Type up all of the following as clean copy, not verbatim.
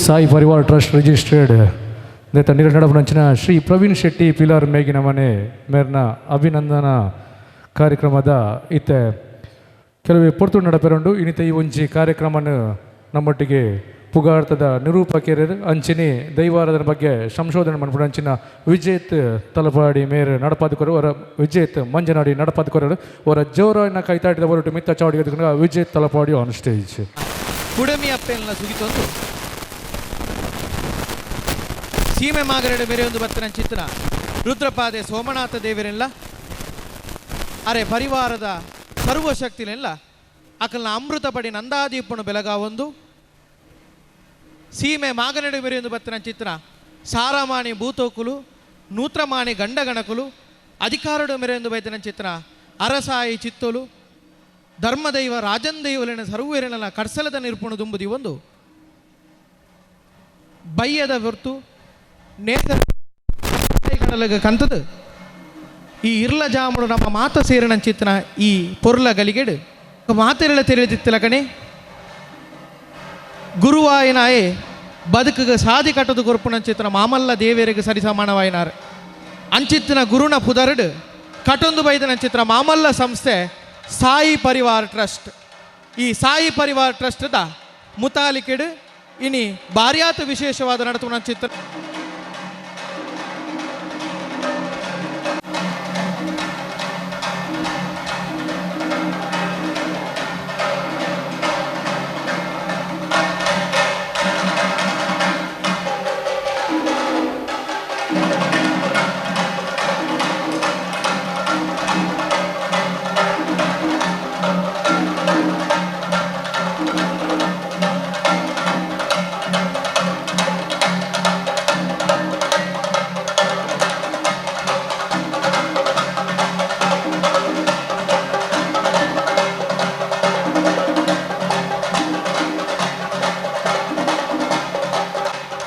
ಸಾಯಿ ಪರಿವಾರ trust registered ನೆತ್ತ ನೀರು ನಡಪುನಂಚಿನ ಶ್ರೀ ಪ್ರವೀಣ್ ಶೆಟ್ಟಿ ಪಿಲಾರ್ ಮೇಗಿನ ಮನೆ ಮೇರ್ನ ಅಭಿನಂದನಾ ಕಾರ್ಯಕ್ರಮದ ಇತ್ತೆ ಕೆಲವೇ ಪೊರ್ತು ನಡಪೆರುಂಡು. ಇನಿತ ಈ ಒಂಜಿ ಕಾರ್ಯಕ್ರಮನ ನಮ್ಮೊಟ್ಟಿಗೆ ಪುಗಾರ್ತದ ನಿರೂಪಕೆರರು ಅಂಚಿನಿ ದೈವಾರಾಧನೆ ಬಗ್ಗೆ ಸಂಶೋಧನೆ ಮನ್ಪುನಂಚಿನ ವಿಜೇತ್ ತಲಪಾಡಿ ಮೇರ್ ನಡಪಾದಕರು ಅವರ ವಿಜೇತ್ ಮಂಜನಾಡಿ ನಡಪಾದಕರು ಅವರ ಜೋರಾಯಿನ ಕೈತಾಟಿದ ಹೊರಟು ಮಿತ್ತ ಚಾವಡಿ ವಿಜೇತ್ ತಲಪಾಡಿ ಆನ್ ಸ್ಟೇಜ್. ಪುಡಮಿ ಅಪ್ಪೆಲ್ನ ಸುಗಿತೊಂದು ಸೀಮೆ ಮಾಗರಡೆ ಮೆರೆಯೊಂದು ಬತ್ತನ ಚಿತ್ರ ರುದ್ರಪಾದೆ ಸೋಮನಾಥ ದೇವರೆಲ್ಲ ಅರೆ ಪರಿವಾರದ ಸರ್ವಶಕ್ತಿನೆಲ್ಲ ಅಕಲ್ನ ಅಮೃತ ಪಡಿ ನಂದಾದೀಪನು ಬೆಲಗಾವೊಂದು ಸೀಮೆ ಮಾಗನಡೆ ಮೆರೆಯೊಂದು ಬತ್ತನ ಚಿತ್ರ ಸಾರಮಾಣಿ ಭೂತೋಕುಲು ನೂತ್ರಮಾಣಿ ಗಂಡಗಣಕುಲು ಅಧಿಕಾರಡು ಮೆರೆಯೊಂದು ಬೈತನ ಚಿತ್ರ ಅರಸಾಯಿ ಚಿತ್ತೋಲು ಧರ್ಮದೈವ ರಾಜಂದೈವಲಿನ ಸರ್ವೇರನ ಕಡ್ಸಲದ ನಿರ್ಪುಣ ದುಂಬುದಿ ಒಂದು ಬಯ್ಯದ ಹೊರ್ತು ನೇತ ಕಂತದು ಈ ಇರ್ಲ ಜಾಮುಡು ನಮ್ಮ ಮಾತ ಸೇರಿನ ಚಿತ್ರ ಈ ಪೊರ್ಲ ಗಲಿಗೆಡು ಮಾತೆರಳ ತಿಳಿದಿತ್ತಲಕಣೆ ಗುರುವಾಯನಾಯೆ ಬದುಕುಗ ಸಾದಿ ಕಟ್ಟದು ಕೊರ್ಪುನ ಚಿತ್ರ ಮಾಮಲ್ಲ ದೇವರಿಗೆ ಸರಿಸಮಾನವಾಯಿನಾರ್ ಅಂಚಿತ್ತಿನ ಗುರುನ ಪುದರಡು ಕಟೊಂದು ಬೈದನ ಚಿತ್ರ ಮಾಮಲ್ಲ ಸಂಸ್ಥೆ ಸಾಯಿ ಪರಿವಾರ್ ಟ್ರಸ್ಟ್. ಈ ಸಾಯಿ ಪರಿವಾರ್ ಟ್ರಸ್ಟ್ದ ಮುತಾಲಿಕೆಡು ಇನಿ ಬಾರ್ಯಾತ ವಿಶೇಷವಾದ ನಡತುನ ಚಿತ್ರ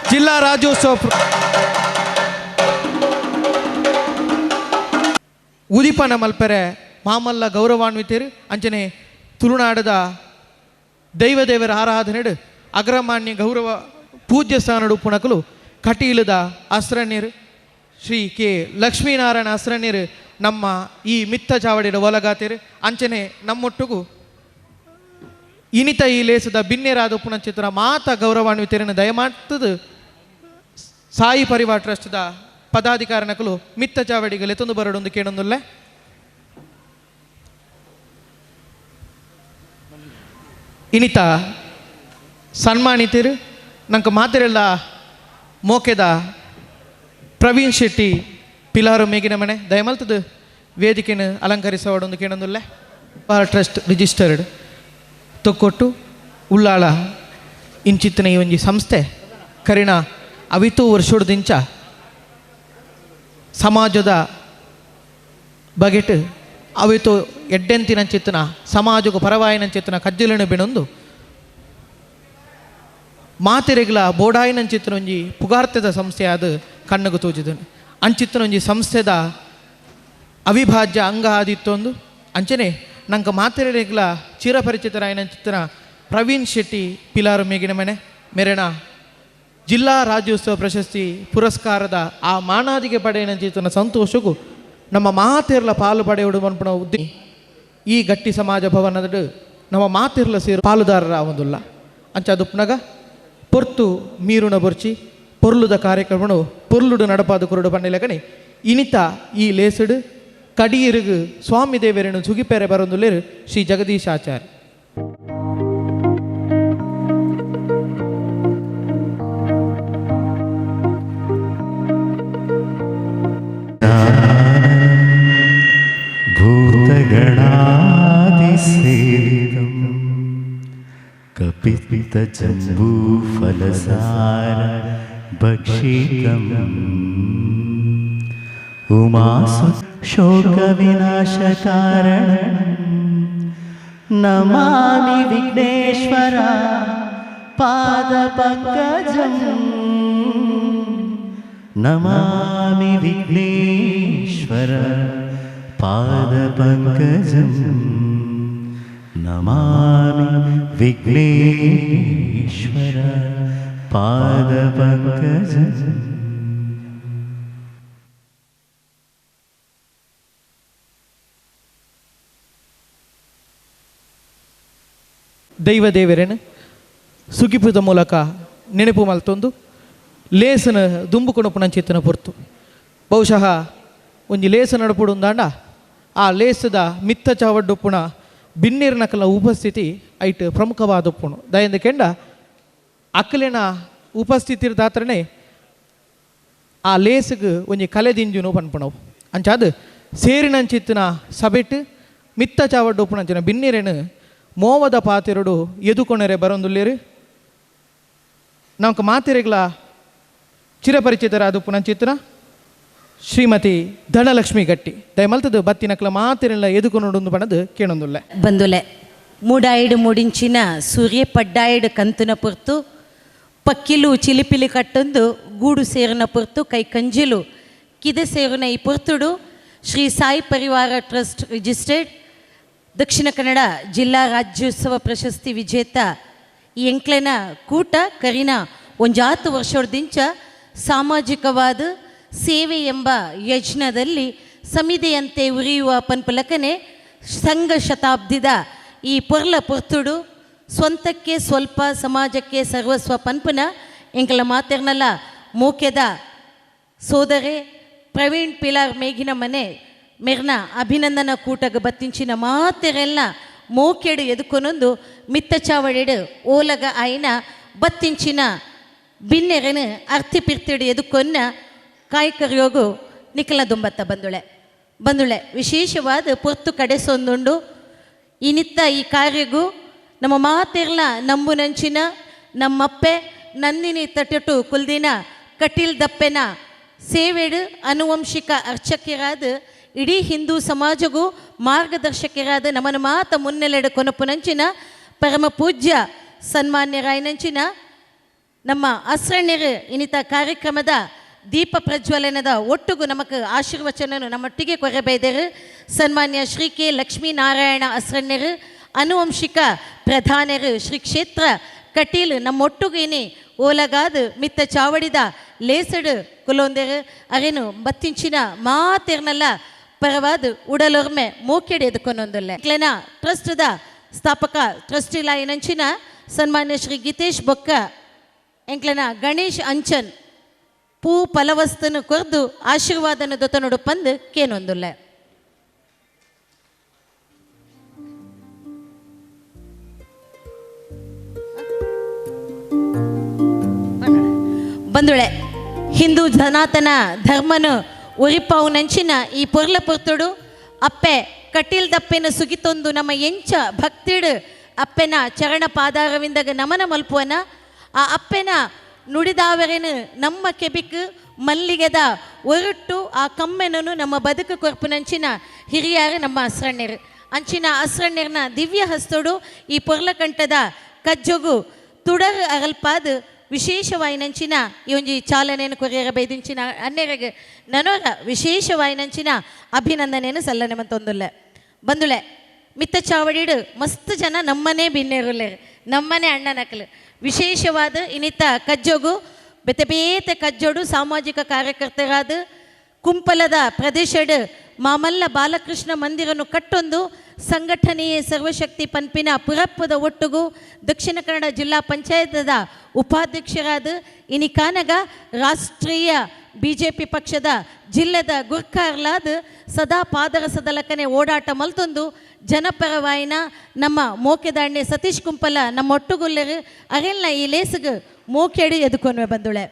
ಜಿಲ್ಲಾ ರಾಜ್ಯೋತ್ಸವ ಉದಿಪನ ಮಲ್ಪೆರೆ ಮಾಮಲ್ಲ ಗೌರವಾನ್ವಿತರು ಅಂಚನೆ ತುಳುನಾಡದ ದೈವದೇವರ ಆರಾಧನೆಡು ಅಗ್ರಮಾನ್ಯ ಗೌರವ ಪೂಜ್ಯ ಸ್ಥಾನಡು ಉಪ್ಪುನಕಲು ಕಟೀಲದ ಅಸ್ರಣ್ಯರು ಶ್ರೀ ಕೆ ಲಕ್ಷ್ಮೀನಾರಾಯಣ ಅಸ್ರಣ್ಯರು ನಮ್ಮ ಈ ಮಿತ್ತ ಚಾವಡಿಡ ಒಲಗಾತಿರು. ಅಂಚನೆ ನಮ್ಮೊಟ್ಟುಗು ಇನಿತ ಈ ಲೇಸದ ಬಿನ್ನೆರಾದ ಉಪ್ಪುನಂಚಿತ್ರ ಮಾತ ಗೌರವಾನ್ವಿತರನ್ನು ದಯಮಾಡ್ತದು ಸಾಯಿ ಪರಿವಾರ್ ಟ್ರಸ್ಟ್ದ ಪದಾಧಿಕಾರಿನಕಲು ಮಿತ್ತ ಚಾವಡಿಗೆ ಲೆತ್ತೊಂದು ಬರಡೊಂದು ಕೇಳೊಂದುಲ್ಲೆ. ಇನಿತ ಸನ್ಮಾನಿತರು ನಂಗೆ ಮಾತಿರೆಲ್ಲ ಮೋಕೆದ ಪ್ರವೀಣ್ ಶೆಟ್ಟಿ ಪಿಲಾರು ಮೇಗಿನ ಮನೆ ದಯಮಲ್ತದು ವೇದಿಕೆನ ಅಲಂಕರಿಸೋಡೊಂದು ಕೇಳೊಂದುಲ್ಲೆ. ಟ್ರಸ್ಟ್ ರಿಜಿಸ್ಟರ್ಡ್ ತೊಕ್ಕೊಟ್ಟು ಉಳ್ಳಾಳ ಇಂಚಿತ್ತಿನ ಈ ಒಂಜಿ ಸಂಸ್ಥೆ ಕರಿಣ ಅವಿತು ವರ್ಷೊಡ್ದಿಂಚ ಸಮಾಜದ ಬಗೆಟ್ ಅವಿತು ಎಡ್ಡೆಂತಿನಂಚಿತ್ತಿನ ಸಮಾಜಕ್ಕೂ ಪರವಾಯಿನಂಚಿತ್ತಿನ ಕಜ್ಜಲಿನ ಬಿಣೊಂದು ಮಾತೆರೆಗ್ಲ ಬೋಡಾಯಿನಂಚಿತ್ತಿನ ಒಂಜಿ ಪುಗಾರ್ತೆದ ಸಂಸ್ಥೆ ಆದ ಕಣ್ಣುಗು ತೋಜಿದನು. ಅಂಚಿತ್ತಿನ ಒಂಜಿ ಸಂಸ್ಥೆದ ಅವಿಭಾಜ್ಯ ಅಂಗ ಆದಿತ್ತೊಂದು ಅಂಚನೆ ನಂಗೆ ಮಾತೆರೆಗ್ಲ ಚಿರಪರಿಚಿತರಾಯಿನಂಚಿತ್ತಿನ ಪ್ರವೀಣ್ ಶೆಟ್ಟಿ ಪಿಲಾರು ಮೇಗಿನ ಮನೆ ಮೆರೆನ ಜಿಲ್ಲಾ ರಾಜ್ಯೋತ್ಸವ ಪ್ರಶಸ್ತಿ ಪುರಸ್ಕಾರದ ಆ ಮಾನಾದಿಗೆ ಪಡೆಯನಂಚಿತ್ತಿನ ಸಂತೋಷಕ್ಕೂ ನಮ್ಮ ಮಾತೆರ್ಲ ಪಾಲು ಪಡೆಯುವುದು ಮನ್ಪುನ ಉದ್ದಿ ಈ ಗಟ್ಟಿ ಸಮಾಜ ಭವನದ ನಮ್ಮ ಮಾತಿರ್ಲ ಸೇರು ಪಾಲುದಾರರ ಒಂದುಲ್ಲ. ಅಂಚ ದುಪ್ನಗ ಪೊರ್ತು ಮೀರುಣ ಬೊರ್ಚಿ ಪೊರ್ಲುದ ಕಾರ್ಯಕ್ರಮನು ಪೊರ್ಲುಡು ನಡಪಾದ ಕುರುಡು ಪನ್ನಿಲಕಣಿ ಇನಿತ ಈ ಲೇಸುಡು ಕಡಿಯಿರುಗು ಸ್ವಾಮಿ ದೇವರನ್ನು ಸುಗಿಪೆರೆ ಬರೊಂದುಲ್ಲೇರು ಶ್ರೀ ಜಗದೀಶಾಚಾರ್ಯ. भूतगणादिसेवितं कपित्तजम्बूफलसार भक्षितम् उमासु शोकविनाशकारणं नमामि विघ्नेश्वर पादपङ्कजम् नमामि विघ्नेश्वर पादपङ्कजं नमामि विघ्नेश्वर। पादपङ्कजम्. ದೈವ ದೇವರೇನು ಸುಗಿಪುದ ಮೂಲಕ ನೆನಪು ಮಲ್ತೊಂದು ಲೇಸನ ದುಂಬು ಕೊಣಪುನಂಚಿತ್ತನ ಪೊರ್ತು. ಬಹುಶಃ ಒಂಜಿ ಲೇಸ ನಡಪುಡುಂದಾಂಡ ಆ ಲೇಸದ ಮಿತ್ತ ಚಾವಡ್ಡುಪ್ಪುನ ಬಿನ್ನೇರಿನಕಲ ಉಪಸ್ಥಿತಿ ಐಟ್ ಪ್ರಮುಖವಾದ ಉಪ್ಪುಣು. ದಯಂದ ಕೆಂಡ ಅಕ್ಕಲಿನ ಉಪಸ್ಥಿತಿ ದಾತ್ರನೇ ಆ ಲೇಸುಗು ಒಂಜಿ ಕಲೆ ದಿಂಜುನು ಪನ್ಪುಣವು. ಅಂಚಾದ ಸೇರಿನಂಚಿತ್ತಿನ ಸಬೆಟ್ ಮಿತ್ತ ಚಾವಡ್ಡುಪ್ಪುನಂಚಿನ ಬಿನ್ನೇರೇನು ಮೋವದ ಪಾತಿರುಡು ಎದುಕೊಣರೆ ಬರೊಂದುಲ್ಲೇರು. ನಮಕ್ ಮಾತಿರೆಗ್ಲ ಚಿರಪರಿಚಿತರಾದ ಪುನಂಚಿತ್ರ ಶ್ರೀಮತಿ ಧನಲಕ್ಷ್ಮಿ ಗಟ್ಟಿ ದಯಮಲ್ತದು ಬತ್ತಿನಕ್ಲ ಮಾತಿರೆಲ್ಲ ಎದುಕೊನುಡು ಬಣದು ಕೇಣೊಂದುಲ್ಲೆ. ಬಂದುಲೆ ಮೂಡಾಯಿಡು ಮೂడించిన ಸೂರ್ಯ ಪಡ್ಡಾಯಿಡು ಕಂತುನ ಪೊರ್ತು ಪಕ್ಕಿಲು ಚಿಲಿಪಿಲಿ ಕಟ್ಟೊಂದು ಗೂಡು ಸೇರಿನ ಪೊರ್ತು ಕೈ ಕಂಜಿಲು ಕಿದೆ ಸೇರುನ ಈ ಪೊರ್ತುಡು ಶ್ರೀ ಸಾಯಿ ಪರಿವಾರ ಟ್ರಸ್ಟ್ ರಿಜಿಸ್ಟರ್ಡ್ ದಕ್ಷಿಣ ಕನ್ನಡ ಜಿಲ್ಲಾ ರಾಜ್ಯೋತ್ಸವ ಪ್ರಶಸ್ತಿ ವಿಜೇತ ಈ ಎಂಕ್ಲೆನ ಕೂಟ ಕರಿನ ಒಂಜಾತು ವರ್ಷದಿಂಚ ಸಾಮಾಜಿಕವಾದ ಸೇವೆ ಎಂಬ ಯಜ್ಞದಲ್ಲಿ ಸಮಿತಿಯಂತೆ ಉರಿಯುವ ಪನ್ಪಲಕನೆ ಸಂಘ ಶತಾಬ್ದಿದ ಈ ಪೊರ್ಲ ಪೊರ್ತುಡು ಸ್ವಂತಕ್ಕೆ ಸ್ವಲ್ಪ ಸಮಾಜಕ್ಕೆ ಸರ್ವಸ್ವ ಪನ್ಪುನ ಎಂಕಲ ಮಾತೆರ್ನಲ ಮೋಕೆದ ಸೋದರೆ ಪ್ರವೀಣ್ ಪಿಲಾರ್ ಮೇಘಿನ ಮನೆ ಮೆರ್ನ ಅಭಿನಂದನ ಕೂಟಗ ಬತ್ತಿಂಚಿನ ಮಾತೆರೆಲ್ಲ ಮೋಕೆಡು ಎದುಕೊನೊಂದು ಮಿತ್ತಚಾವಡಿಡು ಓಲಗ ಆಯ್ನ ಬತ್ತಿಂಚಿನ ಬಿನ್ನೆರೆನು ಅರ್ತಿ ಪಿರ್ತಿಡು ಎದುಕೊನ್ನ ಕಾಯ್ಕರಿಯೋಗು ನಿಖಲ ದುಂಬತ್ತ ಬಂದುಳೆ ಬಂದುಳೆ ವಿಶೇಷವಾದ ಪೊರ್ತು ಕಡೆಸೊಂದುಂಡು. ಈ ನಿತ್ತ ಈ ಕಾರ್ಯಗೂ ನಮ್ಮ ಮಾತಿರ್ಲ ನಂಬುನಂಚಿನ ನಮ್ಮಪ್ಪೆ ನಂದಿನಿ ತಟಟು ಕುಲ್ದಿನ ಕಟೀಲ್ ದಪ್ಪೆನ ಸೇವೆಡು ಅನುವಂಶಿಕ ಅರ್ಚಕರಾದ ಇಡೀ ಹಿಂದೂ ಸಮಾಜಗೂ ಮಾರ್ಗದರ್ಶಕರಾದ ನಮ್ಮನ ಮಾತ ಮುನ್ನೆಲೆಡು ಕೊನಪುನಂಚಿನ ಪರಮ ಪೂಜ್ಯ ಸನ್ಮಾನ್ಯರಾಯನಂಚಿನ ನಮ್ಮ ಅಸ್ರಣ್ಯರು ಇನ್ನಿತ ಕಾರ್ಯಕ್ರಮದ ದೀಪ ಪ್ರಜ್ವಲನದ ಒಟ್ಟುಗು ನಮಕ್ ಆಶೀರ್ವಚನನು ನಮ್ಮೊಟ್ಟಿಗೆ ಕೊರಬೇದರು. ಸನ್ಮಾನ್ಯ ಶ್ರೀ ಕೆ ಲಕ್ಷ್ಮೀನಾರಾಯಣ ಅಸ್ರಣ್ಯರು ಅನುವಂಶಿಕ ಪ್ರಧಾನರು ಶ್ರೀ ಕ್ಷೇತ್ರ ಕಟೀಲ್ ನಮ್ಮೊಟ್ಟುಗು ಇನಿ ಓಲಗಾದು ಮಿತ್ತ ಚಾವಡಿದ ಲೇಸಡು ಕುಲೊಂದೆರು ಅರೇನು ಬತ್ತಿಂಚಿನ ಮಾತೆರ್ನಲ್ಲ ಪರವಾದ ಉಡಲೊರ್ಮೆ ಮೋಕೆಡೆ ಎದುಕೊನೊಂದುಲ್ಲೆ. ಕ್ಲೆನ ಟ್ರಸ್ಟ್ದ ಸ್ಥಾಪಕ ಟ್ರಸ್ಟಿ ಲಾಯಿನಂಚಿನ ಸನ್ಮಾನ್ಯ ಶ್ರೀ ಗೀತೇಶ್ ಬೊಕ್ಕ ಎಂಕ್ಲೆನ ಗಣೇಶ್ ಅಂಚನ್ ಪೂ ಫಲವಸ್ತನು ಕೊರ್ದು ಆಶೀರ್ವಾದನ ದೊತನೊಡು ಪಂದು ಕೇನೊಂದುಲ್ಲೆ. ಬಂದುಳೆ ಹಿಂದೂ ಸನಾತನ ಧರ್ಮನು ಒರಿಪಾವು ನಂಚಿನ ಈ ಪೊರ್ಲ ಪೊರ್ತುಡು ಅಪ್ಪೆ ಕಟೀಲ್ ದಪ್ಪೆನ ಸುಗಿತೊಂದು ನಮ್ಮ ಎಂಚ ಭಕ್ತಿಡು ಅಪ್ಪೆನ ಚರಣ ಪಾದಾರವಿಂದಾಗ ನಮನ ಮಲ್ಪುವನ ಆ ಅಪ್ಪೆನ ನುಡಿದಾವರೇನು ನಮ್ಮ ಕೆಬಿಕ್ ಮಲ್ಲಿಗೆದ ಒರಟು ಆ ಕಮ್ಮೆನನು ನಮ್ಮ ಬದುಕು ಕೊರ್ಪುನಂಚಿನ ಹಿರಿಯಾರು ನಮ್ಮ ಅಸ್ರಣ್ಯರು. ಅಂಚಿನ ಅಸ್ರಣ್ಯರ್ನ ದಿವ್ಯ ಹಸ್ತೋಡು ಈ ಪೊರ್ಲಕಂಠದ ಕಜ್ಜೊಗು ತುಡರು ಅರಲ್ಪಾದ ವಿಶೇಷವಾಯಿನಂಚಿನ ಈ ಒಂಜಿ ಚಾಲನೆಯನ್ನು ಕೊರಿಯರ ಬೈದಿಂಚಿನ ಅನ್ನೆರಗೆ ನನೋರ ವಿಶೇಷವಾಯಿನಂಚಿನ ಅಭಿನಂದನೆಯನ್ನು ಸಲ್ಲನೆ ಮಂತೊಂದುಲ್ಲೆ. ಬಂದುಳೆ ಮಿತ್ತ ಚಾವಡಿಡು ಮಸ್ತ್ ಜನ ನಮ್ಮನೇ ಬಿನ್ನೇರುಲ್ಲೇರು ನಮ್ಮನೆ ಅಣ್ಣನಕಲು ವಿಶೇಷವಾದ ಇನ್ನಿತ ಕಜ್ಜೊಗು ಬೇತೆ ಬೇತೆ ಕಜ್ಜೋಡು ಸಾಮಾಜಿಕ ಕಾರ್ಯಕರ್ತರಾದ ಕುಂಪಲದ ಪ್ರದೇಶಡ್ ಮಾಮಲ್ಲ ಬಾಲಕೃಷ್ಣ ಮಂದಿರನ್ನು ಕಟ್ಟೊಂದು ಸಂಘಟನೆಯೇ ಸರ್ವಶಕ್ತಿ ಪನ್ಪಿನ ಪುರಪ್ಪದ ಒಟ್ಟುಗು ದಕ್ಷಿಣ ಕನ್ನಡ ಜಿಲ್ಲಾ ಪಂಚಾಯತದ ಉಪಾಧ್ಯಕ್ಷರಾದ ಇನಿಕಾನಗ ರಾಷ್ಟ್ರೀಯ ಬಿಜೆಪಿ ಪಕ್ಷದ ಜಿಲ್ಲೆದ ಗುರ್ಕಾರ್ಲಾದ ಸದಾ ಪಾದರಸದಲಕನೆ ಓಡಾಟ ಮಲ್ತೊಂದು ಜನಪರವಾಯಿನ ನಮ್ಮ ಮೋಕೆದಾಣ್ಣೆ ಸತೀಶ್ ಕುಂಪಲ ನಮ್ಮ ಒಟ್ಟುಗುಲ್ಲರು ಅರೆಲ್ನ ಈ ಲೇಸುಗು ಮೋಕೆಡು ಎದುಕೊನ್ವೆ ಬಂದುಳೆ.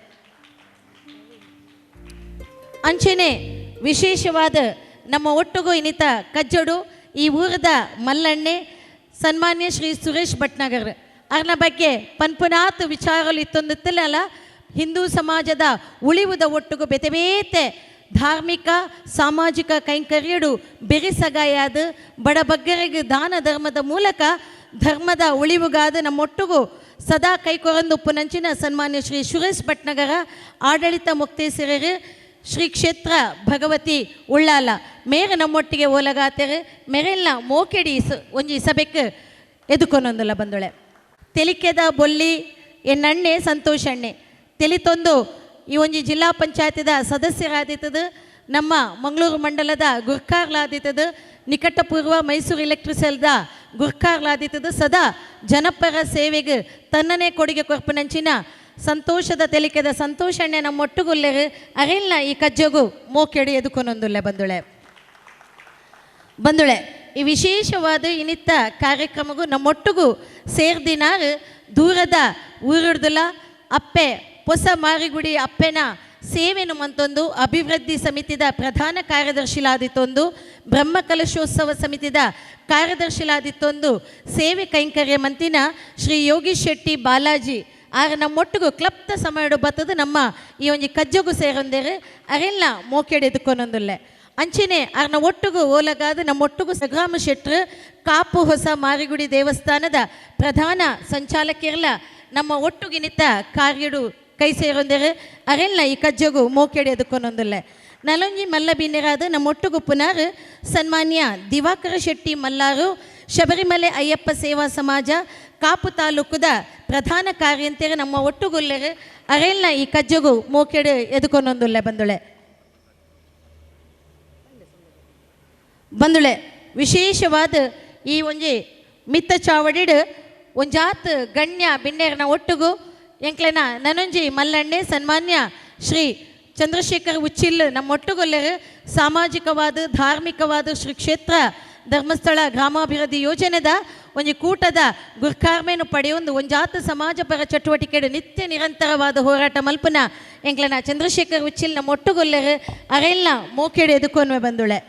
ಅಂಚೆನೆ ವಿಶೇಷವಾದ ನಮ್ಮ ಒಟ್ಟುಗು ಇನ್ನಿತ ಕಜ್ಜೋಡು ಈ ಊರದ ಮಲ್ಲಣ್ಣೆ ಸನ್ಮಾನ್ಯ ಶ್ರೀ ಸುರೇಶ್ ಭಟ್ನಗರ್ ಅರ್ನ ಬಗ್ಗೆ ಪನ್ಪುನಾತ್ ವಿಚಾರಗಳು ಇತ್ತೊಂದಿತ್ತಲ್ಲ. ಹಿಂದೂ ಸಮಾಜದ ಉಳಿವುದ ಒಟ್ಟುಗು ಬೇತೆ ಬೇತೆ ಧಾರ್ಮಿಕ ಸಾಮಾಜಿಕ ಕೈಂಕರ್ಯಡು ಬೆರಿಸಗಾಯಾದ ಬಡಬಗ್ಗರಿಗೆ ದಾನ ಧರ್ಮದ ಮೂಲಕ ಧರ್ಮದ ಉಳಿವುಗಾದ ನಮ್ಮೊಟ್ಟುಗು ಸದಾ ಕೈಕೊರಂದು ಉಪ್ಪುನಂಚಿನ ಸನ್ಮಾನ್ಯ ಶ್ರೀ ಸುರೇಶ್ ಭಟ್ನಗರ ಆಡಳಿತ ಮೊಕ್ತೇಸರರು ಶ್ರೀ ಕ್ಷೇತ್ರ ಭಗವತಿ ಉಳ್ಳಾಲ ಮೇರೆ ನಮ್ಮೊಟ್ಟಿಗೆ ಓಲಗಾತೆರು ಮೆರೆಲ್ಲ ಮೋಕೆಡಿ ಒಂಜಿ ಸಭೆಕ್ ಎದುಕೊನೊಂದುಲ್ಲ ಬಂದೊಳೆ. ತೆಲಿಕೆದ ಬೊಲ್ಲಿ ಎನ್ನಣ್ಣೆ ಸಂತೋಷಣ್ಣೆ ತೆಲಿತೊಂದು ಈ ಒಂಜಿ ಜಿಲ್ಲಾ ಪಂಚಾಯತಿದ ಸದಸ್ಯರಾದಿತ್ತದು, ನಮ್ಮ ಮಂಗಳೂರು ಮಂಡಲದ ಗುರ್ಕಾರ್ಲಾದಿತ್ತದು, ನಿಕಟಪೂರ್ವ ಮೈಸೂರು ಎಲೆಕ್ಟ್ರಿಸಲ್ದ ಗುರ್ಕಾರ್ಲಾದಿತ್ತದು, ಸದಾ ಜನಪರ ಸೇವೆಗೆ ತನ್ನನೇ ಕೊಡುಗೆ ಕೊರ್ಪುನಂಚಿನ ಸಂತೋಷದ ತೆಲಿಕೆದ ಸಂತೋಷಣ್ಣೆ ನಮ್ಮ ಒಟ್ಟುಗುಲ್ಲೆರು ಅರೆಲ್ನ ಈ ಕಜ್ಜಗು ಮೋಕೆಡು ಎದುಕೊನೊಂದುಲ್ಲೆ ಬಂದುಳೆ. ಬಂದುಳೆ ಈ ವಿಶೇಷವಾದ ಇನ್ನಿತ್ತ ಕಾರ್ಯಕ್ರಮಗೂ ನಮ್ಮೊಟ್ಟಿಗೂ ಸೇರ್ದಿನಾರು ದೂರದ ಊರುಡ್ದಲ ಅಪ್ಪೆ ಹೊಸ ಮಾರಿಗುಡಿ ಅಪ್ಪೆನ ಸೇವೆನು ಮಂತೊಂದು ಅಭಿವೃದ್ಧಿ ಸಮಿತಿದ ಪ್ರಧಾನ ಕಾರ್ಯದರ್ಶಿಲಾದಿತ್ತೊಂದು, ಬ್ರಹ್ಮಕಲಶೋತ್ಸವ ಸಮಿತಿದ ಕಾರ್ಯದರ್ಶಿಲಾದಿತ್ತೊಂದು ಸೇವೆ ಕೈಂಕರ್ಯ ಮಂತಿನ ಶ್ರೀ ಯೋಗೀಶ್ ಶೆಟ್ಟಿ ಬಾಲಾಜಿ ಆಗ ನಮ್ಮೊಟ್ಟಿಗೂ ಕ್ಲಪ್ತ ಸಮಯಡು ಬತ್ತದು ನಮ್ಮ ಈ ಒಂಜಿ ಕಜ್ಜಗು ಸೇರೊಂದೇರು ಅರೆಲ್ಲ ಮೋಕೆಡೆ ಎದುಕೊನೊಂದುಲ್ಲೆ. ಅಂಚೆನೆ ಅರ್ನ ಒಟ್ಟುಗು ಓಲಗಾದ ನಮ್ಮೊಟ್ಟಿಗೂ ಸಗ್ರಾಮ ಶೆಟ್ರು ಕಾಪು ಹೊಸ ಮಾರಿಗುಡಿ ದೇವಸ್ಥಾನದ ಪ್ರಧಾನ ಸಂಚಾಲಕಿರ್ಲ ನಮ್ಮ ಒಟ್ಟುಗಿನಿತ್ತ ಕಾರ್ಯಡು ಕೈ ಸೇರೊಂದೇರು ಅರೆಲ್ಲ ಈ ಕಜ್ಜಗು ಮೋಕೆಡೆ ಎದುಕೊನೊಂದುಲ್ಲೆ. ನಲೊಂಜಿ ಮಲ್ಲ ಬಿನ್ನೆರಾದ ನಮ್ಮೊಟ್ಟುಗು ಪುನಾರು ಸನ್ಮಾನ್ಯ ದಿವಾಕರ ಶೆಟ್ಟಿ ಮಲ್ಲಾರು ಶಬರಿಮಲೆ ಅಯ್ಯಪ್ಪ ಸೇವಾ ಸಮಾಜ ಕಾಪು ತಾಲೂಕುದ ಪ್ರಧಾನ ಕಾರ್ಯಂತೆರು ನಮ್ಮ ಒಟ್ಟುಗುಲ್ಲೆರು ಅರೆಲ್ಲ ಈ ಕಜ್ಜಗು ಮೋಕೆಡೆ ಎದುಕೊನೊಂದುಲ್ಲೆ. ಬಂದುಳೆ ಬಂದುಳೆ ವಿಶೇಷವಾದ ಈ ಒಂಜಿ ಮಿತ್ತ ಚಾವಡಿಡು ಒಂಜಾತ್ ಗಣ್ಯ ಬಿನ್ನೇರ್ನ ಒಟ್ಟುಗು ಎಂಕ್ಲೆನ ನನೊಂಜಿ ಮಲ್ಲಣ್ಣೆ ಸನ್ಮಾನ್ಯ ಶ್ರೀ ಚಂದ್ರಶೇಖರ್ ಉಚ್ಚಿಲ್ ನಮ್ಮೊಟ್ಟುಗೊಲ್ಲೆರು ಸಾಮಾಜಿಕವಾದ ಧಾರ್ಮಿಕವಾದ ಶ್ರೀ ಕ್ಷೇತ್ರ ಧರ್ಮಸ್ಥಳ ಗ್ರಾಮಾಭಿವೃದ್ಧಿ ಯೋಜನೆದ ಒಂಜಿ ಕೂಟದ ಗುರ್ಕಾರ್ಮೇನು ಪಡೆಯೊಂದು ಒಂಜಾತ ಸಮಾಜಪರ ಚಟುವಟಿಕೆ ನಿತ್ಯ ನಿರಂತರವಾದ ಹೋರಾಟ ಮಲ್ಪನ ಎಂಕ್ಲೆನ ಚಂದ್ರಶೇಖರ್ ಉಚ್ಚಿಲ್ ನಮ್ಮೊಟ್ಟುಗೊಲ್ಲೆರು ಅರೆಲ್ಲ ಮೋಕೆಡೆ ಎದುಕೊನ್ವೆ. ಬಂದುಳೆ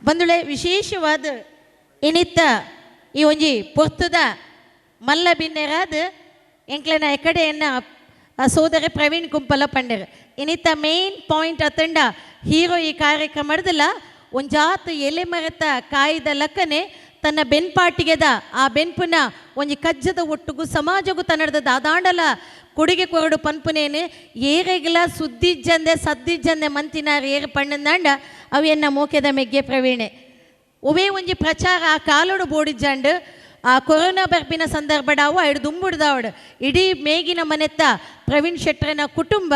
ಬಂದುಳೆ ವಿಶೇಷವಾದ ಇನಿತ್ತ ಈ ಒಂಜಿ ಪೊರ್ತುದ ಮಲ್ಲ ಬಿನ್ನೆರಾದ ಎಂಕ್ಲೆನ ಎಕಡೆಯನ್ನ ಸೋದರ ಪ್ರವೀಣ್ ಕುಂಪಲ ಪಂಡೆರ್ ಇನ್ನಿತ್ತ ಮೇನ್ ಪಾಯಿಂಟ್ ಅತಂಡ ಹೀರೋ ಈ ಕಾರ್ಯಕ್ರಮದಲ್ಲ ಒಂಜಾತ ಎಲೆ ಮರತ ಕಾಯ್ದ ಲಕ್ಕನೆ ತನ್ನ ಬೆನ್ಪಾಟಿಗೆದ ಆ ಬೆನ್ಪುನ ಒಂಜಿ ಕಜ್ಜದ ಒಟ್ಟುಗು ಸಮಾಜಗೂ ತನ್ನಡ್ದ ದಾದಾಂಡಲ ಕೊಡುಗೆ ಕೊರಡು ಪನ್ಪುನೇನು ಏರೆಗಲ ಸುದ್ದಿಜ್ಜಂದೆ ಸದ್ದಿಜ್ಜಂದೆ ಮಂತಿನಾರು ಏರು ಪಣ್ಣಂದಾಂಡ ಅವೆನ್ನ ಮೋಕೆದ ಮೆಗ್ಗೆ ಪ್ರವೀಣೆ ಒವೇ ಒಂಜಿ ಪ್ರಚಾರ ಆ ಕಾಲೋಡು ಬೋಡಿಜ್ಜಂಡು ಆ ಕೊರೋನಾ ಬರ್ಪಿನ ಸಂದರ್ಭಡಾವು ಐಡು ದುಂಬುಡ್ದಾವಡು ಇಡೀ ಮೇಗಿನ ಮನೆತ್ತ ಪ್ರವೀಣ್ ಶೆಟ್ಟರನ ಕುಟುಂಬ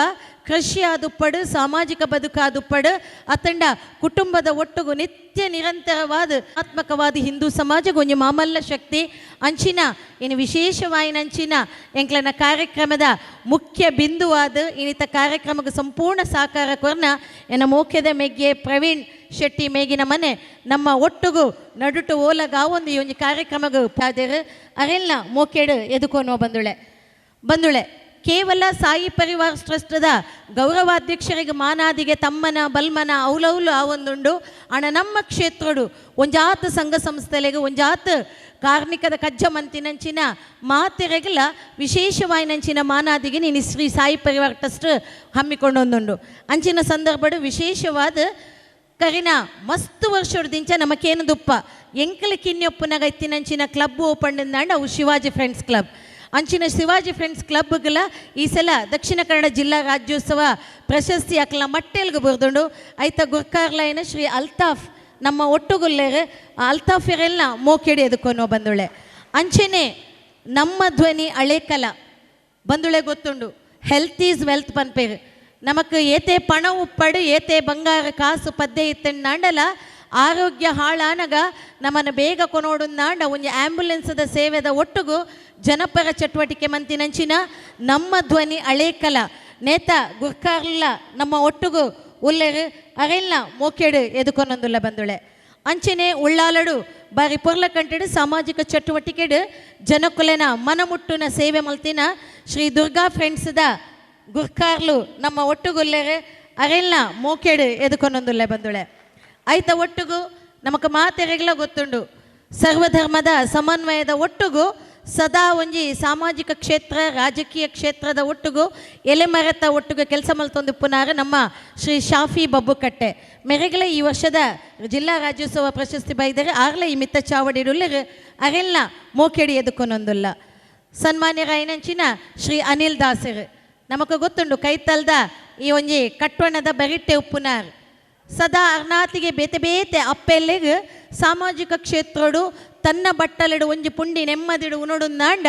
ಕೃಷಿ ಆದುಪ್ಪಡು ಸಾಮಾಜಿಕ ಬದುಕಾದುಪ್ಪಡು ಅತಂಡ ಕುಟುಂಬದ ಒಟ್ಟುಗು ನಿತ್ಯ ನಿರಂತರವಾದ ಆತ್ಮಕವಾದ ಹಿಂದೂ ಸಮಾಜ ಒಂಜಿ ಮಾಮಲ್ಲ ಶಕ್ತಿ ಅಂಚಿನ ಇನ್ನು ವಿಶೇಷವಾಯಿನ ಅಂಚಿನ ಎಂಕ್ಲನ ಕಾರ್ಯಕ್ರಮದ ಮುಖ್ಯ ಬಿಂದುವಾದ ಇನ್ನಿತ ಕಾರ್ಯಕ್ರಮಕ್ಕೆ ಸಂಪೂರ್ಣ ಸಹಕಾರ ಕೊರ್ನ ಎನ್ನ ಮೋಖ್ಯದ ಮೆಗ್ಗೆ ಪ್ರವೀಣ್ ಶೆಟ್ಟಿ ಮೇಗಿನ ಮನೆ ನಮ್ಮ ಒಟ್ಟುಗು ನಡುಟು ಓಲಗಾವೊಂದು ಈ ಒಂದು ಕಾರ್ಯಕ್ರಮಗೂ ಪಾದೇರು ಅರೆಲ್ಲ ಮೋಕೇಡು ಎದುಕೋನುವ. ಬಂದುಳೆ ಬಂದುಳೆ ಕೇವಲ ಸಾಯಿ ಪರಿವಾರ ಟ್ರಸ್ಟದ ಗೌರವಾಧ್ಯಕ್ಷರಿಗೆ ಮಾನಾದಿಗೆ ತಮ್ಮನ ಬಲ್ಮನ ಔಲೌಲು ಆ ಒಂದುಂಡು ಅಣ ನಮ್ಮ ಕ್ಷೇತ್ರಡು ಒಂಜಾತ ಸಂಘ ಸಂಸ್ಥೆಲೆಗೆ ಒಂಜಾತ ಕಾರ್ಮಿಕದ ಕಜ್ಜ ಮಂತಿನಂಚಿನ ಮಾತೆರೆಗಲ ವಿಶೇಷವಾಯಿನಂಚಿನ ಮಾನಾದಿಗೆ ನೀನು ಶ್ರೀ ಸಾಯಿ ಪರಿವಾರ ಟ್ರಸ್ಟ್ ಹಮ್ಮಿಕೊಂಡೊಂದುಂಡು. ಅಂಚಿನ ಸಂದರ್ಭಡು ವಿಶೇಷವಾದ ಕರಿನ ಮಸ್ತ್ ವರ್ಷದಿಂಚ ನಮಕೇನು ದುಪ್ಪ ಎಂಕಲ ಕಿನ್ಯೊಪ್ಪುನಗ ಇತ್ತಿನಂಚಿನ ಕ್ಲಬ್ ಓಪನ್ ಅವು ಶಿವಾಜಿ ಫ್ರೆಂಡ್ಸ್ ಕ್ಲಬ್. ಅಂಚಿನ ಶಿವಾಜಿ ಫ್ರೆಂಡ್ಸ್ ಕ್ಲಬ್ಗಳ ಈ ಸಲ ದಕ್ಷಿಣ ಕನ್ನಡ ಜಿಲ್ಲಾ ರಾಜ್ಯೋತ್ಸವ ಪ್ರಶಸ್ತಿ ಅಕ್ಲ ಮಟ್ಟೆಲ್ಗೆ ಬರ್ದುಂಡು. ಐತ ಗುರ್ಕಾರ್ಲೈನ ಶ್ರೀ ಅಲ್ತಾಫ್ ನಮ್ಮ ಒಟ್ಟುಗುಲ್ಲೇರು ಅಲ್ತಾಫ್ ಇರೆಲ್ಲ ಮೋಕೆಡಿ ಎದುಕೊನೋ ಬಂದುಳೆ. ಅಂಚೆನೆ ನಮ್ಮ ಧ್ವನಿ ಅಳೇಕಲ ಬಂದುಳೆ ಗೊತ್ತುಂಡು health is wealth ಪನ್ಪೇರು. ನಮಕ್ ಏತೆ ಪಣ ಉಪ್ಪಡು ಏತೆ ಬಂಗಾರ ಕಾಸು ಪದ್ದೆ ಇತ್ತಂಡಲ ಆರೋಗ್ಯ ಹಾಳಾನಗ ನಮ್ಮನ್ನು ಬೇಗ ಕೊನೋಡುಂದಾಂಡ ಒಂಜಿ ಆಂಬ್ಯುಲೆನ್ಸ್ದ ಸೇವೆದ ಒಟ್ಟುಗು ಜನಪರ ಚಟುವಟಿಕೆ ಮಂತಿನಂಚಿನ ನಮ್ಮ ಧ್ವನಿ ಅಳೇಕಲ ನೇತ ಗುರ್ಕಾರ್ಲ ನಮ್ಮ ಒಟ್ಟುಗು ಉಲ್ಲೆರು ಅರೆಲ್ಲ ಮೋಕೆಡು ಎದುಕೊನೊಂದುಲ್ಲ ಬಂದುಳೆ. ಅಂಚೆನೆ ಉಳ್ಳಾಲಡು ಬಾರಿ ಪೊರ್ಲ ಕಂಟೆಡು ಸಾಮಾಜಿಕ ಚಟುವಟಿಕೆಡು ಜನಕುಲೆನ ಮನಮುಟ್ಟುನ ಸೇವೆ ಮಲ್ತಿನ ಶ್ರೀ ದುರ್ಗಾ ಫ್ರೆಂಡ್ಸ್ದ ಗುರ್ಕಾರ್ಲು ನಮ್ಮ ಒಟ್ಟುಗುಲ್ಲೆರೆ ಅರೆಲ್ಲ ಮೋಕೆಡು ಎದುಕೊನೊಂದುಲ್ಲೆ ಬಂದುಳೆ. ಐತ ಒಟ್ಟುಗು ನಮಕ್ ಮಾತೆರೆಗ್ಲ ಗೊತ್ತುಂಡು ಸರ್ವಧರ್ಮದ ಸಮನ್ವಯದ ಒಟ್ಟುಗು ಸದಾ ಒಂಜಿ ಸಾಮಾಜಿಕ ಕ್ಷೇತ್ರ ರಾಜಕೀಯ ಕ್ಷೇತ್ರದ ಒಟ್ಟುಗು ಎಲೆಮರೆತ ಒಟ್ಟುಗು ಕೆಲಸ ಮಲ್ತೊಂದು ಪುನಾರ ನಮ್ಮ ಶ್ರೀ ಶಾಫಿ ಬಬ್ಬುಕಟ್ಟೆ ಮೆರೆಗಲ ಈ ವರ್ಷದ ಜಿಲ್ಲಾ ರಾಜ್ಯೋತ್ಸವ ಪ್ರಶಸ್ತಿ ಬೈದರೆ ಆರ್ಲ ಈ ಮಿತ್ತ ಚಾವಡಿಡುಲ್ಲೆರು ಅರೆಲ್ಲ ಮೋಕೆಡಿ ಎದುಕೊನೊಂದುಲ್ಲ. ಸನ್ಮಾನ್ಯರಾಯನಂಚಿನ ಶ್ರೀ ಅನಿಲ್ ದಾಸರು ನಮಕ್ ಗೊತ್ತುಂಡು ಕೈತಲ್ದ ಈ ಒಂಜಿ ಕಟ್ವಣದ ಬರಿಟ್ಟೆ ಉಪ್ಪುನಾರ್ ಸದಾ ಅರ್ನಾತಿಗೆ ಬೇತೆ ಬೇತೆ ಅಪ್ಪೆಲ್ಲೆಗ್ ಸಾಮಾಜಿಕ ಕ್ಷೇತ್ರಡು ತನ್ನ ಬಟ್ಟಲೆಡು ಒಂಜಿ ಪುಂಡಿ ನೆಮ್ಮದಿಡು ಉನೊಡುಂದಾಂಡ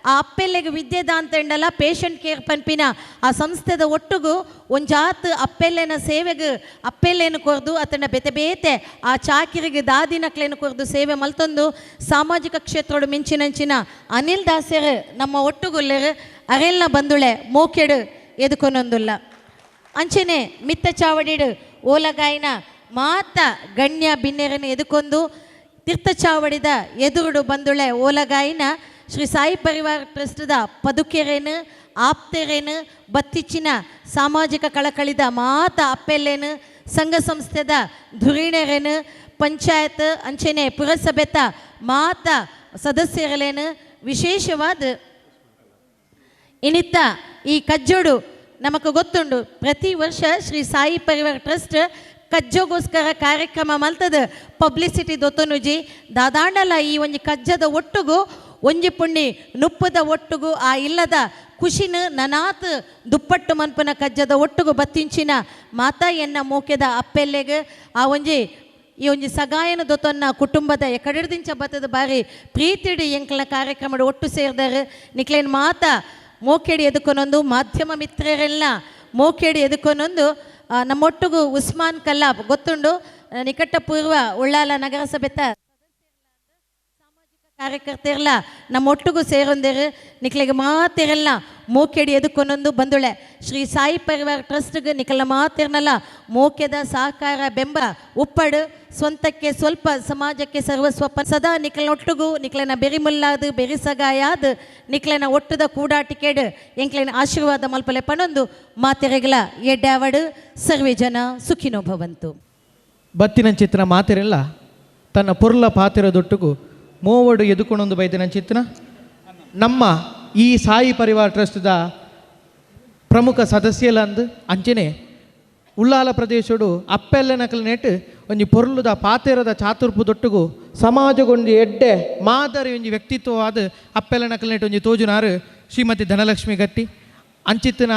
ಆ ಅಪ್ಪೆಲ್ಲೆಗ್ ವಿದ್ಯೆದಾಂತಂಡಲ ಪೇಷಂಟ್ ಕೇರ್ ಪನ್ಪಿನ ಆ ಸಂಸ್ಥೆದ ಒಟ್ಟುಗು ಒಂಜಾತ್ ಅಪ್ಪೆಲ್ಲೆನ ಸೇವೆಗ್ ಅಪ್ಪೆಲ್ಲೇನು ಕೊರ್ದು ಅತನ ಬೇತೆ ಬೇತೆ ಆ ಚಾಕಿರಿಗೆ ದಾದಿನಕ್ಲೇನು ಕೊರ್ದು ಸೇವೆ ಮಲ್ತೊಂದು ಸಾಮಾಜಿಕ ಕ್ಷೇತ್ರಡು ಮಿಂಚಿನಂಚಿನ ಅನಿಲ್ ದಾಸರು ನಮ್ಮ ಒಟ್ಟುಗುಲ್ಲೆರು ಅರೆಲ್ನ ಬಂದುಳೆ ಮೋಕೆಡು ಎದುಕೊನೊಂದುಲ್ಲ. ಅಂಚನೆ ಮಿತ್ತ ಚಾವಡಿಡು ಓಲಗಾಯಿನ ಮಾತ ಗಣ್ಯ ಬಿನ್ನೆರನ್ನು ಎದುಕೊಂದು ತೀರ್ಥ ಚಾವಡಿದ ಎದುರುಡು ಬಂದುಳೆ ಓಲಗಾಯಿನ ಶ್ರೀ ಸಾಯಿ ಪರಿವಾರ ಟ್ರಸ್ಟ್ದ ಪದುಕೆರೇನು ಆಪ್ತೆರೇನು ಬತ್ತಿಚ್ಚಿನ ಸಾಮಾಜಿಕ ಕಳಕಳಿದ ಮಾತ ಅಪ್ಪೆಲ್ಲೇನು ಸಂಘ ಸಂಸ್ಥೆದ ಧುರೀಣರೇನು ಪಂಚಾಯತ್ ಅಂಚನೆ ಪುರಸಭೆತ ಮಾತ ಸದಸ್ಯರಲೇನು ವಿಶೇಷವಾದ ಇನ್ನಿತ್ತ ಈ ಕಜ್ಜೋಡು ನಮಕ್ ಗೊತ್ತುಂಡು ಪ್ರತಿ ವರ್ಷ ಶ್ರೀ ಸಾಯಿ ಪರಿವಾರ ಟ್ರಸ್ಟ್ ಕಜ್ಜೋಗೋಸ್ಕರ ಕಾರ್ಯಕ್ರಮ ಮಲ್ತದ ಪಬ್ಲಿಸಿಟಿ ದೊತ್ತನುಜಿ ದಾದಾಂಡಲ ಈ ಒಂಜಿ ಕಜ್ಜದ ಒಟ್ಟುಗು ಒಂಜಿ ಪುಣ್ಣಿ ನುಪ್ಪದ ಒಟ್ಟುಗು ಆ ಇಲ್ಲದ ಖುಷಿನ ನನಾತ್ ದುಪ್ಪಟ್ಟು ಮನ್ಪುನ ಕಜ್ಜದ ಒಟ್ಟುಗು ಬತ್ತಿಂಚಿನ ಮಾತಾ ಎನ್ನ ಮೋಕೆದ ಅಪ್ಪೆಲ್ಲೆಗ್ ಆ ಒಂಜಿ ಈ ಒಂಜಿ ಸಗಾಯನ ದೊತ್ತನ್ನ ಕುಟುಂಬದ ಎಕಡೆದಿಂಚ ಬತ್ತದ ಬಾರಿ ಪ್ರೀತಿಡಿ ಎಂಕ್ಲ ಕಾರ್ಯಕ್ರಮದ ಒಟ್ಟು ಸೇರ್ದಾರೆ ನಿಕ್ಲೇನ್ ಮಾತಾ ಮೋಕೆಡಿ ಎದುಕೊನೊಂದು ಮಾಧ್ಯಮ ಮಿತ್ರರೆಲ್ಲ ಮೋಕೆಡಿ ಎದುಕೊನೊಂದು ನಮ್ಮೊಟ್ಟಿಗೂ ಉಸ್ಮಾನ್ ಕಲ್ಲಾಬ್ ಗೊತ್ತುಂಡು ನಿಕಟಪೂರ್ವ ಉಳ್ಳಾಲ ನಗರಸಭೆತ ಕಾರ್ಯಕರ್ತೆರ್ಲ ನಮ್ಮೊಟ್ಟಿಗೂ ಸೇರೊಂದೇರು ನಿಕ್ಲೆಗೆ ಮಾತಿರಲ್ಲ ಮೋಕೆಡಿ ಎದುಕೊನೊಂದು ಬಂದುಳೆ ಶ್ರೀ ಸಾಯಿ ಪರಿವಾರ ಟ್ರಸ್ಟ್ಗೆ ನಿಕಲ ಮಾತಿರ್ನಲ್ಲ ಮೋಕೆದ ಸಹಕಾರ ಬೆಂಬ ಉಪ್ಪಡು ಸ್ವಂತಕ್ಕೆ ಸ್ವಲ್ಪ ಸಮಾಜಕ್ಕೆ ಸರ್ವಸ್ವಪ್ಪ ಸದಾ ನಿಕ್ಲನೊಟ್ಟಿಗೂ ನಿಕ್ಲನ ಬೆರಿಮುಲ್ಲಾದು ಬೆರಿಸಗಾಯಾದ ನಿಕ್ಲನ ಒಟ್ಟುದ ಕೂಡಾಟಿಕೆಡು ಎಂಕ್ಲೆನ ಆಶೀರ್ವಾದ ಮಲ್ಪಲೆ ಪಣೊಂದು ಮಾತೆರೆಗಲ ಎಡ್ಡಾವಡು ಸರ್ವೇ ಜನ ಸುಖಿನೋ ಭವಂತು. ಬತ್ತಿನ ಚಿತ್ರ ಮಾತೆರೆಲ್ಲ ತನ್ನ ಪೊರ್ಲ ಪಾತಿರದೊಟ್ಟಿಗೂ ಮೋವಡು ಎದುಕೊಂಡೊಂದು ಬೈದಿನ ಚಿತ್ರ ನಮ್ಮ ಈ ಸಾಯಿ ಪರಿವಾರ ಟ್ರಸ್ಟ್ದ ಪ್ರಮುಖ ಸದಸ್ಯಲಂದು ಅಂಚನೆ ಉಳ್ಳಾಲ ಪ್ರದೇಶಡು ಅಪ್ಪೆಲ್ಲ ನಕಲು ನೆಟ್ಟು ಒಂಜಿ ಪೊರ್ಲುದ ಪಾತೆರದ ಚಾತುರ್ಪು ದೊಟ್ಟುಗು ಸಮಾಜಗೊಂಜಿ ಎಡ್ಡೆ ಮಾದರಿ ಒಂಜಿ ವ್ಯಕ್ತಿತ್ವವಾದ ಅಪ್ಪೆಲ್ಲ ನಕಲು ನೆಟ್ಟು ಒಂಜಿ ತೋಜುನಾರು ಶ್ರೀಮತಿ ಧನಲಕ್ಷ್ಮಿ ಗಟ್ಟಿ ಅಂಚಿತ್ತಿನ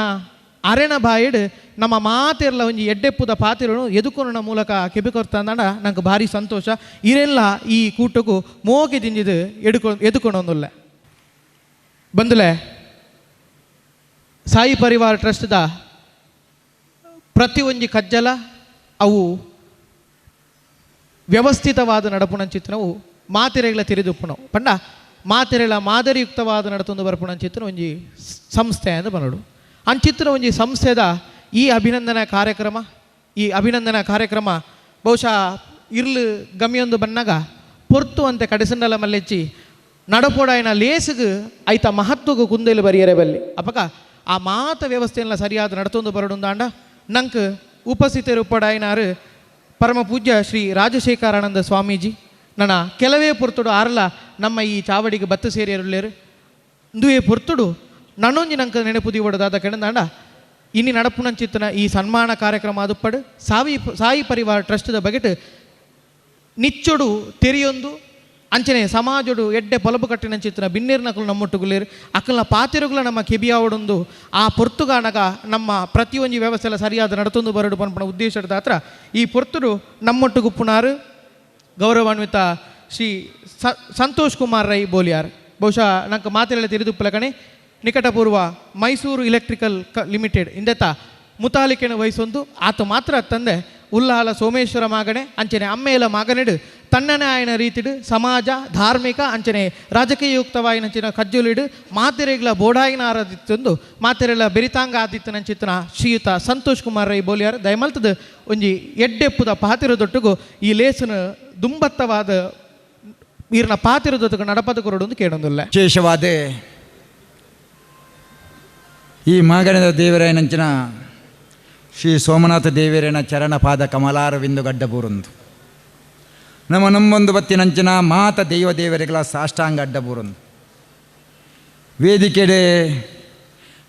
ಅರೆಣ ಬಾಯಿಡ್ ನಮ್ಮ ಮಾತೆರ್ಲ ಒಂಜಿ ಎಡ್ಡೆಪ್ಪುದ ಪಾತಿರನು ಎದುಕೊನ ಮೂಲಕ ಕೆಬಿಕೊರ್ತಂದಾಂಡ ನಂಗೆ ಭಾರಿ ಸಂತೋಷ. ಇರೆಲ್ಲ ಈ ಕೂಟಕ್ಕೂ ಮೋಗಿ ದಿಂಜಿದು ಎದುಕೊಂಡೊಂದುಲ್ಲ ಬಂದುಲೆ ಸಾಯಿ ಪರಿವಾರ ಟ್ರಸ್ಟ್ದ ಪ್ರತಿ ಒಂಜಿ ಕಜ್ಜಲ ಅವು ವ್ಯವಸ್ಥಿತವಾದ ನಡಪುಣಂಚಿತ್ತನವು ಮಾತೆರೆಗಳ ತೆರೆದುಪ್ಪುನವು ಪಂಡ ಮಾತೆರೆಗಳ ಮಾದರಿಯುಕ್ತವಾದ ನಡತೊಂದು ಬರ್ಪುಣಂಚಿತ್ತನ ಒಂಜಿ ಸಂಸ್ಥೆ ಅಂತ ಬನ್ನಡು. ಅಂಚಿತ್ತಿನ ಒಂಜಿ ಸಂಸ್ಥೆದ ಈ ಅಭಿನಂದನಾ ಕಾರ್ಯಕ್ರಮ ಬಹುಶಃ ಇರ್ಲು ಗಮಿಯೊಂದು ಬನ್ನಾಗ ಪೊರ್ತು ಅಂತೆ ಕಡಿಸಂಡಲ ಮಲ್ಲೆಚ್ಚಿ ನಡಪೋಡಾಯನ ಲೇಸುಗು ಐತ ಮಹತ್ವಗೂ ಕುಂದೇಲು ಬರಿಯರೆ ಬಲ್ಲಿ ಅಪಕ ಆ ಮಾತ ವ್ಯವಸ್ಥೆಯನ್ನ ಸರಿಯಾದ ನಡತೊಂದು ಬರಡುಂದಾಂಡ ನಂಕ್ ಉಪಸ್ಥಿತರುಪ್ಪಡಾಯನಾರು ಪರಮ ಪೂಜ್ಯ ಶ್ರೀ ರಾಜಶೇಖರಾನಂದ ಸ್ವಾಮೀಜಿ ನನ್ನ ಕೆಲವೇ ಪೊರ್ತುಡು ಆರ್ಲ ನಮ್ಮ ಈ ಚಾವಡಿಗೆ ಬತ್ತು ಸೇರಿಯರುಳ್ಳೇರು ಇಂದುವೇ ಪೊರ್ತುಡು ನನ್ನೊಂಜಿ ನಂಕ ನೆನಪು ದಿವಡದಾದ ಕೆಣದಾಂಡ ಇನ್ನಿ ನಡಪುನಂಚಿತ್ತನ ಈ ಸನ್ಮಾನ ಕಾರ್ಯಕ್ರಮ ಅದುಪ್ಪಡು ಸಾಯಿ ಪರಿವಾರ ಟ್ರಸ್ಟ್ದ ಬಗೆಟ್ ನಿಚ್ಚೊಡು ತೆರಿಯೊಂದು ಅಂಚನೆ ಸಮಾಜಡು ಎಡ್ಡೆ ಪೊಲಬು ಕಟ್ಟಿನಂಚಿತ್ತನ ಬಿನ್ನೇರ್ನಕಲು ನಮ್ಮೊಟ್ಟುಗುಲೇರು ಅಕಲ್ನ ಪಾತಿರುಗುಲ ನಮ್ಮ ಕೆಬಿಯಾವಡೊಂದು ಆ ಪೊರ್ತುಗಾನಗ ನಮ್ಮ ಪ್ರತಿಯೊಂಜಿ ವ್ಯವಸ್ಥೆಲ್ಲ ಸರಿಯಾದ ನಡತೊಂದು ಬರಡು ಪನ್ಪನ ಉದ್ದೇಶದ ಹತ್ರ ಈ ಪೊರ್ತುಡು ನಮ್ಮೊಟ್ಟುಗುಪ್ಪುನಾರು ಗೌರವಾನ್ವಿತ ಶ್ರೀ ಸಂತೋಷ್ ಕುಮಾರ್ ರೈ ಬೋಲಿಯಾರ್ ಬಹುಶಃ ನಂಗೆ ಮಾತೆಲ್ಲ ತಿಳಿದುಪ್ಪಲಕಣೆ ನಿಕಟಪೂರ್ವ ಮೈಸೂರು ಎಲೆಕ್ಟ್ರಿಕಲ್ ಲಿಮಿಟೆಡ್ ಇಂದೆತ ಮುತಾಲಿಕೆನ ವಹಿಸೊಂದು ಆತ ಮಾತ್ರ ತಂದೆ ಉಲ್ಲಾಲ ಸೋಮೇಶ್ವರ ಮಾಗಣೆ ಅಂಚನೆ ಅಮ್ಮೇಲ ಮಾಗನೆಡು ತನ್ನನೇ ಆಯನ ರೀತಿಡು ಸಮಾಜ ಧಾರ್ಮಿಕ ಅಂಚನೆ ರಾಜಕೀಯಯುಕ್ತವಾಯಿನಂಚಿನ ಕಜ್ಜುಲಿಡು ಮಾತೆರೆಗ್ಲ ಬೋಡಾಯಿನ ಆರಾಧಿತ್ತೊಂದು ಮಾತೆರೆಗಳ ಬೆರಿತಾಂಗ ಆದಿತ್ತನಂಚಿತ್ತನ ಶ್ರೀಯುತ ಸಂತೋಷ್ ಕುಮಾರ್ ರೈ ಬೋಲಿಯಾರ್ ದಯಮಲ್ತದ ಒಂಜಿ ಎಡ್ಡೆಪ್ಪುದ ಪಾತಿರದೊಟ್ಟುಗು ಈ ಲೇಸನ ದುಂಬತ್ತವಾದ ಈರ್ನ ಪಾತಿರದೊಟ್ಟುಗು ನಡಪದ ಕೊರಡೊಂದು ಕೇಳೊಂದುಲ್ಲ. ವಿಶೇಷವಾದ ಈ ಮಾಗಣದ ದೇವರಾಯನಂಚಿನ ಶ್ರೀ ಸೋಮನಾಥ ದೇವರನ ಚರಣಪಾದ ಕಮಲಾರವಿಂದು ಗಡ್ಡಬೂರೊಂದು ನಮ್ಮ ನಮ್ಮೊಂದು ಬತ್ತಿನಂಚಿನ ಮಾತ ದೈವ ದೇವರಿಗಳ ಸಾಷ್ಟಾಂಗ ಅಡ್ಡಬೂರೊಂದು ವೇದಿಕೆಡೆ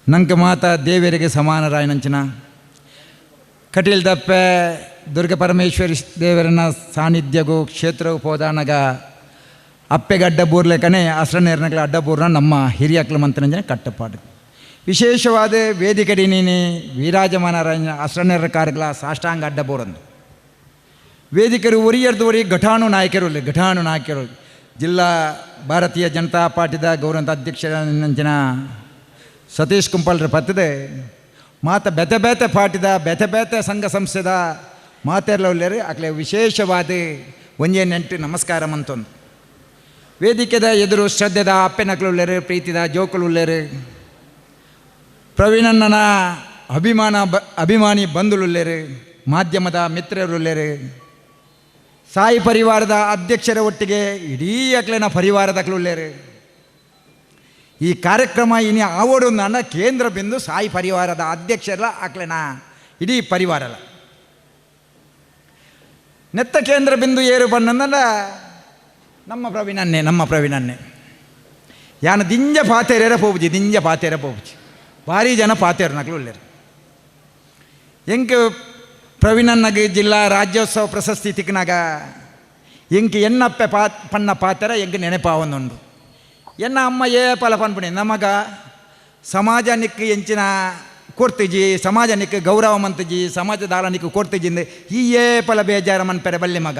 ನಂಕ ಮಾತ ದೇವರಿಗೆ ಸಮಾನರಾಯನಂಚಿನ ಕಟೀಲ್ ದಪ್ಪೆ ದುರ್ಗ ಪರಮೇಶ್ವರಿ ದೇವರನ ಸಾನ್ನಿಧ್ಯಗೂ ಕ್ಷೇತ್ರವು ಹೋದಾನಗ ಅಪ್ಪೆಗೆ ಅಡ್ಡಬೂರ್ಲೇಕನೆ ಅಸ್ರನೇರ್ನಗಳ ಅಡ್ಡಬೂರ್ನ ನಮ್ಮ ಹಿರಿಯಕ್ಲ ಮಂತ್ರನಂಜನ ಕಟ್ಟಪಾಡು. ವಿಶೇಷವಾದ ವೇದಿಕೆಡಿ ನೀನೆ ವಿರಾಜಮಾನರಾಯನ ಅಸ್ರನೇರ ಕಾರ್ಯಗಳ ಸಾಷ್ಟಾಂಗ ಅಡ್ಡಬೂರಂದು. ವೇದಿಕರು ಒರಿಯರ್ದು ಒರಿ ಘಟಾಣು ನಾಯಕರು, ಘಟಾಣು ನಾಯಕರು ಜಿಲ್ಲಾ ಭಾರತೀಯ ಜನತಾ ಪಾರ್ಟಿದ ಗೌರವ ಅಧ್ಯಕ್ಷರ ಸತೀಶ್ ಕುಂಪಾಲ್ರ ಪತ್ತದೆ ಮಾತ ಬೆತೆ ಬೇತೆ ಪಾರ್ಟಿದ ಬೆತೆ ಬೇತೆ ಸಂಘ ಸಂಸ್ಥೆದ ಮಾತೆರ್ಲ ಉಲ್ಲೇರು. ಅಕ್ಲೆ ವಿಶೇಷವಾದ ಒಂಜೇ ನೆಂಟು ನಮಸ್ಕಾರ ಮಂತೊಂದು ವೇದಿಕೆದ ಎದುರು ಶ್ರದ್ಧೆದ ಅಪ್ಪೆನಕ್ಲು ಉಲ್ಲೇರು, ಪ್ರೀತಿದ ಜೋಕುಲು ಉಲ್ಲೇರು, ಪ್ರವೀಣಣ್ಣನ ಅಭಿಮಾನ ಅಭಿಮಾನಿ ಬಂಧುಲುಲ್ಲೇರು, ಮಾಧ್ಯಮದ ಮಿತ್ರರುಲ್ಲೇರು, ಸಾಯಿ ಪರಿವಾರದ ಅಧ್ಯಕ್ಷರ ಒಟ್ಟಿಗೆ ಇಡೀ ಅಕ್ಲೆನ ಪರಿವಾರದಕ್ಲುಲ್ಲೇರು. ಈ ಕಾರ್ಯಕ್ರಮ ಇನಿ ಆವೋಡು ನನ್ನ ಕೇಂದ್ರ ಬಿಂದು ಸಾಯಿ ಪರಿವಾರದ ಅಧ್ಯಕ್ಷರಲ್ಲ ಅಕ್ಲೆನ ಇಡೀ ಪರಿವಾರಲ್ಲ. ನೆತ್ತ ಕೇಂದ್ರ ಬಿಂದು ಏರು ಬಣ್ಣಂದ ನಮ್ಮ ಪ್ರವೀಣನ್ನೇ, ನಮ್ಮ ಪ್ರವೀಣನ್ನೇ. ಯಾನು ದಿಂಜ ಪಾತೇರ ಪೋಪುಜಿ, ದಿಂಜ ಪಾತೇರ ಪೋಪುಜಿ, ಭಾರಿ ಜನ ಪಾತೇರು ನಕ್ಲು ಉಲ್ಲೇರು. ಎಂಕ್ ಪ್ರವೀಣಣ್ಣಗೆ ಜಿಲ್ಲಾ ರಾಜ್ಯೋತ್ಸವ ಪ್ರಶಸ್ತಿ ತಿಕ್ಕನಾಗ ಎಂಕ್ ಎನ್ನಪ್ಪೆ ಪಾ ಪಣ್ಣ ಪಾತೆರ ಎಂಕ್ ನೆನಪಾವೊಂದುಂಡು. ಎನ್ನ ಅಮ್ಮ ಏ ಪಲ ಪನ್ಪುಣಿ ನಮಗ ಸಮಾಜ ನಿಕ್ಕು ಎಂಚಿನ ಕೊರ್ತಿಜಿ, ಸಮಾಜ ನಿಕ್ಕು ಗೌರವ ಮಂತಜಿ, ಸಮಾಜ ದಾಲ ನಿಕ್ಕು ಕೊರ್ತಿಜಿಂದ ಈ ಏ ಪಲ ಬೇಜಾರ ಮನ್ಪೆರೆ ಬಲ್ಲೆ ಮಗ,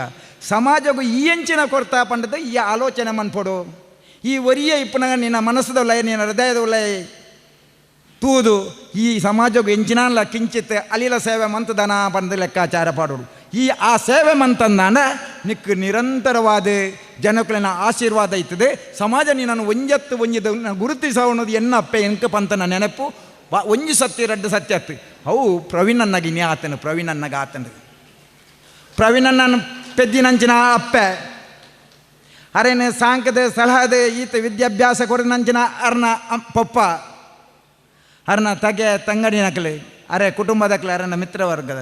ಸಮಾಜಗೂ ಈ ಎಂಚಿನ ಕೊರ್ತಾ ಪಂಡದ ಈ ಆಲೋಚನೆ ಮನ್ಪೊಡು. ಈ ಒರಿಯ ಇಪ್ಪನಾಗ ನಿನ್ನ ಮನಸ್ಸದೊಲ್ಲ ನಿನ್ನ ಹೃದಯದೊಲ್ಲ ತೂದು ಈ ಸಮಾಜಕ್ಕೂ ಎಂಚಿನಾನ್ಲ ಕಿಂಚಿತ್ ಅಲಿಲ ಸೇವೆ ಮಂತದನ ಪಂದ ಲೆಕ್ಕಾಚಾರ ಪಾಡೋಡು. ಈ ಆ ಸೇವೆ ಮಂತಂದಾನ ನಿಕ್ಕು ನಿರಂತರವಾದ ಜನಕುಲಿನ ಆಶೀರ್ವಾದ ಇತ್ತದೆ. ಸಮಾಜ ನೀನನ್ನು ಒಂಜತ್ತು ಒಂಜಿದ ಗುರುತಿಸವನ್ನೋದು ಎನ್ನ ಅಪ್ಪೆ ಎಂಕ ಪಂತನ ನೆನಪು ಒಂಜಿ ಸತ್ಯ ರಡ್ಡು ಸತ್ಯ ಅತ್ತು ಅವು ಪ್ರವೀಣಣ್ಣಗೆ ಇನಿ ಆತನು, ಪ್ರವೀಣಣ್ಣಗೆ ಆತನು. ಪ್ರವೀಣಣ್ಣನ ಪೆದ್ದಿನಂಚಿನ ಅಪ್ಪೆ ಅರೇನೆ ಸಾಂಕದ ಸಲಹದೆ ಈತ ವಿದ್ಯಾಭ್ಯಾಸ ಕೊರನಂಚಿನ ಅರ್ನ ಪಪ್ಪ ಅರ್ನ ತಗೆ ತಂಗಡಿ ನಕಲೆ ಅರೆ ಕುಟುಂಬದಕ್ಲೆ ಅರನ ಮಿತ್ರವರ್ಗದ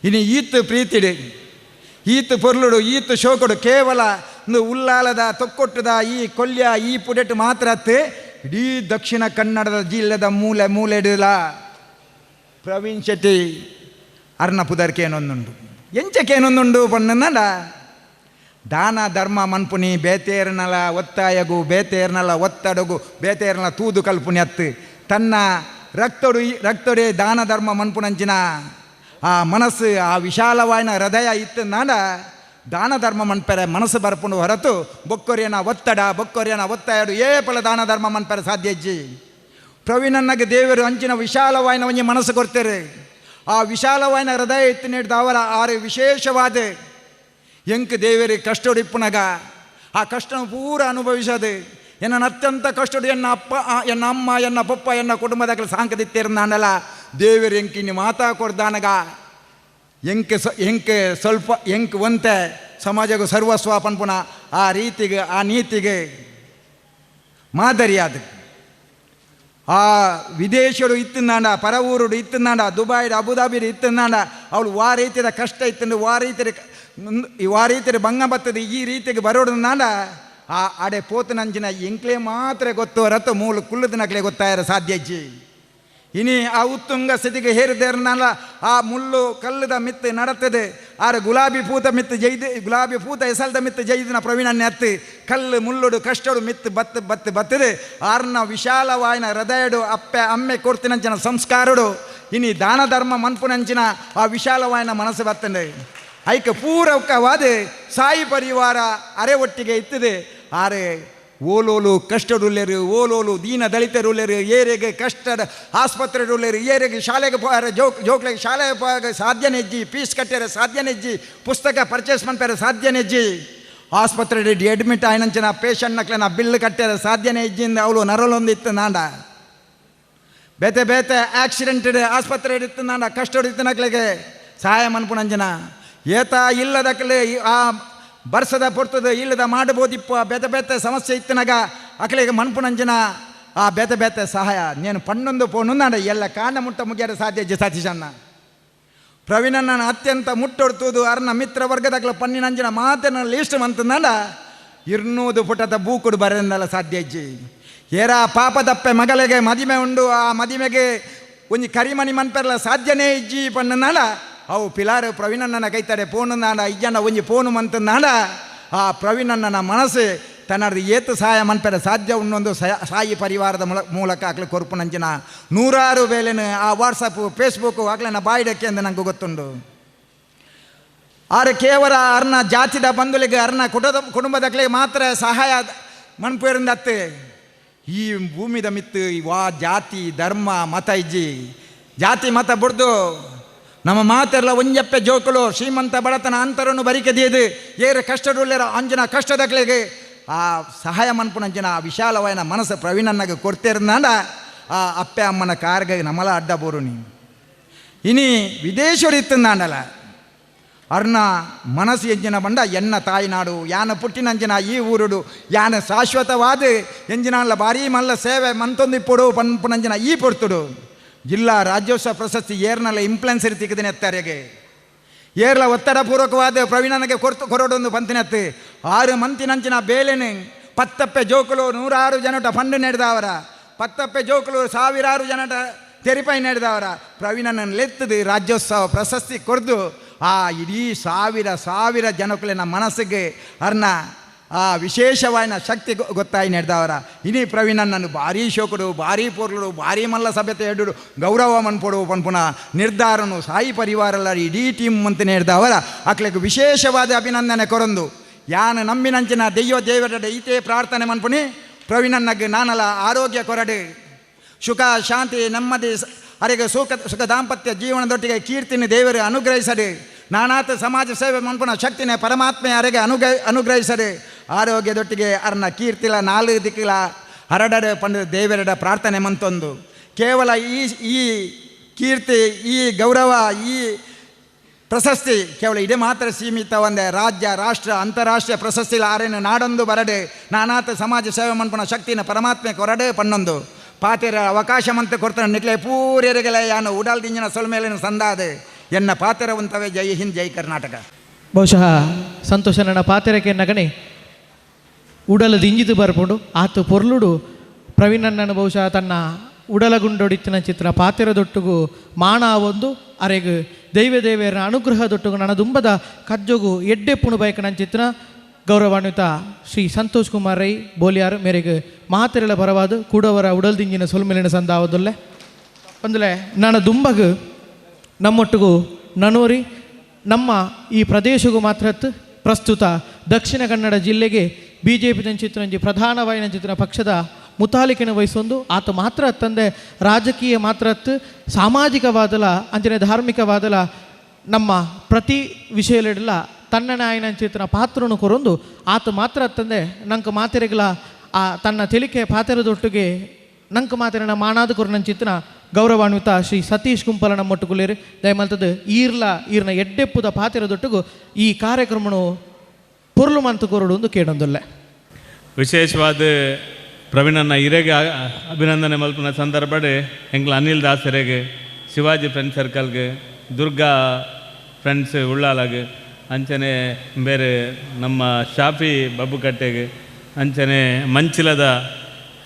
ಇನ್ನು ಈತ ಪ್ರೀತಿಡು ಈತ ಪೊರ್ಲುಡು ಈತ ಶೋಕಡು ಕೇವಲ ಉಲ್ಲಾಲದ ತೊಕ್ಕೊಟ್ಟದ ಈ ಕೊಲ್ಯ ಈ ಪುಡೆಟು ಮಾತ್ರ ಅತ್ತೆ ಇಡೀ ದಕ್ಷಿಣ ಕನ್ನಡದ ಜಿಲ್ಲೆದ ಮೂಲೆ ಮೂಲೆಡಿಲ ಪ್ರವೀಣ್ ಶೆಟ್ಟಿ ಅರ್ನ ಪುದರ್ಕೇನೊಂದುಂಡು ಎಂಚಕೇನೊಂದುಂಡು ಪಣ್ಣಂದ ದಾನ ಧರ್ಮ ಮನ್ಪುನಿ ಬೇತೇರ್ನಲ ಒತ್ತಾಯಗು ಬೇತೇರ್ನಲ ಒತ್ತಡಗು ಬೇತೇರ್ನಲ ತೂದು ಕಲ್ಪುನಿ ಅತ್ತು ತನ್ನ ರಕ್ತೊಡು ರಕ್ತೊಡೆ ದಾನ ಧರ್ಮ ಮನ್ಪುನಂಚಿನ ಆ ಮನಸ್ಸು ಆ ವಿಶಾಲವಾಯಿನ ಹೃದಯ ಇತ್ತು ನಾಡ ದಾನ ಧರ್ಮ ಮನ್ಪೆರೆ ಮನಸ್ಸು ಬರ್ಪುಂಡು ಹೊರತು ಬೊಕ್ಕೊರಿಯನ ಒತ್ತಡ ಬೊಕ್ಕೊರಿಯನ ಒತ್ತಾಯಡು ಏ ಪಲ ದಾನ ಧರ್ಮ ಮನ್ಪೆರೆ ಸಾಧ್ಯ ಇಜ್ಜಿ. ಪ್ರವೀಣಣ್ಣಗೆ ದೇವರು ಅಂಚಿನ ವಿಶಾಲವಾಯಿನ ಒಂಜಿ ಮನಸ್ಸು ಕೊಡ್ತಾರೆ. ಆ ವಿಶಾಲವಾಯಿನ ಹೃದಯ ಇತ್ತು ನೀಡಿದ ಅವರ ಆರು ವಿಶೇಷವಾದ ಎಂಕ್ ದೇವರಿ ಕಷ್ಟೊಡು ಇಪ್ಪುನಗ ಆ ಕಷ್ಟ ಪೂರ ಅನುಭವಿಸೋದು ಎನ್ನ ಅತ್ಯಂತ ಕಷ್ಟಡು ಎನ್ನ ಅಪ್ಪ ಎನ್ನ ಅಮ್ಮ ಎನ್ನ ಪಪ್ಪ ಎನ್ನ ಕುಟುಂಬದ ಸಾಂಕದಿತ್ತೇರ್ನಾನಲ್ಲ ದೇವರು ಎಂಕ್ ಇನ್ನು ಮಾತಾ ಕೊಡ್ದಾನಗ ಎಂಕ್ ಎಂಕ್ ಸ್ವಲ್ಪ ಎಂಕ್ ಒಂತೆ ಸಮಾಜಗೂ ಸರ್ವಸ್ವ ಪನ್ಪುನ ಆ ರೀತಿಗೆ ಆ ನೀತಿಗೆ ಮಾದರಿಯಾದ ಆ ವಿದೇಶರು ಇತ್ತಿನಾಂಡ ಪರ ಊರುಡು ಇತ್ತಿನಾಂಡ ದುಬಾಯ್ಡು ಅಬುದಾಬಿಡು ಇತ್ತಿನಾಂಡ ಅವಳು ವಾ ರೀತಿಯ ಕಷ್ಟ ಇತ್ತಂದು ವಾ ರೀತಿಯ ವಾ ರೀತಿಯ ಭಂಗ ಬರ್ತದೆ ಈ ರೀತಿಗೆ ಬರೋಡು ನಾಂಡ ಆ ಅಡೆ ಪೋತನಂಚಿನ ಎಂಕ್ಲೆ ಮಾತ್ರ ಗೊತ್ತು ಹೊರತು ಮೂಲ ಕುಲ್ಲದನಕ್ಲೆ ಗೊತ್ತಾಯರ ಸಾಧ್ಯ ಇಜ್ಜಿ. ಇನಿ ಆ ಉತ್ತುಂಗ ಸ್ಥಿತಿಗೆ ಹೇರಿದೇರ್ನಲ್ಲ ಆ ಮುಳ್ಳು ಕಲ್ಲದ ಮಿತ್ತು ನಡತದೆ ಆರೆ ಗುಲಾಬಿ ಪೂತ ಮಿತ್ತು ಜೈದು ಗುಲಾಬಿ ಪೂತ ಎಸಲ್ದ ಮಿತ್ತು ಜೈದಿನ ಪ್ರವೀಣನ್ನೇ ಅತ್ತು ಕಲ್ಲು ಮುಳ್ಳುಡು ಕಷ್ಟಡು ಮಿತ್ತು ಬತ್ತು ಬತ್ತು ಬತ್ತದೆ ಆರ್ನ ವಿಶಾಲವಾಯಿನ ಹೃದಯಡು ಅಪ್ಪೆ ಅಮ್ಮೆ ಕೊಡ್ತಿನಂಚಿನ ಸಂಸ್ಕಾರಡು ಇನಿ ದಾನ ಧರ್ಮ ಮನ್ಪುನಂಚಿನ ಆ ವಿಶಾಲವಾಯಿನ ಮನಸ್ಸು ಬರ್ತದೆ. ಐಕ ಪೂರಕವಾದ ಸಾಯಿ ಪರಿವಾರ ಅರೆ ಒಟ್ಟಿಗೆ ಇತ್ತದೆ. ಆರೆ ಓಲೋಲು ಕಷ್ಟಡುಲ್ಲೇರು ಓಲೋಲು ದೀನ ದಳಿತರುಲ್ಲೇರು ಏರೆಗೆ ಕಷ್ಟದ ಆಸ್ಪತ್ರೆ ಉಳ್ಳೇರು ಏರೆಗೆ ಶಾಲೆಗೆ ಪೋಯಾರ ಜೋಕ್ಲೆಗೆ ಶಾಲೆಗೆ ಪೋಯಾಗ ಸಾಧ್ಯನೆಜ್ಜಿ ಫೀಸ್ ಕಟ್ಟ್ಯಾರ ಸಾಧ್ಯನೆಜ್ಜಿ ಪುಸ್ತಕ ಪರ್ಚೇಸ್ ಮಾಡ್ತಾರೆ ಸಾಧ್ಯನೆಜ್ಜಿ ಆಸ್ಪತ್ರೆ ಅಡ್ಮಿಟ್ ಆಯ್ನಂಚಿನ ಪೇಷಂಟ್ ನಕ್ಲೆನ ಬಿಲ್ ಕಟ್ಟ್ಯಾರ ಸಾಧ್ಯನೇ ಇಜ್ಜಿಂದ ಅವಳು ನರಳೊಂದಿತ್ತು ನಾಂಡ ಬೇತೆ ಬೇತೆ ಆಕ್ಸಿಡೆಂಟ್ ಆಸ್ಪತ್ರೆ ಇತ್ತು ನಾಂಡ ಕಷ್ಟಡು ಇತ್ತು ನಕ್ಲೆಗೆ ಸಹಾಯ ಮನ್ಪುನಂಚಿನ ಏತ ಇಲ್ಲದಕ್ಲೆ ಆ ಬರ್ಸದ ಪೊರ್ತದ ಇಲ್ಲದ ಮಾಡಬಹುದಿಪ್ಪ ಬೇತೆ ಬೇತೆ ಸಮಸ್ಯೆ ಇತ್ತನಾಗ ಅಕಲಿಗೆ ಮನ್ಪುನಂಚಿನ ಆ ಬೇತೆ ಬೇತೆ ಸಹಾಯ ನೇನು ಪಣ್ಣೊಂದು ಪೋನು ಎಲ್ಲ ಕಾಂಡ ಮುಟ್ಟ ಮುಗಿಯರ ಸಾಧ್ಯ ಸತೀಶಣ್ಣ ಪ್ರವೀಣಣ್ಣನ ಅತ್ಯಂತ ಮುಟ್ಟೊಡ್ತುದು ಅರ್ನ ಮಿತ್ರ ವರ್ಗದಕ್ಲ ಪನ್ನಿನಂಚಿನ ಮಾತಿನ ಲೀಸ್ಟ್ ಮಂತಂದಾಂಡ 200 ಪುಟದ ಬೂಕುಡು ಬರೆಂದಲ್ಲ ಸಾಧ್ಯ ಇಜ್ಜಿ. ಏರ ಪಾಪದಪ್ಪೆ ಮಗಳಿಗೆ ಮದಿಮೆ ಉಂಡು ಆ ಮದಿಮೆಗೆ ಒಂಜಿ ಕರಿಮಣಿ ಮನ್ಪೆರ್ಲ ಸಾಧ್ಯನೇ ಇಜ್ಜಿ ಪಣ್ಣನಾಡ ಅವು ಪಿಲಾರು ಪ್ರವೀಣಣ್ಣನ ಕೈತಾರೆ ಪೋನು ನಾಡ ಇಜ್ಜನ ಒಂಜಿ ಪೋನು ಮಂತನಾಡ ಆ ಪ್ರವೀಣಣ್ಣನ ಮನಸ್ಸು ತನ್ನದು ಏತು ಸಹಾಯ ಮನ್ಪೆರ ಸಾಧ್ಯ ಉನ್ನೊಂದು ಸಾಯಿ ಪರಿವಾರದ ಮೂಲಕ ಆಕ್ಲೆ ಕೊರ್ಪುನಂಚಿನ ನೂರಾರು ವೇಳೆನು ಆ ವಾಟ್ಸಪ್ ಫೇಸ್ಬುಕ್ ಆಕ್ಲೆನ ಬಾಯಿಡಕ್ಕೆ ಅಂತ ನಂಗೆ ಗೊತ್ತುಂಡು. ಆರು ಕೇವಲ ಅರ್ನ ಜಾತಿದ ಬಂಧುಲಿಗೆ ಅರ್ನ ಕುಟುಂಬದಕ್ಲಿಗೆ ಮಾತ್ರ ಸಹಾಯ ಮನ್ಪೇರಿಂದತ್ತೆ. ಈ ಭೂಮಿದ ಮಿತ್ತು ವಾ ಜಾತಿ ಧರ್ಮ ಮತ ಇಜ್ಜಿ, ಜಾತಿ ಮತ ಬುಡ್ದು ನಮ್ಮ ಮಾತೆಲ್ಲ ಒಂಜಪ್ಪೆ ಜೋಕುಲು ಶ್ರೀಮಂತ ಬಡತನ ಅಂತರನ್ನು ಬರಿಕೆದಿಯದು ಏರು ಕಷ್ಟಡುಳ್ಳರ ಅಂಜನ ಕಷ್ಟದಕ್ಲಿಗೆ ಆ ಸಹಾಯ ಮನ್ಪುನಂಚಿನ ಆ ವಿಶಾಲವಾಯನ ಮನಸ್ಸು ಪ್ರವೀಣನ್ನಾಗ ಕೊಡ್ತಿರ್ನಾಂಡ ಆ ಅಪ್ಪೆ ಅಮ್ಮನ ಕಾರ್ಗೆ ನಮ್ಮಲ ಅಡ್ಡ ಬೋರು ನೀ. ಇನಿ ವಿದೇಶರು ಇತ್ತಂದಾಂಡಲ ಅರ್ನ ಮನಸ್ಸು ಎಂಜಿನ ಬಂಡ ಎನ್ನ ತಾಯಿನಾಡು ಯಾನ ಪುಟ್ಟಿನಂಚಿನ ಈ ಊರುಡು ಯಾನ ಶಾಶ್ವತವಾದ ಎಂಜಿನಲ್ಲ ಭಾರೀ ಮಲ್ಲ ಸೇವೆ ಮಂತೊಂದಿಪ್ಪುಡು ಪನ್ಪುನಂಚಿನ ಈ ಪೊರ್ತುಡು ಜಿಲ್ಲಾ ರಾಜ್ಯೋತ್ಸವ ಪ್ರಶಸ್ತಿ ಏರ್ನಲ್ಲ ಇಂಪ್ಲುಯೆನ್ಸರ್ ತಿಕ್ಕದಿನೆತ್ತರೆಗೆ ಏರ್ಲ ಒತ್ತಡಪೂರ್ವಕವಾದ ಪ್ರವೀಣನಿಗೆ ಕೊರಡೊಂದು ಪಂತಿನತ್ತು 6 ಮಂತಿನಂಚಿನ ಬೇಲೆನು ಪತ್ತಪ್ಪೆ ಜೋಕುಲು 106 ಜನಟ ಫಂಡು ನಡೆದವರ, ಪತ್ತಪ್ಪೆ ಜೋಕುಲು ಸಾವಿರಾರು ಜನಟ ತೆರಿಪೈ ನಡೆದವರ ಪ್ರವೀಣನನ್ನು ಲೆತ್ತದು ರಾಜ್ಯೋತ್ಸವ ಪ್ರಶಸ್ತಿ ಕೊಡ್ದು ಆ ಇಡೀ ಸಾವಿರ ಸಾವಿರ ಜನಕುಲಿನ ಮನಸ್ಸಿಗೆ ಅರ್ನ ಆ ವಿಶೇಷವಾದ ಶಕ್ತಿ ಗೊತ್ತಾಯಿ ನಡೆದವರ. ಇನಿ ಪ್ರವೀಣನನ್ನು ಭಾರೀ ಶೋಕುಡು ಭಾರೀ ಪೊರ್ಲುಡು ಭಾರೀ ಮಲ್ಲ ಸಭ್ಯತೆ ಎಡುಡು ಗೌರವ ಮನ್ಪೊಡು ಪನ್ಪುನ ನಿರ್ಧಾರನು ಸಾಯಿ ಪರಿವಾರಲ್ಲ ಇಡೀ ಟೀಮ್ ಅಂತ ನಡೆದವರ ಅಕ್ಲೆಗ್ ವಿಶೇಷವಾದ ಅಭಿನಂದನೆ ಕೊರಂದು ಯಾನ ನಂಬಿನಂಚಿನ ದೆಯ್ಯೋ ದೇವರ ಈತೇ ಪ್ರಾರ್ಥನೆ ಮನ್ಪುನಿ ಪ್ರವೀಣನ್ನಗ್ ನಾನಲ ಆರೋಗ್ಯ ಕೊರಡು ಸುಖ ಶಾಂತಿ ನೆಮ್ಮದಿ ಅರೆಗೆ ಸುಖ ಸುಖ ದಾಂಪತ್ಯ ಜೀವನದೊಟ್ಟಿಗೆ ಕೀರ್ತಿನ ದೇವರು ಅನುಗ್ರಹಿಸಡು, ನಾನಾತ ಸಮಾಜ ಸೇವೆ ಮನ್ಪುನ ಶಕ್ತಿನೇ ಪರಮಾತ್ಮೆ ಅರೆಗೆ ಅನುಗ್ರಹಿಸಡು, ಆರೋಗ್ಯದೊಟ್ಟಿಗೆ ಅರ್ನ ಕೀರ್ತಿಲ ನಾಲು ದಿಕ್ಕಿಲ ಹರಡಡು ಪಂಡ ದೇವರಡ ಪ್ರಾರ್ಥನೆ ಮಂತೊಂದು. ಕೇವಲ ಈ ಈ ಕೀರ್ತಿ ಈ ಗೌರವ ಈ ಪ್ರಶಸ್ತಿ ಕೇವಲ ಇದೇ ಮಾತ್ರ ಸೀಮಿತ ಒಂದೇ ರಾಜ್ಯ ರಾಷ್ಟ್ರ ಅಂತಾರಾಷ್ಟ್ರೀಯ ಪ್ರಶಸ್ತಿಲ ಆರೇನು ನಾಡೊಂದು ಬರಡು ನಾನಾತ ಸಮಾಜ ಸೇವೆ ಮನ್ಪುನ ಶಕ್ತಿನ ಪರಮಾತ್ಮೆ ಕೊರಡು ಪನ್ನೊಂದು ಪಾತೆರ ಅವಕಾಶ ಮಂತ ಕೊಡ್ತಾನೆ ನಿಕ್ಲೆ ಪೂರ್ಯರಿಗೆಲ್ಲ ಯಾನು ಉಡಾಲ್ ದಿಂಜಿನ ಸೊಲ್ಮೇಲಿನ ಸಂದಾದ ಎನ್ನ ಪಾತೆರ ಉಂತವೆ. ಜೈ ಹಿಂದ್, ಜೈ ಕರ್ನಾಟಕ. ಬಹುಶಃ ಸಂತೋಷ ನನ್ನ ಪಾತೆರಕ್ಕೆ ನಗಣೆ ಉಡಲ ದಿಂಜಿದು ಬರ್ಪುಂಡು ಆತು ಪೊರ್ಲುಡು ಪ್ರವೀಣಣ್ಣನ ಬಹುಶಃ ತನ್ನ ಉಡಲಗುಂಡೊಡಿತ್ತಿನ ಚಿತ್ರ ಪಾತೆರದೊಟ್ಟುಗು ಮಾಣ ಒಂದು ಅರೆಗು ದೈವ ದೇವಿಯರ ಅನುಗ್ರಹದೊಟ್ಟುಗು ನನ್ನ ದುಂಬದ ಕಜ್ಜೊಗು ಎಡ್ಡೆಪ್ಪುಣು ಬಯಕನ ಚಿತ್ರ ಗೌರವಾನ್ವಿತ ಶ್ರೀ ಸಂತೋಷ್ ಕುಮಾರ್ ರೈ ಬೋಲಿಯಾರ್ ಮೇರೆಗೆ ಮಾತೆರಳ ಪರವಾದ ಕೂಡವರ ಉಡಲ್ದಿಂಜಿನ ಸೊಲ್ಮೆಲಿನ ಸಂದಾವದೊಲ್ಲೆ ಒಂದಲೆ ನನ್ನ ದುಂಬಗು ನಮ್ಮೊಟ್ಟಿಗೂ ನನೋರಿ ನಮ್ಮ ಈ ಪ್ರದೇಶಗೂ ಮಾತ್ರ ಪ್ರಸ್ತುತ ದಕ್ಷಿಣ ಕನ್ನಡ ಜಿಲ್ಲೆಗೆ B J P ನಂಚಿತ್ರಂಜಿ ಪ್ರಧಾನವಾಯಿನ ಚಿತ್ರ ಪಕ್ಷದ ಮುತಾಲಿಕೆನ ವಹಿಸೊಂದು ಆತ ಮಾತ್ರ ತಂದೆ ರಾಜಕೀಯ ಮಾತ್ರ ಸಾಮಾಜಿಕವಾದಲ ಅಂಚನೆ ಧಾರ್ಮಿಕವಾದಲ ನಮ್ಮ ಪ್ರತಿ ವಿಷಯಲಿಡಲ ತನ್ನ ನಾಯನಂಚಿತನ ಪಾತ್ರನು ಕೊರೊಂದು ಆತ ಮಾತ್ರ ತಂದೆ ನಂಗೆ ಮಾತೆರೆಗಳ ಆ ತನ್ನ ತಿಳಿಕೆ ಪಾತೆರದೊಟ್ಟಿಗೆ ನಂಗೆ ಮಾತೆರನ ಮಾನಾದ ಕೊರನಂಚಿತನ ಗೌರವಾನ್ವಿತ ಶ್ರೀ ಸತೀಶ್ ಕುಂಪಲ ನಮ್ಮೊಟ್ಟುಗುಲೇರು ದಯಮಲ್ತದ್ದು ಈರ್ಲ ಈರ್ನ ಎಡ್ಡೆಪ್ಪುದ ಪಾತೆರದೊಟ್ಟಿಗೂ ಈ ಕಾರ್ಯಕ್ರಮನು ಪೊರ್ಲು ಮಂತು ಕೊರಡು ಒಂದು ಕೇಳೊಂದೊಲ್ಲೆ. ವಿಶೇಷವಾದ ಪ್ರವೀಣನ ಹಿರೇಗೆ ಅಭಿನಂದನೆ ಮಲ್ಪುನ ಸಂದರ್ಭಡೆ ಎಂಗ್ಲ ಅನಿಲ್ ದಾಸರೆಗೆ ಶಿವಾಜಿ ಫ್ರೆಂಡ್ ಸರ್ಕಲ್ಗೆ ದುರ್ಗಾ ಫ್ರೆಂಡ್ಸ್ ಉಳ್ಳಾಲಾಗೆ ಅಂಚನೆ ಬೇರೆ ನಮ್ಮ ಶಾಫಿ ಬಬ್ಬುಕಟ್ಟೆಗೆ ಅಂಚನೆ ಮಂಚಿಲದ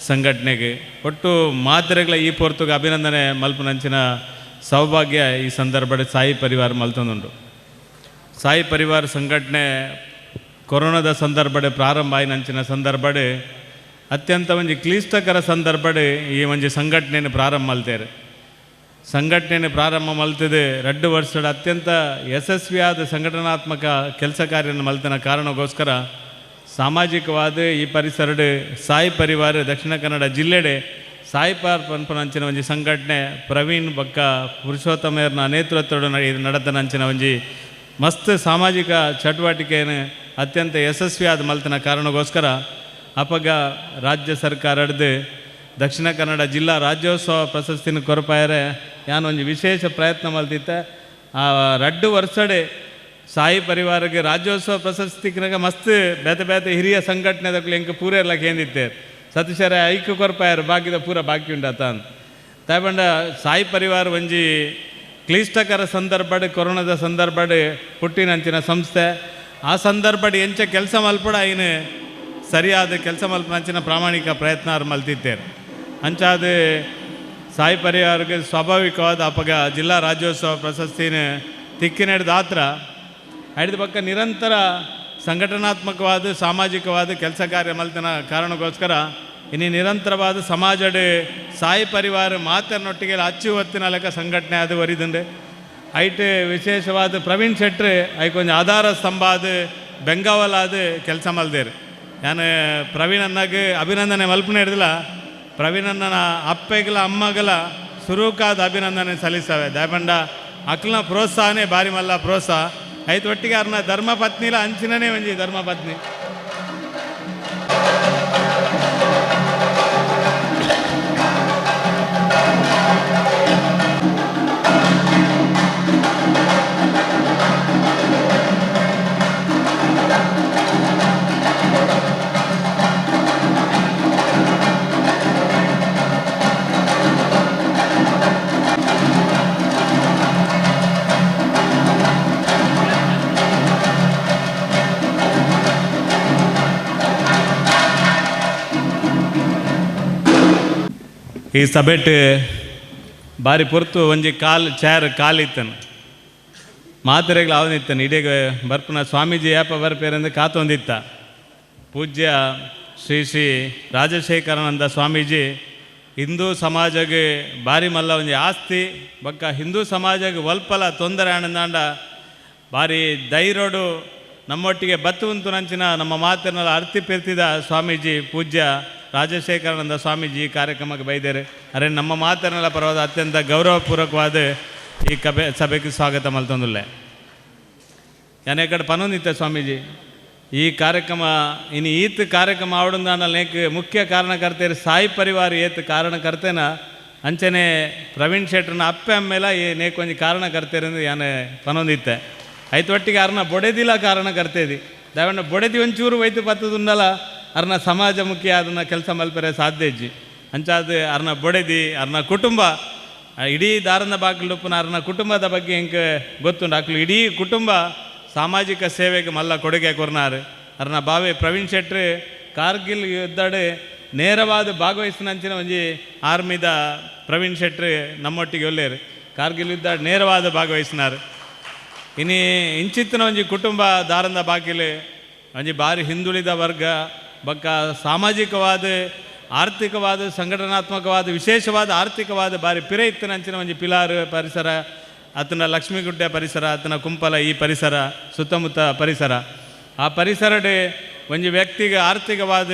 ಸಂಘಟನೆಗೆ ಒಟ್ಟು ಮಾತ್ರೆಗಳ ಈ ಪೊರ್ತುಗೆ ಅಭಿನಂದನೆ ಮಲ್ಪುನಂಚಿನ ಸೌಭಾಗ್ಯ ಈ ಸಂದರ್ಭಡೆ ಸಾಯಿ ಪರಿವಾರ ಮಲ್ತೊಂದುಂಡು. ಸಾಯಿ ಪರಿವಾರ ಸಂಘಟನೆ ಕೊರೋನಾದ ಸಂದರ್ಭಡೆ ಪ್ರಾರಂಭ ಆಯಿನಂಚಿನ ಸಂದರ್ಭಡೆ ಅತ್ಯಂತ ಒಂಜಿ ಕ್ಲಿಷ್ಟಕರ ಸಂದರ್ಭಡೆ ಈ ಒಂಜಿ ಸಂಘಟನೆಯನ್ನು ಪ್ರಾರಂಭ ಮಲ್ತೇರು. ಸಂಘಟನೆಯನ್ನು ಪ್ರಾರಂಭ ಮಲ್ತದೆ 2 ವರ್ಷದ ಅತ್ಯಂತ ಯಶಸ್ವಿಯಾದ ಸಂಘಟನಾತ್ಮಕ ಕೆಲಸ ಕಾರ್ಯವನ್ನು ಮಲ್ತನ ಕಾರಣಕ್ಕೋಸ್ಕರ ಸಾಮಾಜಿಕವಾದ ಈ ಪರಿಸರಡು ಸಾಯಿ ಪರಿವಾರ ದಕ್ಷಿಣ ಕನ್ನಡ ಜಿಲ್ಲೆಡೆ ಸಾಯಿ ಪಾರ್ ಪನ್ಪನಂಚಿನ ಒಂಜಿ ಸಂಘಟನೆ ಪ್ರವೀಣ್ ಬಕ್ಕ ಪುರುಷೋತ್ತಮರ್ನ ನೇತೃತ್ವದ ನಡೆದನಂಚಿನ ಒಂಜಿ ಮಸ್ತ್ ಸಾಮಾಜಿಕ ಚಟುವಟಿಕೆಯನ್ನು ಅತ್ಯಂತ ಯಶಸ್ವಿಯಾದ ಮಲ್ತನ ಕಾರಣಕ್ಕೋಸ್ಕರ ಅಪಗ ರಾಜ್ಯ ಸರ್ಕಾರದ್ದು ದಕ್ಷಿಣ ಕನ್ನಡ ಜಿಲ್ಲಾ ರಾಜ್ಯೋತ್ಸವ ಪ್ರಶಸ್ತಿನ ಕೊರಪಾಯರೆ ಯಾನೊಂದು ವಿಶೇಷ ಪ್ರಯತ್ನ ಮಲ್ತಿತ್ತೆ. ಆ 2 ವರ್ಷಡೆ ಸಾಯಿ ಪರಿವಾರಕ್ಕೆ ರಾಜ್ಯೋತ್ಸವ ಪ್ರಶಸ್ತಿ ಮಸ್ತ್ ಬೇತೆ ಬೇತೆ ಹಿರಿಯ ಸಂಘಟನೆದಕ್ಕೂ ಎಂಕ ಪೂರ ಎಲ್ಲ ಕೇಂದಿತ್ತೆ ಸತೀಶರ ಐಕ್ಯ ಕೊರಪಾಯರು ಬಾಕಿದ ಪೂರ ಬಾಕಿ ಉಂಡಾತ ತಾಯ್ಬಂಡ ಸಾಯಿ ಪರಿವಾರ ಒಂಜಿ ಕ್ಲಿಷ್ಟಕರ ಸಂದರ್ಭಡ್ ಕೊರೋನಾದ ಸಂದರ್ಭಡ್ ಪುಟ್ಟಿನಂಚಿನ ಸಂಸ್ಥೆ. ಆ ಸಂದರ್ಭಡ್ ಎಂಚ ಕೆಲಸ ಮಲ್ಪಡ ಐನು ಸರಿಯಾದ ಕೆಲಸ ಮಲ್ಪನಂಚಿನ ಪ್ರಾಮಾಣಿಕ ಪ್ರಯತ್ನ ಮಲ್ತಿತ್ತೇರು. ಅಂಚಾದ ಸಾಯಿ ಪರಿವಾರಕ್ಕೆ ಸ್ವಾಭಾವಿಕವಾದ ಅಪಗ ಜಿಲ್ಲಾ ರಾಜ್ಯೋತ್ಸವ ಪ್ರಶಸ್ತಿನ ತಿಕ್ಕಿನೆಡ್ದ ಆತ್ರ ಐದು ಪಕ್ಕ ನಿರಂತರ ಸಂಘಟನಾತ್ಮಕವಾದ ಸಾಮಾಜಿಕವಾದ ಕೆಲಸ ಕಾರ್ಯ ಮಲ್ತನ ಕಾರಣಕ್ಕೋಸ್ಕರ ಇನ್ನು ನಿರಂತರವಾದ ಸಮಾಜಡ್ ಸಾಯಿ ಪರಿವಾರ ಮಾತನ್ನೊಟ್ಟಿಗೆ ಅಚ್ಚು ಹೊತ್ತಿನ ಲೆಕ್ಕ ಸಂಘಟನೆ ಅದು ವರಿದಂಡೆ. ಐಟ್ ವಿಶೇಷವಾದ ಪ್ರವೀಣ್ ಶೆಟ್ರು ಐಕ್ ಒಂಜಿ ಆಧಾರ ಸ್ತಂಭ ಆದ್ ಬೆಂಗಾವಲಾದ ಕೆಲಸ ಮಲ್ದೇರು. ನಾನು ಪ್ರವೀಣಣ್ಣಗೆ ಅಭಿನಂದನೆ ಮಲ್ಪನೆ ಹಿಡ್ದಿಲ್ಲ, ಪ್ರವೀಣಣ್ಣನ ಅಪ್ಪೆಗಲ ಅಮ್ಮಗಲ ಸುರುಕಾದ ಅಭಿನಂದನೆ ಸಲ್ಲಿಸವೆ. ದಯಪಂಡ ಅಕ್ಲನ ಪ್ರೋತ್ಸಾಹನೇ ಬಾರಿ ಮಲ್ಲ ಪ್ರೋತ್ಸಾಹ ಐತು. ಒಟ್ಟಿಗೆ ಅರ್ನ ಧರ್ಮಪತ್ನಿಲ ಅಂಚಿನನೇ ಒಂಜಿ ಧರ್ಮಪತ್ನಿ. ಈ ಸಭೆಟ್ ಬಾರಿ ಪೊರ್ತು ಒಂಜಿ ಕಾಲ್ ಚೇರ್ ಕಾಲಿತ್ತನು ಮಾತ್ರೆಗಳು ಅವನಿತ್ತನು ಇಡೀ ಬರ್ಪುನ ಸ್ವಾಮೀಜಿ ಏಪ ಬರ್ಪೇರೆಂದು ಕಾತೊಂದಿತ್ತ. ಪೂಜ್ಯ ಶ್ರೀ ಶ್ರೀ ರಾಜಶೇಖರಾನಂದ ಸ್ವಾಮೀಜಿ ಹಿಂದೂ ಸಮಾಜಗೆ ಬಾರಿ ಮಲ್ಲ ಒಂಜಿ ಆಸ್ತಿ ಬೊಕ್ಕ ಹಿಂದೂ ಸಮಾಜಗೆ ಒಲ್ಪಲ ತೊಂದರೆ ಆನಂದಾಂಡ ಬಾರಿ ಧೈರ್ಯಡು ನಮ್ಮೊಟ್ಟಿಗೆ ಬತ್ತು ಉಂತು ನಂಚಿನ ನಮ್ಮ ಮಾತಿನೆಲ್ಲ ಅರ್ತಿ ಪಿರ್ತಿದ ಸ್ವಾಮೀಜಿ ಪೂಜ್ಯ ರಾಜಶೇಖರಾನಂದ ಸ್ವಾಮೀಜಿ ಕಾರ್ಯಕ್ರಮಕ್ಕೆ ಬೈದೇರು. ಅರೆ ನಮ್ಮ ಮಾತನ್ನೆಲ್ಲ ಪರವಾದ ಅತ್ಯಂತ ಗೌರವಪೂರ್ವಕವಾದ ಈ ಕಬೆ ಸಭೆಗೆ ಸ್ವಾಗತ ಮಲ್ತೊಂದುಲ್ಲೆ. ಯಾನೇ ಕಡೆ ಪನೊಂದಿತ್ತೆ ಸ್ವಾಮೀಜಿ ಈ ಕಾರ್ಯಕ್ರಮ ಇನ್ನು ಈತ್ ಕಾರ್ಯಕ್ರಮ ಆವಡಂದಾನಲ್ ಮುಖ್ಯ ಕಾರಣಕರ್ತೇರು ಸಾಯಿ ಪರಿವಾರ ಏತ್ ಕಾರಣಕರ್ತೇನ ಅಂಚನೆ ಪ್ರವೀಣ್ ಶೆಟ್ಟರ್ನ ಅಪ್ಪೆ ಅಮ್ಮೇಲ ಈ ನೇಕ್ ಒಂಜಿ ಕಾರಣಕರ್ತೇರೆಂದು ಯಾನೆ ಪನೊಂದಿತ್ತೆ. ಐತು ಒಟ್ಟಿಗೆ ಅರ್ನ ಬೊಡೆದಿಲ್ಲ ಕಾರಣಕರ್ತೇದಿ ದಯವಣ್ಣ ಬೊಡೆದಿ ಒಂಚೂರು ವೈತು ಪತ್ತದುಂಡಲ್ಲ ಅರ್ನ ಸಮಾಜಮುಖಿ ಅದನ್ನು ಕೆಲಸ ಮಲ್ಪರೆ ಸಾಧ್ಯ ಇಜ್ಜಿ. ಅಂಚಾದ ಅರ್ನ ಬೊಡೆದಿ ಅರ್ನ ಕುಟುಂಬ ಇಡೀ ದಾರನ ಬಾಗಿಲುಪ್ಪನ ಅರ್ನ ಕುಟುಂಬದ ಬಗ್ಗೆ ಎಂಕ್ ಗೊತ್ತುಂಡು. ಅಕ್ಲು ಇಡೀ ಕುಟುಂಬ ಸಾಮಾಜಿಕ ಸೇವೆಗೆ ಮಲ್ಲ ಕೊಡುಗೆ ಕೊರ್ನಾರು. ಅರ್ನ ಬಾವೆ ಪ್ರವೀಣ್ ಶೆಟ್ರು ಕಾರ್ಗಿಲ್ ಯುದ್ಧಡು ನೇರವಾದ ಭಾಗವಹಿಸಿನಂಚಿನ ಒಂಜಿ ಆರ್ಮಿದ ಪ್ರವೀಣ್ ಶೆಟ್ರು ನಮ್ಮೊಟ್ಟಿಗೆ ಒಲ್ಲೇರು ಕಾರ್ಗಿಲ್ ಯುದ್ಧ ನೇರವಾದ ಭಾಗವಹಿಸಿನಾರು. ಇನಿ ಇಂಚಿತ್ತಿನ ಒಂಜಿ ಕುಟುಂಬ ದಾರಂದ ಬಾಗಿಲು ಒಂಜಿ ಬಾರಿ ಹಿಂದುಳಿದ ವರ್ಗ ಬೊಕ್ಕ ಸಾಮಾಜಿಕವಾದ ಆರ್ಥಿಕವಾದ ಸಂಘಟನಾತ್ಮಕವಾದ ವಿಶೇಷವಾದ ಆರ್ಥಿಕವಾದ ಬಾರಿ ಪಿರೆ ಇತ್ತಿನಂಚಿನ ಒಂಜಿ ಪಿಲಾರು ಪರಿಸರ ಆತನ ಲಕ್ಷ್ಮೀಗುಡ್ಡೆ ಪರಿಸರ ಆತನ ಕುಂಪಲ ಈ ಪರಿಸರ ಸುತ್ತಮುತ್ತ ಪರಿಸರ ಆ ಪರಿಸರಡೆ ಒಂಜಿ ವ್ಯಕ್ತಿಗೆ ಆರ್ಥಿಕವಾದ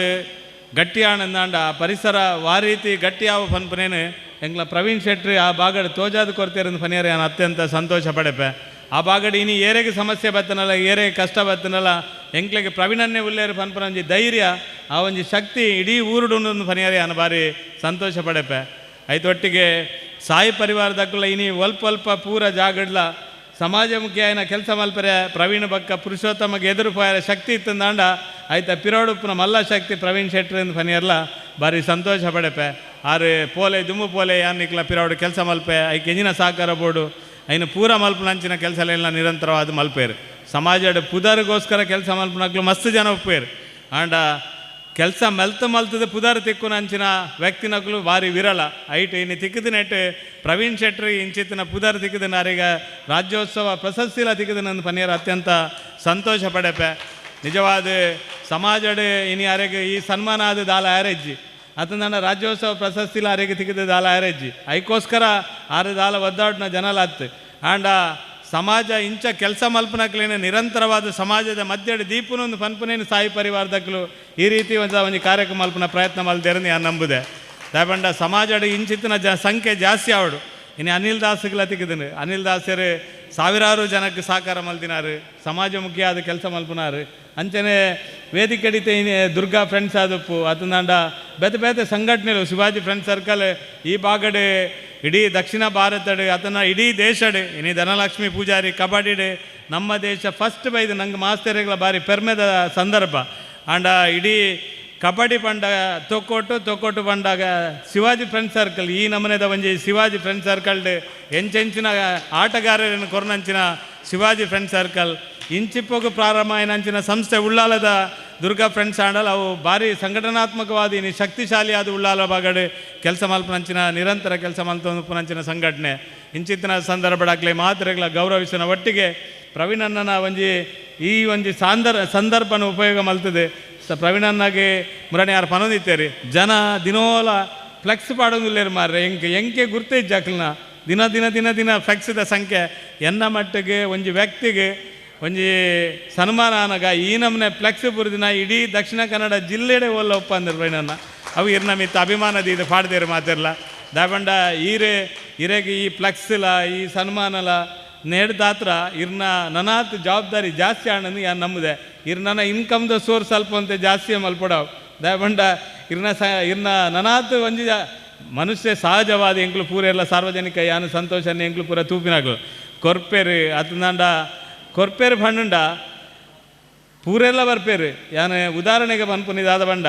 ಗಟ್ಟಿಯಾನಂದಾಂಡ ಆ ಪರಿಸರ ವಾರೀತಿ ಗಟ್ಟಿಯಾವ ಪನ್ಪನೇನು ಎಂಗ್ಲ ಪ್ರವೀಣ್ ಶೆಟ್ರಿ ಆ ಬಾಗಡ್ ತೋಜಾದ ಕೊರತೆರಂದು ಫನಿಯರ್ ನಾನು ಅತ್ಯಂತ ಸಂತೋಷ ಪಡೆಪೆ. ಆ ಬಾಗಡ್ ಇನಿ ಏರೆಗೆ ಸಮಸ್ಯೆ ಬತ್ತನಲ್ಲ ಏರೆಗೆ ಕಷ್ಟ ಬತ್ತನಲ್ಲ ಎಂಕ್ಲೆಗೆ ಪ್ರವೀಣನ್ನೇ ಉಲ್ಲೇರು ಪನ್ಪನ ಒಂಜಿ ಧೈರ್ಯ ಆ ಒಂಜಿ ಶಕ್ತಿ ಇಡೀ ಊರುಡು ಫನಿಯರ್ ನಾನು ಭಾರಿ ಸಂತೋಷ ಪಡೆಪೆ. ಐತೊಟ್ಟಿಗೆ ಸಾಯಿ ಪರಿವಾರದಕ್ಕುಲ್ಲ ಇನಿ ಒಲ್ಪ ಒಲ್ಪ ಪೂರ ಜಾಗಡ್ಲ ಸಮಾಜಮುಖಿ ಆಯ್ನ ಕೆಲಸ ಮಲ್ಪರೆ ಪ್ರವೀಣ್ ಬಕ್ಕ ಪುರುಷೋತ್ತಮಗೆ ಎದುರು ಪೋಯರ ಶಕ್ತಿ ಇತ್ತಂದಾಂಡ ಆಯ್ತ ಪಿರೋಡುಪ್ಪನ ಮಲ್ಲ ಶಕ್ತಿ ಪ್ರವೀಣ್ ಶೆಟ್ರಿಂದ ಫನಿಯರ್ಲ ಭಾರಿ ಸಂತೋಷ ಪಡೆಪೆ. ಆರು ಪೋಲೆ ದುಮ್ಮು ಪೋಲೆ ಯಾನಿಕ್ಲ ಪಿರೋಡು ಕೆಲಸ ಮಲ್ಪೆ ಐಕೆ ಎಂಜಿನ ಸಹಕಾರ ಬೋರ್ಡು ಐನು ಪೂರ ಮಲ್ಪನಂಚಿನ ಕೆಲಸ ನಿರಂತರವಾದ ಮಲ್ಪೇರು. ಸಮಾಜದ ಪುದರ್ಗೋಸ್ಕರ ಕೆಲಸ ಮಲ್ಪನಕ್ಲು ಮಸ್ತ್ ಜನ ಒಪ್ಪೇರು ಆಂಡ ಕೆಲಸ ಮಲ್ತು ಮಲ್ತದ ಪುದರ್ ತಿಕ್ಕುನಂಚಿನ ವ್ಯಕ್ತಿನಕ್ಲು ಭಾರಿ ವಿರಳ. ಐಟ್ ಇನ್ನು ತಿಕ್ಕದಿನೆಟ್ ಪ್ರವೀಣ್ ಶೆಟ್ರಿ ಇಂಚಿತ್ತಿನ ಪುದರ್ ತಿಕ್ಕದಿನ ಅರಿಗ ರಾಜ್ಯೋತ್ಸವ ಪ್ರಶಸ್ತಿಲ ತಿಕ್ಕದಿನ ಪನಿಯರ್ ಅತ್ಯಂತ ಸಂತೋಷ ಪಡೆಪೆ. ನಿಜವಾದ ಸಮಾಜಡ್ ಇನಿ ಅರೆಗೆ ಈ ಸನ್ಮಾನ ಆದ ದಾಲ ಆರೆಜ್ಜಿ ಅತನ ರಾಜ್ಯೋತ್ಸವ ಪ್ರಶಸ್ತಿಲ ಅರೆಗೆ ತಿಕ್ಕದ ದಾಲ ಆರೆಜ್ಜಿ ಐಕೋಸ್ಕರ ಆರು ದಾಲ ಒದ್ದಾಡ್ನ ಜನಲ ಅತ್ತು ಆಂಡ ಸಮಾಜ ಇಂಚ ಕೆಲಸ ಮಲ್ಪನಕ್ಲೇನೆ ನಿರಂತರವಾದ ಸಮಾಜದ ಮಧ್ಯೆ ದೀಪನೊಂದು ಪನ್ಪನೇನು ಸಾಯಿ ಪರಿವಾರದಕ್ಲು ಈ ರೀತಿ ಒಂದು ಒಂಜಿ ಕಾರ್ಯಕ್ರಮ ಮಲ್ಪನ ಪ್ರಯತ್ನ ಮಲ್ದೇರని ನಾನು ನಂಬುದೆ. ದಯಪಂಡ ಸಮಾಜಡ್ ಇಂಚಿತ್ತಿನ ಸಂಖ್ಯೆ ಜಾಸ್ತಿ ಆವಡು. ಇನ್ನು ಅನಿಲ್ ದಾಸ್ಗಳ ತಿಕ್ಕಿದನು ಅನಿಲ್ ದಾಸರು ಸಾವಿರಾರು ಜನಕ್ಕೆ ಸಹಕಾರ ಮಲ್ದಿನಾರು ಸಮಾಜಮುಖಿಯಾದ ಕೆಲಸ ಮಲ್ಪನಾರು. ಅಂಚನೆ ವೇದಿಕೆ ದುರ್ಗಾ ಫ್ರೆಂಡ್ಸ್ ಆದಪ್ಪು ಅತಂದಾಂಡ ಬೇತೆ ಬೇತೆ ಸಂಘಟನೆಗಳು ಶಿವಾಜಿ ಫ್ರೆಂಡ್ಸ್ ಸರ್ಕಲ್ ಈ ಬಾಗಡೆ ಇಡೀ ದಕ್ಷಿಣ ಭಾರತಡು ಅತನ ಇಡೀ ದೇಶಡು ಇನಿ ಧನಲಕ್ಷ್ಮಿ ಪೂಜಾರಿ ಕಬಡ್ಡಿಡು ನಮ್ಮ ದೇಶ ಫಸ್ಟ್ ಬೈದು ನಂಗೆ ಮಾಸ್ತರ್ಗಳ ಭಾರಿ ಪೆರ್ಮೆದ ಸಂದರ್ಭ. ಆಂಡ ಇಡೀ ಕಬಡ್ಡಿ ಪಂಡ ತೊಕ್ಕೋಟು ತೊಕ್ಕೋಟು ಪಂಡಾಗ ಶಿವಾಜಿ ಫ್ರೆಂಡ್ ಸರ್ಕಲ್ ಈ ನಮನೆದ ಒಂಜಿ ಶಿವಾಜಿ ಫ್ರೆಂಡ್ ಸರ್ಕಲ್ಡ್ ಎಂಚೆಂಚಿನ ಆಟಗಾರರನ್ನು ಕೊರ್ನಂಚಿನ ಶಿವಾಜಿ ಫ್ರೆಂಡ್ ಸರ್ಕಲ್ ಇಂಚಿಪ್ಪೋಗು ಪ್ರಾರಂಭ ಏನಂಚಿನ ಸಂಸ್ಥೆ ಉಳ್ಳಾಲದ ದುರ್ಗಾ ಫ್ರೆಂಡ್ಸ್ ಆಂಡಲ್ ಅವು ಭಾರಿ ಸಂಘಟನಾತ್ಮಕವಾದ ಇನಿ ಶಕ್ತಿಶಾಲಿಯಾದ ಉಳ್ಳಾಲ ಬಾಗಡೆ ಕೆಲಸ ಮಲ್ಪನಂಚಿನ ನಿರಂತರ ಕೆಲಸ ಮಲ್ಪನಂಚಿನ ಸಂಘಟನೆ ಇಂಚಿತ್ತಿನ ಸಂದರ್ಭಡಾಗ್ಲಿ ಮಾತ್ರೆಗಳ ಗೌರವಿಸಿನ ಒಟ್ಟಿಗೆ ಪ್ರವೀಣಣ್ಣನ ಒಂಜಿ ಈ ಒಂಜಿ ಸಂದರ್ಭನ ಉಪಯೋಗ ಮಲ್ತದೆ. ಪ್ರವೀಣಣ್ಣಗೆ ಮುರಣಿ ಯಾರು ಪನೊಂದಿತ್ತೇರಿ ಜನ ದಿನೋಲ ಫ್ಲೆಕ್ಸ್ ಪಾಡೋದಿಲ್ಲೇರು ಮಾರ್ರೆ ಎಂಕೆ ಎಂಕೆ ಗುರ್ತೇ ಇಜ್ಜಾಕ್ಲನ ದಿನ ದಿನ ದಿನ ದಿನ ಫ್ಲೆಕ್ಸ್ದ ಸಂಖ್ಯೆ ಎನ್ನ ಮಟ್ಟಿಗೆ ಒಂಜಿ ವ್ಯಕ್ತಿಗೆ ಒಂಜಿ ಸನ್ಮಾನ ಆನಗ ಈ ನಮ್ಮನೆ ಫ್ಲೆಕ್ಸ್ ಬುರಿದಿನ ಇಡೀ ದಕ್ಷಿಣ ಕನ್ನಡ ಜಿಲ್ಲೆಡೆ ಒಲ್ಲ ಒಪ್ಪಂದ್ರೆ ಪ್ರವೀಣನ್ನ ಅವು ಇರ್ನ ಮಿತ್ತ ಅಭಿಮಾನದ ಇದು ಪಾಡ್ದೇರು ಮಾತಿರಲ್ಲ ದಾಬಂಡ ಈರೆ ಇರೆಗೆ ಈ ಫ್ಲೆಕ್ಸ್ಲ ಈ ಸನ್ಮಾನಲ ನೇಡ್ದಾತ್ರ ಇರ್ನ ನನಾತ್ ಜವಾಬ್ದಾರಿ ಜಾಸ್ತಿ ಆಣಂದು ಯಾನ್ ನಂಬುದೆ ಇರ್ ನನ್ನ ಇನ್ಕಮ್ದ ಸೋರ್ಸ್ ಸ್ವಲ್ಪ ಅಂತ ಜಾಸ್ತಿ ಮಲ್ಪಡವು ದಯಬಂಡ ಇರ್ನ ಸ ಇರ್ನ ನನಾತ್ ಒಂಜಿ ಮನುಷ್ಯ ಸಹಜವಾದ ಎಂಕ್ಲು ಪೂರ ಎಲ್ಲ ಸಾರ್ವಜನಿಕ ಯಾನು ಸಂತೋಷನ ಎಂಕ್ಲು ಪೂರ ತೂಪಿನಾಗ್ಲು ಕೊರ್ಪೇರು ಅತನಾಂಡ ಕೊರ್ಪೇರು ಪಂಡುಂಡ ಪೂರೆಲ್ಲ ಬರ್ಪೇರು ಯಾನು ಉದಾಹರಣೆಗೆ ಪನ್ಪುನಿದಾದ ಬಂಡ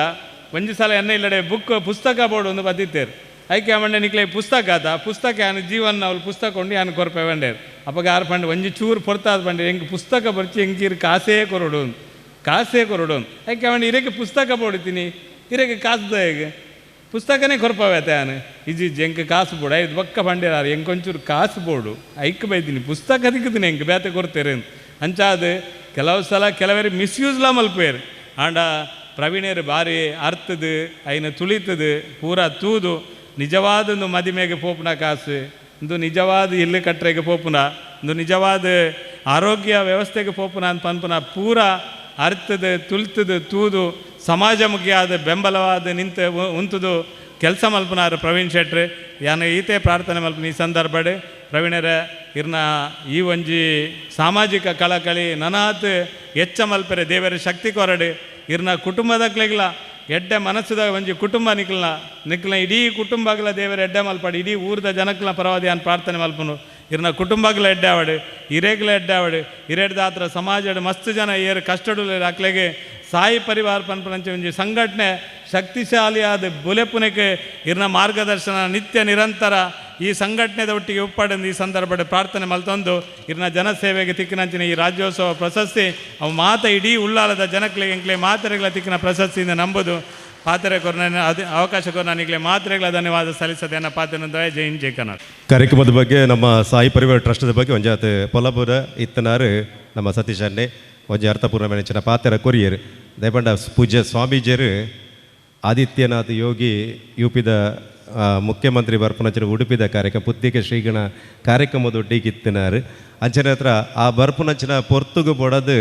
ಒಂಜಿ ಸಲ ಎನ್ನ ಇಲ್ಲಡೆ ಬುಕ್ ಪುಸ್ತಕ ಬೋರ್ಡ್ ಒಂದು ಬತ್ತಿತ್ತೇರು ಐಕೆ ಮಂಡೆ ನಿಕ್ಲೆ ಪುಸ್ತಕ ಆತ ಪುಸ್ತಕ ಯಾನು ಜೀವನ ಅವಳು ಪುಸ್ತಕ ಉಂಡು ಯಾನು ಕೊರ್ಪೆ ಬಂಡೇರು ಅಪ್ಪಗ ಆರು ಪಂಡು ಒಂಜಿ ಚೂರು ಪೊರ್ತಾದ ಬಂಡೆ ಎಂಕ್ ಪುಸ್ತಕ ಬರ್ಚಿ ಎಂಕೀರು ಕಾಸೇ ಕೊರಡು ಕಾಸೇ ಕೊರಡು ಐಕೆ ಮಂಡೆ ಇರಕ್ಕೆ ಪುಸ್ತಕ ಬೋಡ್ತೀನಿ ಇರಕ್ಕೆ ಕಾಸು ಹೇಗೆ ಪುಸ್ತಕನೇ ಕೊರ್ಪವೇತ ಯಾನು ಇಜಿ ಎಂಕ್ ಕಾಸು ಬೋಡು ಐದು ಬೊಕ್ಕ ಬಂಡೇರಾರು ಎಂಕೊಂಚೂರು ಕಾಸು ಬೋಡು ಐಕ್ ಬೈತೀನಿ ಪುಸ್ತಕ ದಿಕ್ಕುತ್ತೀನಿ ಎಂಕ್ ಬೇತೆ ಕೊಡ್ತೇರೆ ಅಂಚಾದ ಕೆಲವು ಸಲ ಕೆಲವರು ಮಿಸ್ಯೂಸ್ಲ ಮಲ್ಪೇರು ಆಂಡ ಪ್ರವೀಣರು ಭಾರಿ ಅರ್ಥದು ಐನ ತುಳಿತದು ಪೂರ ತೂದು ನಿಜವಾದ ಮದಿಮೆಗೆ ಪೋಪುನ ಕಾಸು ಇಂದು ನಿಜವಾದ ಇಲ್ಲು ಕಟ್ಟರೆಗೆ ಪೋಪುನ ಇಂದು ನಿಜವಾದ ಆರೋಗ್ಯ ವ್ಯವಸ್ಥೆಗೆ ಪೋಪುನ ಅಂತ ಪನ್ಪುನ ಪೂರ ಅರ್ಥದ ತುಳಿತದು ತೂದು ಸಮಾಜಮುಖಿಯಾದ ಬೆಂಬಲವಾದ ನಿಂತ ಉಂತುದು ಕೆಲಸ ಮಲ್ಪನಾರು ಪ್ರವೀಣ್ ಶೆಟ್ರು ಯಾನು ಈತೆ ಪ್ರಾರ್ಥನೆ ಮಲ್ಪನ ಈ ಸಂದರ್ಭಡ್ ಪ್ರವೀಣರ ಇರ್ನ ಈ ಒಂಜಿ ಸಾಮಾಜಿಕ ಕಳಕಳಿ ನನಾತ್ ಎಚ್ಚ ಮಲ್ಪೆರೆ ದೇವರ ಶಕ್ತಿ ಕೊರಡು ಇರ್ನ ಕುಟುಂಬದಕ್ಲೆಗ್ಲ ಎಡ್ಡೆ ಮನಸ್ಸುದ ಒಂಜಿ ಕುಟುಂಬ ನಿಕ್ಲನ ನಿಕ್ಲನ ಇಡೀ ಕುಟುಂಬಗಳ ದೇವರ ಎಡ್ಡೆ ಮಲ್ಪಾಡು ಇಡೀ ಊರ್ದ ಜನಕ್ಲ ಪರವಾದಿ ಅನ್ ಪ್ರಾರ್ಥನೆ ಮಲ್ಪನು ಇರ್ನ ಕುಟುಂಬಗಳ ಎಡ್ಡೆ ಆವಡು ಹಿರೇಗ್ಲ ಎಡ್ಡೆ ಆವಡು ಹಿರೇಡ್ದಾತ್ರ ಸಮಾಜಡ್ ಮಸ್ತ್ ಜನ ಏರು ಕಷ್ಟಡು ಅಕ್ಲೆಗೆ ಸಾಯಿ ಪರಿವಾರ ಪನ್ಪನಂಚ ಒಂಜಿ ಸಂಘಟನೆ ಶಕ್ತಿಶಾಲಿಯಾದ ಬುಲೆಪುನೆಗೆ ಇರ್ನ ಮಾರ್ಗದರ್ಶನ ನಿತ್ಯ ನಿರಂತರ ಈ ಸಂಘಟನೆದ ಒಟ್ಟಿಗೆ ಒಪ್ಪಾಡಂದು ಈ ಸಂದರ್ಭದ ಪ್ರಾರ್ಥನೆ ಮಲ್ತೊಂದು ಇರ್ನ ಜನಸೇವೆಗೆ ತಿಕ್ಕಿನಂಚಿನ ಈ ರಾಜ್ಯೋತ್ಸವ ಪ್ರಶಸ್ತಿ ಅವು ಮಾತ ಇಡೀ ಉಳ್ಳಾಲದ ಜನಕ್ಲೆ ಎಂಕ್ಲೆ ಮಾತೆರೆಗಳ ತಿಕ್ಕಿನ ಪ್ರಶಸ್ತಿಯಿಂದ ನಂಬುದು ಪಾತ್ರೆ ಕೊರ್ನ ಅದೇ ಅವಕಾಶ ಕೊರ್ನ ನಿಗ್ಲೆ ಮಾತ್ರೆಗಳ ಧನ್ಯವಾದ ಸಲ್ಲಿಸದೆ ನನ್ನ ಪಾತ್ರೆ ಜೈ ಹಿಂದ್ ಜೈ ಕನ್ನಡ. ಕಾರ್ಯಕ್ರಮದ ಬಗ್ಗೆ ನಮ್ಮ ಸಾಯಿ ಪರಿವಾರ ಟ್ರಸ್ಟದ ಬಗ್ಗೆ ಒಂಜಾತ್ ಪೊಲಬುರ ಇತ್ತನಾರು ನಮ್ಮ ಸತೀಶ್ ಅಣ್ಣೆ ಒಂಜಿ ಅರ್ಥಪೂರ್ಣ ಮೆಣಚಿನ ಪಾತ್ರ ಕೊರಿಯರು ದಯಪಂಡ ಪೂಜ್ಯ ಸ್ವಾಮೀಜಿಯರು ಆದಿತ್ಯನಾಥ್ ಯೋಗಿ ಯುಪಿದ ಮುಖ್ಯಮಂತ್ರಿ ಬರ್ಪುನಂಚಿನ ಉಡುಪಿದ ಕಾರ್ಯಕ್ರಮ ಪುತ್ತಿಗೆ ಶ್ರೀಗಣ ಕಾರ್ಯಕ್ರಮದೊಡ್ಡಿಗೆ ಇತ್ತಿನಾರು ಅಂಚನೆ ಹತ್ರ ಆ ಬರ್ಪುನಂಚಿನ ಪೊರ್ತುಗು ಬೊಡದು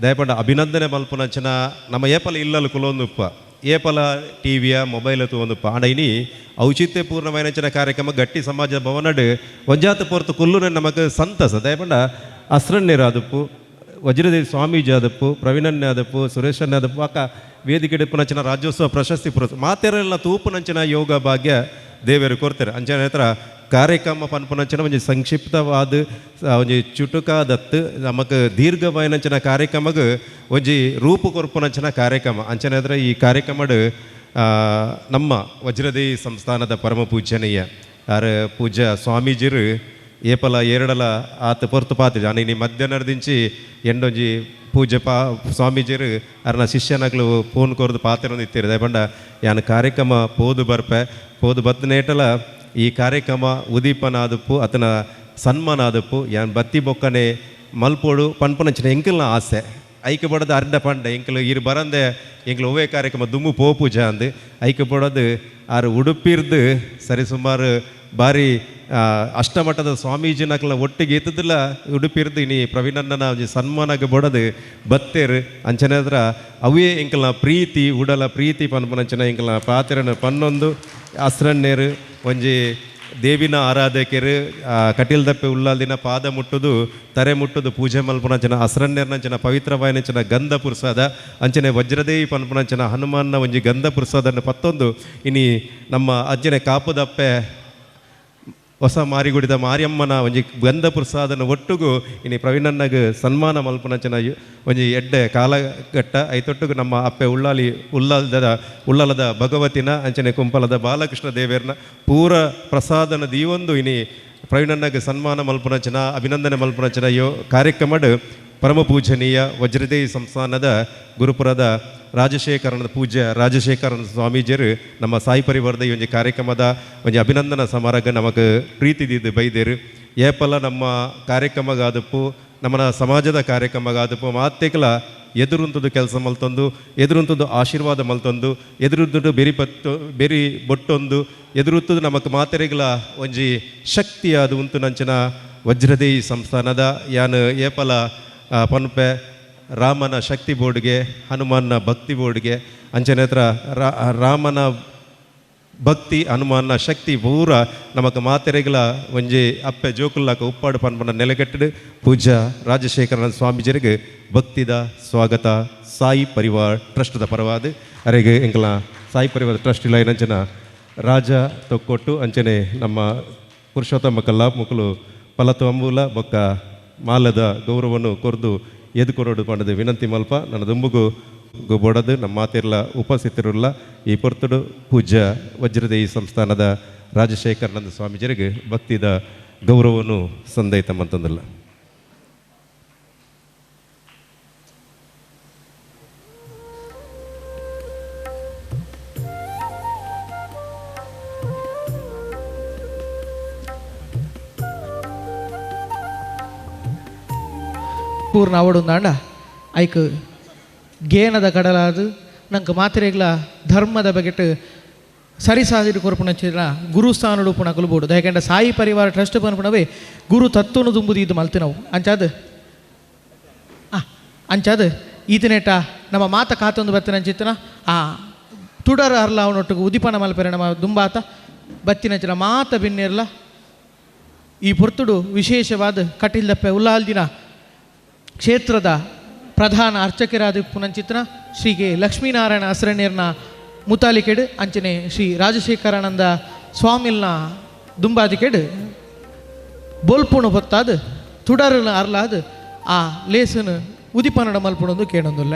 ದಯಪಂಡ ಅಭಿನಂದನೆ ಮಲ್ಪುನಂಚಿನ ನಮ್ಮ ಏಪಲ ಇಲ್ಲಲು ಕುಲೊಂದುಪ್ಪ ಏಪಲ ಟಿ ವಿಯ ಮೊಬೈಲ್ ತೂವೊಂದುಪ್ಪ ಆಂಡ ಇನಿ ಔಚಿತ್ಯಪೂರ್ಣమైన ಕಾರ್ಯಕ್ರಮ ಗಟ್ಟಿ ಸಮಾಜ ಭವನಡ್ ಒಂಜಾತ ಪೊರ್ತು ಕುಲ್ಲುನ ನಮಕ್ ಸಂತಸ ದಯಪಂಡ ಅಸ್ರಣ್ಯರಾದಪ್ಪು ವಜ್ರದೇವಿ ಸ್ವಾಮೀಜಿ ಆದಪ್ಪು ಪ್ರವೀಣನ್ನೇ ಆದಪ್ಪು ಸುರೇಶನ್ನೇ ಆದಪ್ಪು ಅಕ್ಕ ವೇದಿಕೆ ಡಿಪ್ಪುನಂಚಿನ ರಾಜ್ಯೋತ್ಸವ ಪ್ರಶಸ್ತಿ ಪುರಸ್ಕಾರ ಮಾತೆರೆಲ್ಲ ತೂಪುನಂಚಿನ ಯೋಗ ಭಾಗ್ಯ ದೇವರು ಕೊಡ್ತಾರೆ ಅಂಚನೆ ಹತ್ರ ಕಾರ್ಯಕ್ರಮ ಪನ್ಪುನಂಚಿನ ಒಂಜಿ ಸಂಕ್ಷಿಪ್ತವಾದ ಒಂಜಿ ಚುಟುಕಾದತ್ತು ನಮಕ್ ದೀರ್ಘವಾಯಿನಂಚಿನ ಕಾರ್ಯಕ್ರಮಗ್ ಒಂಜಿ ರೂಪು ಕೊರ್ಪುನಂಚಿನ ಕಾರ್ಯಕ್ರಮ ಅಂಚನೆ ಹತ್ರ ಈ ಕಾರ್ಯಕ್ರಮಡ್ ನಮ್ಮ ವಜ್ರದೇವಿ ಸಂಸ್ಥಾನದ ಪರಮ ಪೂಜನೀಯ ಆರ್ ಪೂಜ್ಯ ಸ್ವಾಮೀಜಿರು ಏಪಲ ಏರಡಲ ಆತ ಪೊರ್ತು ಪಾತ್ರೆ ಅನಿ ಮಧ್ಯಾಹ್ನದಿಂಚಿ ಎಂಡೊಂಜಿ ಪೂಜೆ ಪಾ ಸ್ವಾಮೀಜಿರು ಅರ್ನ ಶಿಷ್ಯನಕ್ಲು ಫೋನ್ ಕೊರ್ದು ಪಾತ್ರೆ ಇತ್ತೀರು ದಯಪಂಡ ಯಾನ್ ಕಾರ್ಯಕ್ರಮ ಪೋದು ಬರ್ಪೆ ಪೋದು ಬತ್ತನೇಟಲ ಈ ಕಾರ್ಯಕ್ರಮ ಉದೀಪನ ಆದಪ್ಪು ಆತನ ಸನ್ಮಾನ ಆದಪ್ಪು ಯಾನ್ ಬತ್ತಿ ಬೊಕ್ಕನೆ ಮಲ್ಪೋಡು ಪನ್ಪನಂಚಿನ ಎಂಕಲ್ನ ಆಸೆ ಐಕೆ ಬಡದು ಅರ್ಧ ಪಂಡ ಎಂಕಲು ಇರು ಬರಂದೆ ಎಂಕ್ಲು ಒವ್ವೇ ಕಾರ್ಯಕ್ರಮ ದುಮ್ಮು ಪೋಪೂಜೆ ಅಂದು ಐಕೆ ಬಡದು ಆರು ಉಡುಪಿರ್ದು ಸರಿಸುಮಾರು ಬಾರಿ ಅಷ್ಟಮಠದ ಸ್ವಾಮೀಜಿನಕ್ಲ ಒಟ್ಟಿಗೆ ಇತ್ತದಿಲ್ಲ ಉಡುಪಿರ್ದು ಇನಿ ಪ್ರವೀಣಣ್ಣನ ಒಂಜಿ ಸನ್ಮಾನಕ್ಕೆ ಬಡದು ಬತ್ತೇರು ಅಂಚನೆ ಹತ್ರ ಅವೇ ಎಂಕಲ್ನ ಪ್ರೀತಿ ಉಡಲ ಪ್ರೀತಿ ಪನ್ಪನಂಚಿನ ಎಂಕಲ್ನ ಪಾತ್ರನ ಪನ್ನೊಂದು ಅಸ್ರಣ್ಣೇರು ಒಂಜಿ ದೇವಿನ ಆರಾಧಕರು ಕಟೀಲ್ದಪ್ಪೆ ಉಳ್ಳಾಲ್ದಿನ ಪಾದ ಮುಟ್ಟುದು ತರೆ ಮುಟ್ಟುದು ಪೂಜೆ ಮಲ್ಪುನಂಚಿನ ಅಸ್ರಣ್ಯರ್ನಂಚಿನ ಪವಿತ್ರವಾಯಿನಂಚಿನ ಗಂಧ ಪುರ್ಸಾದ ಅಂಚನೆ ವಜ್ರದೇವಿ ಪನ್ಪುನಂಚಿನ ಹನುಮಾನ್ನ ಒಂಜಿ ಗಂಧ ಪುರ್ಸಾದನ್ನು ಪತ್ತೊಂದು ಇನಿ ನಮ್ಮ ಅಜ್ಜನೆ ಕಾಪುದಪ್ಪೆ ಹೊಸ ಮಾರಿಗುಡಿದ ಮಾರಿಯಮ್ಮನ ಒಂಜಿ ಗಂಧ ಪ್ರಸಾದನ ಒಟ್ಟುಗು ಇನಿ ಪ್ರವೀಣಣ್ಣಗ್ ಸನ್ಮಾನ ಮಲ್ಪುನಂಚಿನ ಒಂಜಿ ಎಡ್ಡೆ ಕಾಲಘಟ್ಟ ಐತೊಟ್ಟುಗು ನಮ್ಮ ಅಪ್ಪೆ ಉಳ್ಳಾಲಿ ಉಳ್ಳಾಲದ ಭಗವತಿನ ಅಂಚನೆ ಕುಂಪಲದ ಬಾಲಕೃಷ್ಣ ದೇವೇರ್ನ ಪೂರ ಪ್ರಸಾದನ ದೀವೊಂದು ಇನಿ ಪ್ರವೀಣಣ್ಣಗ್ ಸನ್ಮಾನ ಮಲ್ಪುನಂಚಿನ ಅಭಿನಂದನೆ ಮಲ್ಪುನಂಚಿನ ಯೋ ಕಾರ್ಯಕ್ರಮಡ್ ಪರಮ ಪೂಜನೀಯ ವಜ್ರದೇವಿ ಸಂಸ್ಥಾನದ ಗುರುಪುರದ ರಾಜಶೇಖರನ ಪೂಜ್ಯ ರಾಜಶೇಖರನ ಸ್ವಾಮೀಜಿಯರು ನಮ್ಮ ಸಾಯಿ ಪರಿವಾರದ ಈ ಒಂಜಿ ಕಾರ್ಯಕ್ರಮದ ಒಂಜಿ ಅಭಿನಂದನಾ ಸಮಾರಂಭ ನಮಗೆ ಪ್ರೀತಿ ದಿದ್ದು ಬೈದೇರು ಏಪಲ ನಮ್ಮ ಕಾರ್ಯಕ್ರಮಗಾದಪ್ಪು ನಮ್ಮನ ಸಮಾಜದ ಕಾರ್ಯಕ್ರಮಗಾದಪ್ಪು ಮಾತೆಕಲ ಎದುರುಂತದ್ದು ಕೆಲಸ ಮಲ್ತೊಂದು ಎದುರುಂತದ್ದು ಆಶೀರ್ವಾದ ಮಲ್ತೊಂದು ಎದುರುಂತದ್ದು ಬೆರಿ ಬೆರಿ ಬೊಟ್ಟೊಂದು ಎದುರುತ್ತದು ನಮಕ್ ಮಾತೆರೆಗ್ಲ ಒಂಜಿ ಶಕ್ತಿಯಾದ ಉಂತು ನಂಚಿನ ವಜ್ರದೇಯಿ ಸಂಸ್ಥಾನದ ಯಾನ್ ಏಪಲ ಪನ್ಪೆ ರಾಮನ ಶಕ್ತಿ ಬೋರ್ಡ್ಗೆ ಹನುಮಾನ್ನ ಭಕ್ತಿ ಬೋರ್ಡ್ಗೆ ಅಂಚನೆ ಹತ್ರ ರಾಮನ ಭಕ್ತಿ ಹನುಮಾನ್ನ ಶಕ್ತಿ ಪೂರ ನಮಕ್ ಮಾತೆರೆಗ್ಲ ಒಂಜಿ ಅಪ್ಪೆ ಜೋಕುಲ್ಲಾಕ ಉಪ್ಪಾಡು ಪನ್ಪನ ನೆಲೆಗಟ್ಟಿಡು ಪೂಜ್ಯ ರಾಜಶೇಖರನ ಸ್ವಾಮೀಜರಿಗೆ ಭಕ್ತಿದ ಸ್ವಾಗತ ಸಾಯಿ ಪರಿವಾರ್ ಟ್ರಸ್ಟ್ದ ಪರವಾದ ಅರೆಗೆ ಎಂಕಲ ಸಾಯಿ ಪರಿವಾರ ಟ್ರಸ್ಟ್ ಇಲ್ಲ ನಂಚನ ರಾಜ ತೊಕ್ಕೊಟ್ಟು ಅಂಚನೆ ನಮ್ಮ ಪುರುಷೋತ್ತಮ ಕಲ್ಲ ಮುಕುಲು ಫಲತ್ವಂಬೂಲ ಬೊಕ್ಕ ಮಾಲದ ಗೌರವವನ್ನು ಕೊರ್ದು ಎದು ಕೊರಡು ಪಂಡದು ವಿನಂತಿ ಮಲ್ಪ ನನ್ನ ದುಂಬುಗು ಗೊಬ್ಬಡದು ನಮ್ಮ ಮಾತಿರ್ಲ ಉಪಸ್ಥಿತರುಲ್ಲ ಈ ಪೊರ್ತುಡು ಪೂಜ್ಯ ವಜ್ರದೇಯಿ ಸಂಸ್ಥಾನದ ರಾಜಶೇಖರನಂದ ಸ್ವಾಮೀಜರಿಗೆ ಭಕ್ತಿದ ಗೌರವವನ್ನು ಸಂದೈತ ಮಂತಂದಿಲ್ಲ. ಪೂರ್ಣ ಅವಡುಂದಾಂಡ ಐಕ್ ಗೇನದ ಕಡಲಾದು ನಂಗೆ ಮಾತ್ರೆಗ್ಲ ಧರ್ಮದ ಬಗೆಟ್ ಸರಿಸಾದಿರು ಕೊರ್ಪುನಂಚಿನ ಗುರುಸ್ಥಾನಡು ಪುಣಕಲು ಬೋಡು ಯಾಕೆಂದ್ರೆ ಸಾಯಿ ಪರಿವಾರ ಟ್ರಸ್ಟ್ ಪನ್ಪುಣವೇ ಗುರು ತತ್ವನು ತುಂಬುದು ಇದು ಮಲ್ತಿನವು ಅಂಚಾದ ಅಂಚಾದ ಈತನೇಟ ನಮ್ಮ ಮಾತ ಕಾತೊಂದು ಬತ್ತಿನಂಚಿತ್ತನ ಆ ತುಡರ ಅರ್ಲ ಅವನೊಟ್ಟಿಗೆ ಉದಿಪನ ಮಲ್ಪೆರೆ ನಮ್ಮ ದುಂಬಾತ ಬತ್ತಿನಂಚಿನ ಮಾತ ಬಿನ್ನಿರ್ಲ ಈ ಪೊರ್ತುಡು ವಿಶೇಷವಾದ ಕಟಿಲ್ದಪ್ಪೆ ಉಲ್ಲಾಲ್ದಿನ ಕ್ಷೇತ್ರದ ಪ್ರಧಾನ ಅರ್ಚಕರಾದ ಪುನಂಚಿತ್ರ ಶ್ರೀ ಕೆ ಲಕ್ಷ್ಮೀನಾರಾಯಣ ಅಸರಣ್ಯರ್ನ ಮುತಾಲಿಕೆಡು ಅಂಚನೆ ಶ್ರೀ ರಾಜಶೇಖರಾನಂದ ಸ್ವಾಮಿಲ್ನ ದುಂಬಾದಿಕೆಡು ಬೋಲ್ಪುಣು ಹೊತ್ತಾದ ತುಡರನ ಅರ್ಲಾದ ಆ ಲೇಸನು ಉದಿಪನಡ ಮಲ್ಪುಣೊಂದು ಕೇಳೊಂದುಲ್ಲ.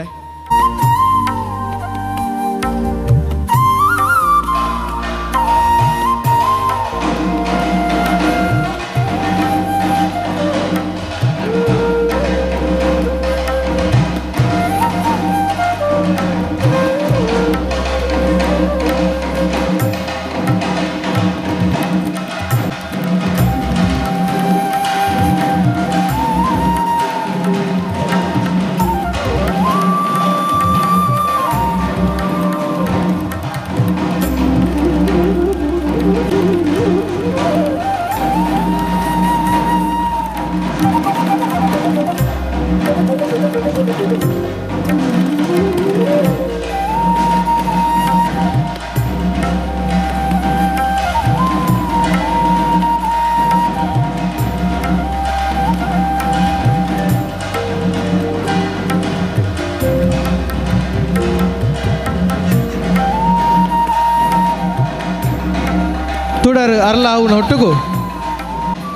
ತುಡರು ಅರ್ಲಾವುನ ಒಟ್ಟುಗು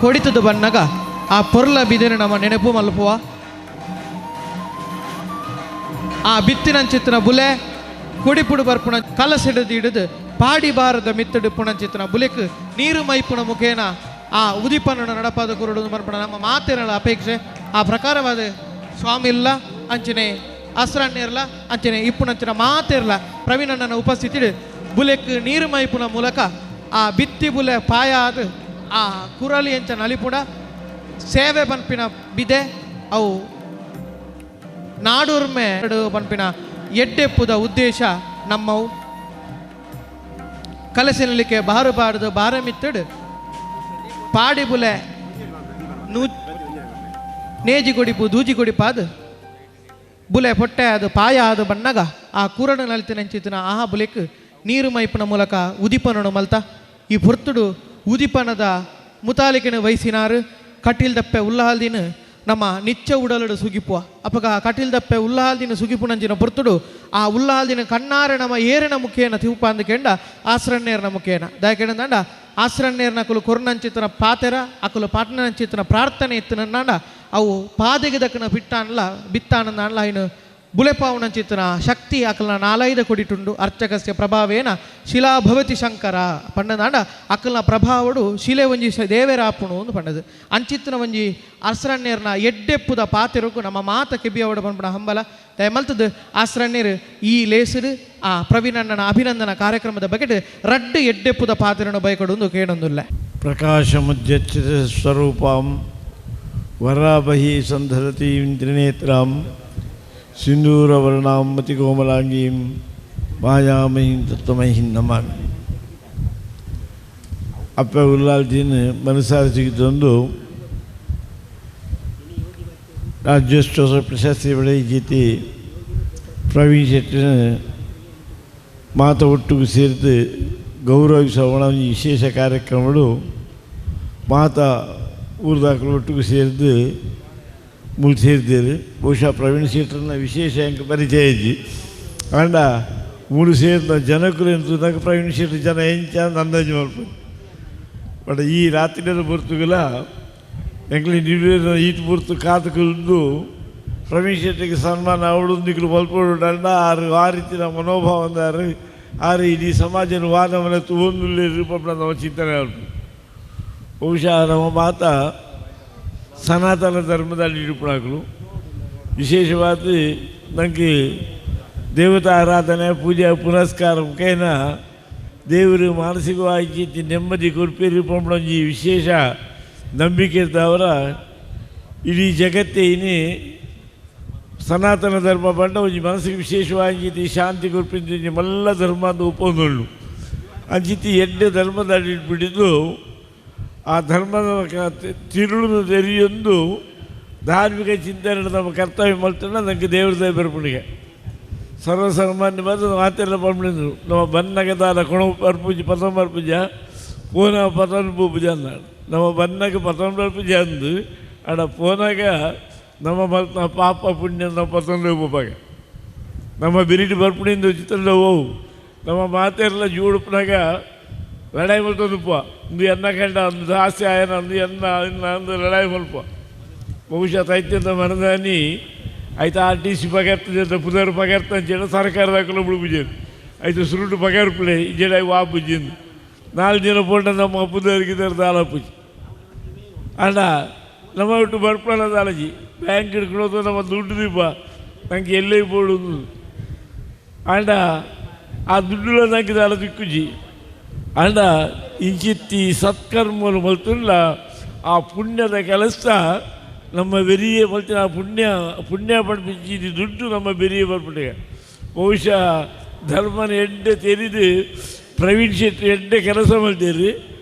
ಕೊಡಿತದ ಬನ್ನಗ ಆ ಪೊರ್ಲ ಬಿದಿರು ನಮ್ಮ ನೆನಪು ಮಲ್ಪುವ ಆ ಬಿತ್ತಿನಂಚಿತ್ತಿನ ಬುಲೆ ಕೊಡಿಪುಡು ಬರ್ಪುಣ ಕಲಸಿಡದು ಹಿಡಿದು ಪಾಡಿ ಬಾರದ ಮಿತ್ತಡು ಪುಣಂಚಿತ್ತಿನ ಬುಲೆಕ್ ನೀರು ಮೈಪುಣ ಮುಖೇನ ಆ ಉದಿಪನ ನಡಪಾದ ಕುರುಡು ಬರ್ಪುಣ ನಮ್ಮ ಮಾತಿನ ಅಪೇಕ್ಷೆ ಆ ಪ್ರಕಾರವಾದ ಸ್ವಾಮಿ ಇಲ್ಲ ಅಂಚನೆ ಅಸ್ರಣ್ಯರ್ಲ ಅಂಚನೆ ಇಪ್ಪುಣಂಚಿನ ಮಾತಿರ್ಲ ಪ್ರವೀಣಣ್ಣನ ಉಪಸ್ಥಿತಿ ಬುಲೆಕ್ ನೀರು ಮೈಪುಣ ಮೂಲಕ ಆ ಬಿತ್ತಿ ಬುಲೆ ಪಾಯ ಅದು ಆ ಕುರಲಿ ಎಂಚ ನಲಿಪುಡ ಸೇವೆ ಪನ್ಪಿನ ಬಿದೆ ಅವು ನಾಡೂರ್ಮೆ ಪನ್ಪಿನ ಎಡ್ಡೆಪ್ಪುದ ಉದ್ದೇಶ ನಮ್ಮವು ಕಲಸಿನಲಿಕ್ಕೆ ಬಾರು ಬಾರದು ಬಾರಮಿತ್ತಡು ಪಾಡಿ ಬುಲೆ ನೂ ನೇಜಿ ಕೊಡಿಪು ದೂಜಿ ಕೊಡಿಪಾದು ಬುಲೆ ಪೊಟ್ಟೆ ಅದು ಪಾಯ ಅದು ಬಣ್ಣಗ ಆ ಕೂರಣ ನಲಿತಿನಂಚಿತ್ತಿನ ಆಹಾ ಬುಲೆಕ್ ನೀರು ಮೈಪುನ ಮೂಲಕ ಉದಿಪನನು ಮಲ್ತ ಈ ಪೊರ್ತುಡು ಉದಿಪನದ ಮುತಾಲಿಕಿನ ವಯಸ್ಸಿನಾರು ಕಟೀಲ್ದಪ್ಪೆ ಉಲ್ಲಾಲ್ದಿನ ನಮ್ಮ ನಿಚ್ಚ ಉಡಲಡು ಸುಗಿಪುವ ಅಪಗ ಕಟೀಲ್ದಪ್ಪೆ ಉಲ್ಲಾಲ್ದಿನ ಸುಗಿಪುನಂಚಿನ ಪೊರ್ತುಡು ಆ ಉಲ್ಲಾಲ್ದಿನ ಕಣ್ಣಾರೆ ನಮ್ಮ ಏರಿನ ಮುಖೇನ ತಿವುಪ ಅಂದಕೆಂಡ ಆಶ್ರಣ್ಯರ್ನ ಮುಖೇನ ದಯಕೆಂಡ ಆಶ್ರಣ್ಯರ್ನ ಅಕುಲು ಕೊರ್ನಂಚಿತನ ಪಾತೆರ ಅಕುಲು ಪಾಟ್ನಂಚಿತನ ಪ್ರಾರ್ಥನೆ ಇತ್ತನಂಡ ಅವು ಪಾದೆಗೆ ದಕ್ಕನ ಬಿಟ್ಟಾನಲ್ಲ ಬಿತ್ತಾನಂದ ಇನ್ನು ಬುಲೆಪಾವುನಂಚಿತನ ಶಕ್ತಿ ಅಕಲ್ನ ನಾಲೈದ ಕೊಡಿಟುಂಡು ಅರ್ಚಕಸ್ಯ ಪ್ರಭಾವೇನ ಶಿಲಾಭವತಿ ಶಂಕರ ಪಂಡದಾಂಡ ಅಕಲ್ನ ಪ್ರಭಾವಡು ಶಿಲೆ ಒಂಜಿ ದೇವೇರಾಪುಣು ಒಂದು ಪಂಡದು ಅಂಚಿತ್ತನ ಒಂಜಿ ಅಸ್ರಣ್ಯರ್ನ ಎಡ್ಡೆಪ್ಪುದ ಪಾತೆರುಕು ನಮ್ಮ ಮಾತ ಕೆಬಿಯವಡ ಪಂಪಣ ಹಂಬಲ ದಯಮಲ್ತದ್ದು ಆಸ್ರಣ್ಯರು ಈ ಲೇಸರು ಆ ಪ್ರವೀಣಣ್ಣನ ಅಭಿನಂದನ ಕಾರ್ಯಕ್ರಮದ ಬಗ್ಗೆ ರಡ್ಡು ಎಡ್ಡೆಪ್ಪುದ ಪಾತೆರನ್ನು ಬಯಕೊಡುಂದು ಕೇಳೊಂದುಲ್ಲ. ಪ್ರಕಾಶಮುದ್ಯಚ್ಯುತ ಸ್ವರೂಪಾಂ ವರಾಬಹಿ ಸಂಧರತೀಂ ತ್ರಿನೇತ್ರಾಂ ಸಿಂಧೂರವರ್ಣಾಂ ಮತಿಕೋಮಲಾಂಗೀಂ ಮಾಯಾಮಯೀಂ ತತ್ವಮಯೀಂ ನಮಾಮಿ. ಅಪ್ಪ ಉಲ್ಲಾಲ್ಜಿನ ಮನಸಾರ ಸಿಗಿತೊಂದು ರಾಜ್ಯೋತ್ಸವ ಪ್ರಶಸ್ತಿ ಬೆಳೆ ಜೀತಿ ಪ್ರವೀಣ್ ಶೆಟ್ಟಿನ ಮಾತ ಒಟ್ಟಿಗೆ ಸೇರಿದು ಗೌರವಿಸುವ ವಿಶೇಷ ಕಾರ್ಯಕ್ರಮಗಳು ಮಾತ ಊರ್ದಾಕಲು ಒಟ್ಟಿಗೆ ಸೇರಿದು ಮೂಲ ಸೇರಿದ್ದೇವೆ. ಬಹುಶಃ ಪ್ರವೀಣ್ ಶೆಟ್ಟರನ್ನ ವಿಶೇಷ ಅಂಕ ಪರಿಚಯ ಇಜ್ಜಿ ಆಂಡ ಮೂಲು ಸೇರಿದ ಜನಕರು ಎಂತಾಗ ಪ್ರವೀಣ್ ಶೆಟ್ಟರ್ ಜನ ಎಂಚ ಅಂತ ಅಂದಾಜು ಮಲ್ಪು. ಬಟ್ ಈ ರಾತ್ರಿಯ ಬರ್ತುಗಲ ಎಂಕ್ಲಿ ನಿಡುವೆ ಈಟ್ ಬುರ್ತು ಕಾತುಕುಂದು ಪ್ರವೀಣ್ ಶೆಟ್ಟಿಗೆ ಸನ್ಮಾನ ಅವಳು ನಿಕ್ಲು ಮಲ್ಪೋಡು ಆರು ಆ ರೀತಿಯ ಮನೋಭಾವ ಅಂದಾರು ಆರು ಇಡೀ ಸಮಾಜನ ವಾದವನ ತೂಂದುಲ್ಲೆ ರೂಪ ನಮ್ಮ ಚಿಂತನೆ ಅಲ್ಪ. ಬಹುಶಃ ನಮ್ಮ ಮಾತ ಸನಾತನ ಧರ್ಮದಲ್ಲಿ ನಿರೂಪಣಾಗಲು ವಿಶೇಷವಾದ ನನಗೆ ದೇವತಾ ಆರಾಧನೆ ಪೂಜೆ ಪುನಸ್ಕಾರ ಮುಖೇನ ದೇವರು ಮಾನಸಿಕವಾಗಿ ನೆಮ್ಮದಿ ಕೊರ್ಪಿ ರೂಪಂಜಿ ವಿಶೇಷ ನಂಬಿಕೆ ಇದ್ದವರ ಇಡೀ ಜಗತ್ತೇ ಇನಿ ಸನಾತನ ಧರ್ಮ ಬಂಡ ಒಂಜಿ ಮನಸ್ಸಿಗೆ ವಿಶೇಷವಾಗಿ ಶಾಂತಿ ಕೊರ್ಪಿಂದ ಮಲ್ಲ ಧರ್ಮ ಅಂತ ಒಪ್ಪೊಂದುಳ್ಳು. ಅಂಚಿತಿ ಎಡ್ಡೆ ಧರ್ಮದಲ್ಲಿ ಬಿಡಿದು ಆ ಧರ್ಮದ ತಿರುಳು ತೆರೆಯೊಂದು ಧಾರ್ಮಿಕ ಚಿಂತನೆ ನಮ್ಮ ಕರ್ತವ್ಯ ಮಲ್ತಣ್ಣ ನನಗೆ ದೇವ್ರ ದಯ ಬರ್ಪುಣಿಗೆ ಸರ್ವಸಾಮಾನ್ಯವಾದ ಮಾತೆಲ್ಲ ಪಂಪಿದ್ರು. ನಮ್ಮ ಬನ್ನಗ ದಾದ ಕೊಣ ಪರ್ಪೂಜೆ ಪತಂ ಪರ್ಪೂಜ ಪೋನ ಪತನ್ ಪೂಜೆ ಅಂದ ನಮ್ಮ ಬನ್ನಗ ಪತಂ ಪರ್ಪೂಜೆ ಅಂದು ಅಡ ಪೋನಾಗ ನಮ್ಮ ಮಲ್ತ ಪಾಪ ಪುಣ್ಯ ನಮ್ಮ ಪತಂದ ಉಪಭಾಗ ನಮ್ಮ ಬಿರಿಟಿ ಬರ್ಪುಣಿಂದ ಚಿತ್ರದ ಹೋವು ನಮ್ಮ ಮಾತೆಲ್ಲ ಜೂಡುಪನಾಗ ಲಡಾಯಿ ಮಲ್ತೊಂದುಪ್ಪ ಒಂದು ಎನ್ನ ಕಂಡ ಒಂದು ಆಸೆ ಆಯನ ಒಂದು ಎನ್ನ ಎನ್ನ ಅಂದು ಲಡಾಯಿ ಮಲ್ಪ. ಬಹುಶಃ ತೈತ್ಯಂತ ಮನದಾನಿ ಆಯ್ತು R T C ಪಗಾರ್ತದೆ ಅಂತ ಪುದರ್ ಪಗಾರ್ತ ಅಂತೇಳಿ ಸರ್ಕಾರದ ಬಿಡು ಆಯಿತು ಸುರುಟು ಪಗಾರ್ಪುಲೆ ಜಡ ವಾ ಪೂಜೆಂದು 4 ದಿನ ಪೋಟ ನಮ್ಮ ಪುದರ್ಗಿದ್ದಾರೆ ದಾಲ ಪೂಜೆ ಅಣ್ಣ ನಮ್ಮ ಬಿಟ್ಟು ಬರ್ಪಣ ದಾಲಜಿ ಬ್ಯಾಂಕ್ ಹಿಡ್ಕೊಳ್ಳೋದು ನಮ್ಮ ದುಡ್ಡು ದೀಪ ನಂಗೆ ಎಲ್ಲೇ ಬೋಡುದು ಅಂಡ ಆ ದುಡ್ಡುಲ ನಂಗೆ ದಾಲ ದಿಕ್ಕುಜಿ ಅಂಡ ಇಂಚಿತ್ತಿ ಸತ್ಕರ್ಮಲು ಮಲ್ತುಲ್ಲ ಆ ಪುಣ್ಯದ ಕೆಲಸ ನಮ್ಮ ಬೆರಿಯೇ ಮಲ್ತಿನ ಆ ಪುಣ್ಯ ಪುಣ್ಯ ಪಡ್ಪಿಂಚಿ ದುಡ್ಡು ನಮ್ಮ ಬೆರಿಯೇ ಬರ್ಪುಂಡಿಗೆ. ಬಹುಶಃ ಧರ್ಮನ ಎಡ್ಡೆ ತೆರೆದು ಪ್ರವೀಣ್ ಶೆಟ್ಟಿ ಎಡ್ಡೆ ಕೆಲಸ ಮಲ್ತೇರಿ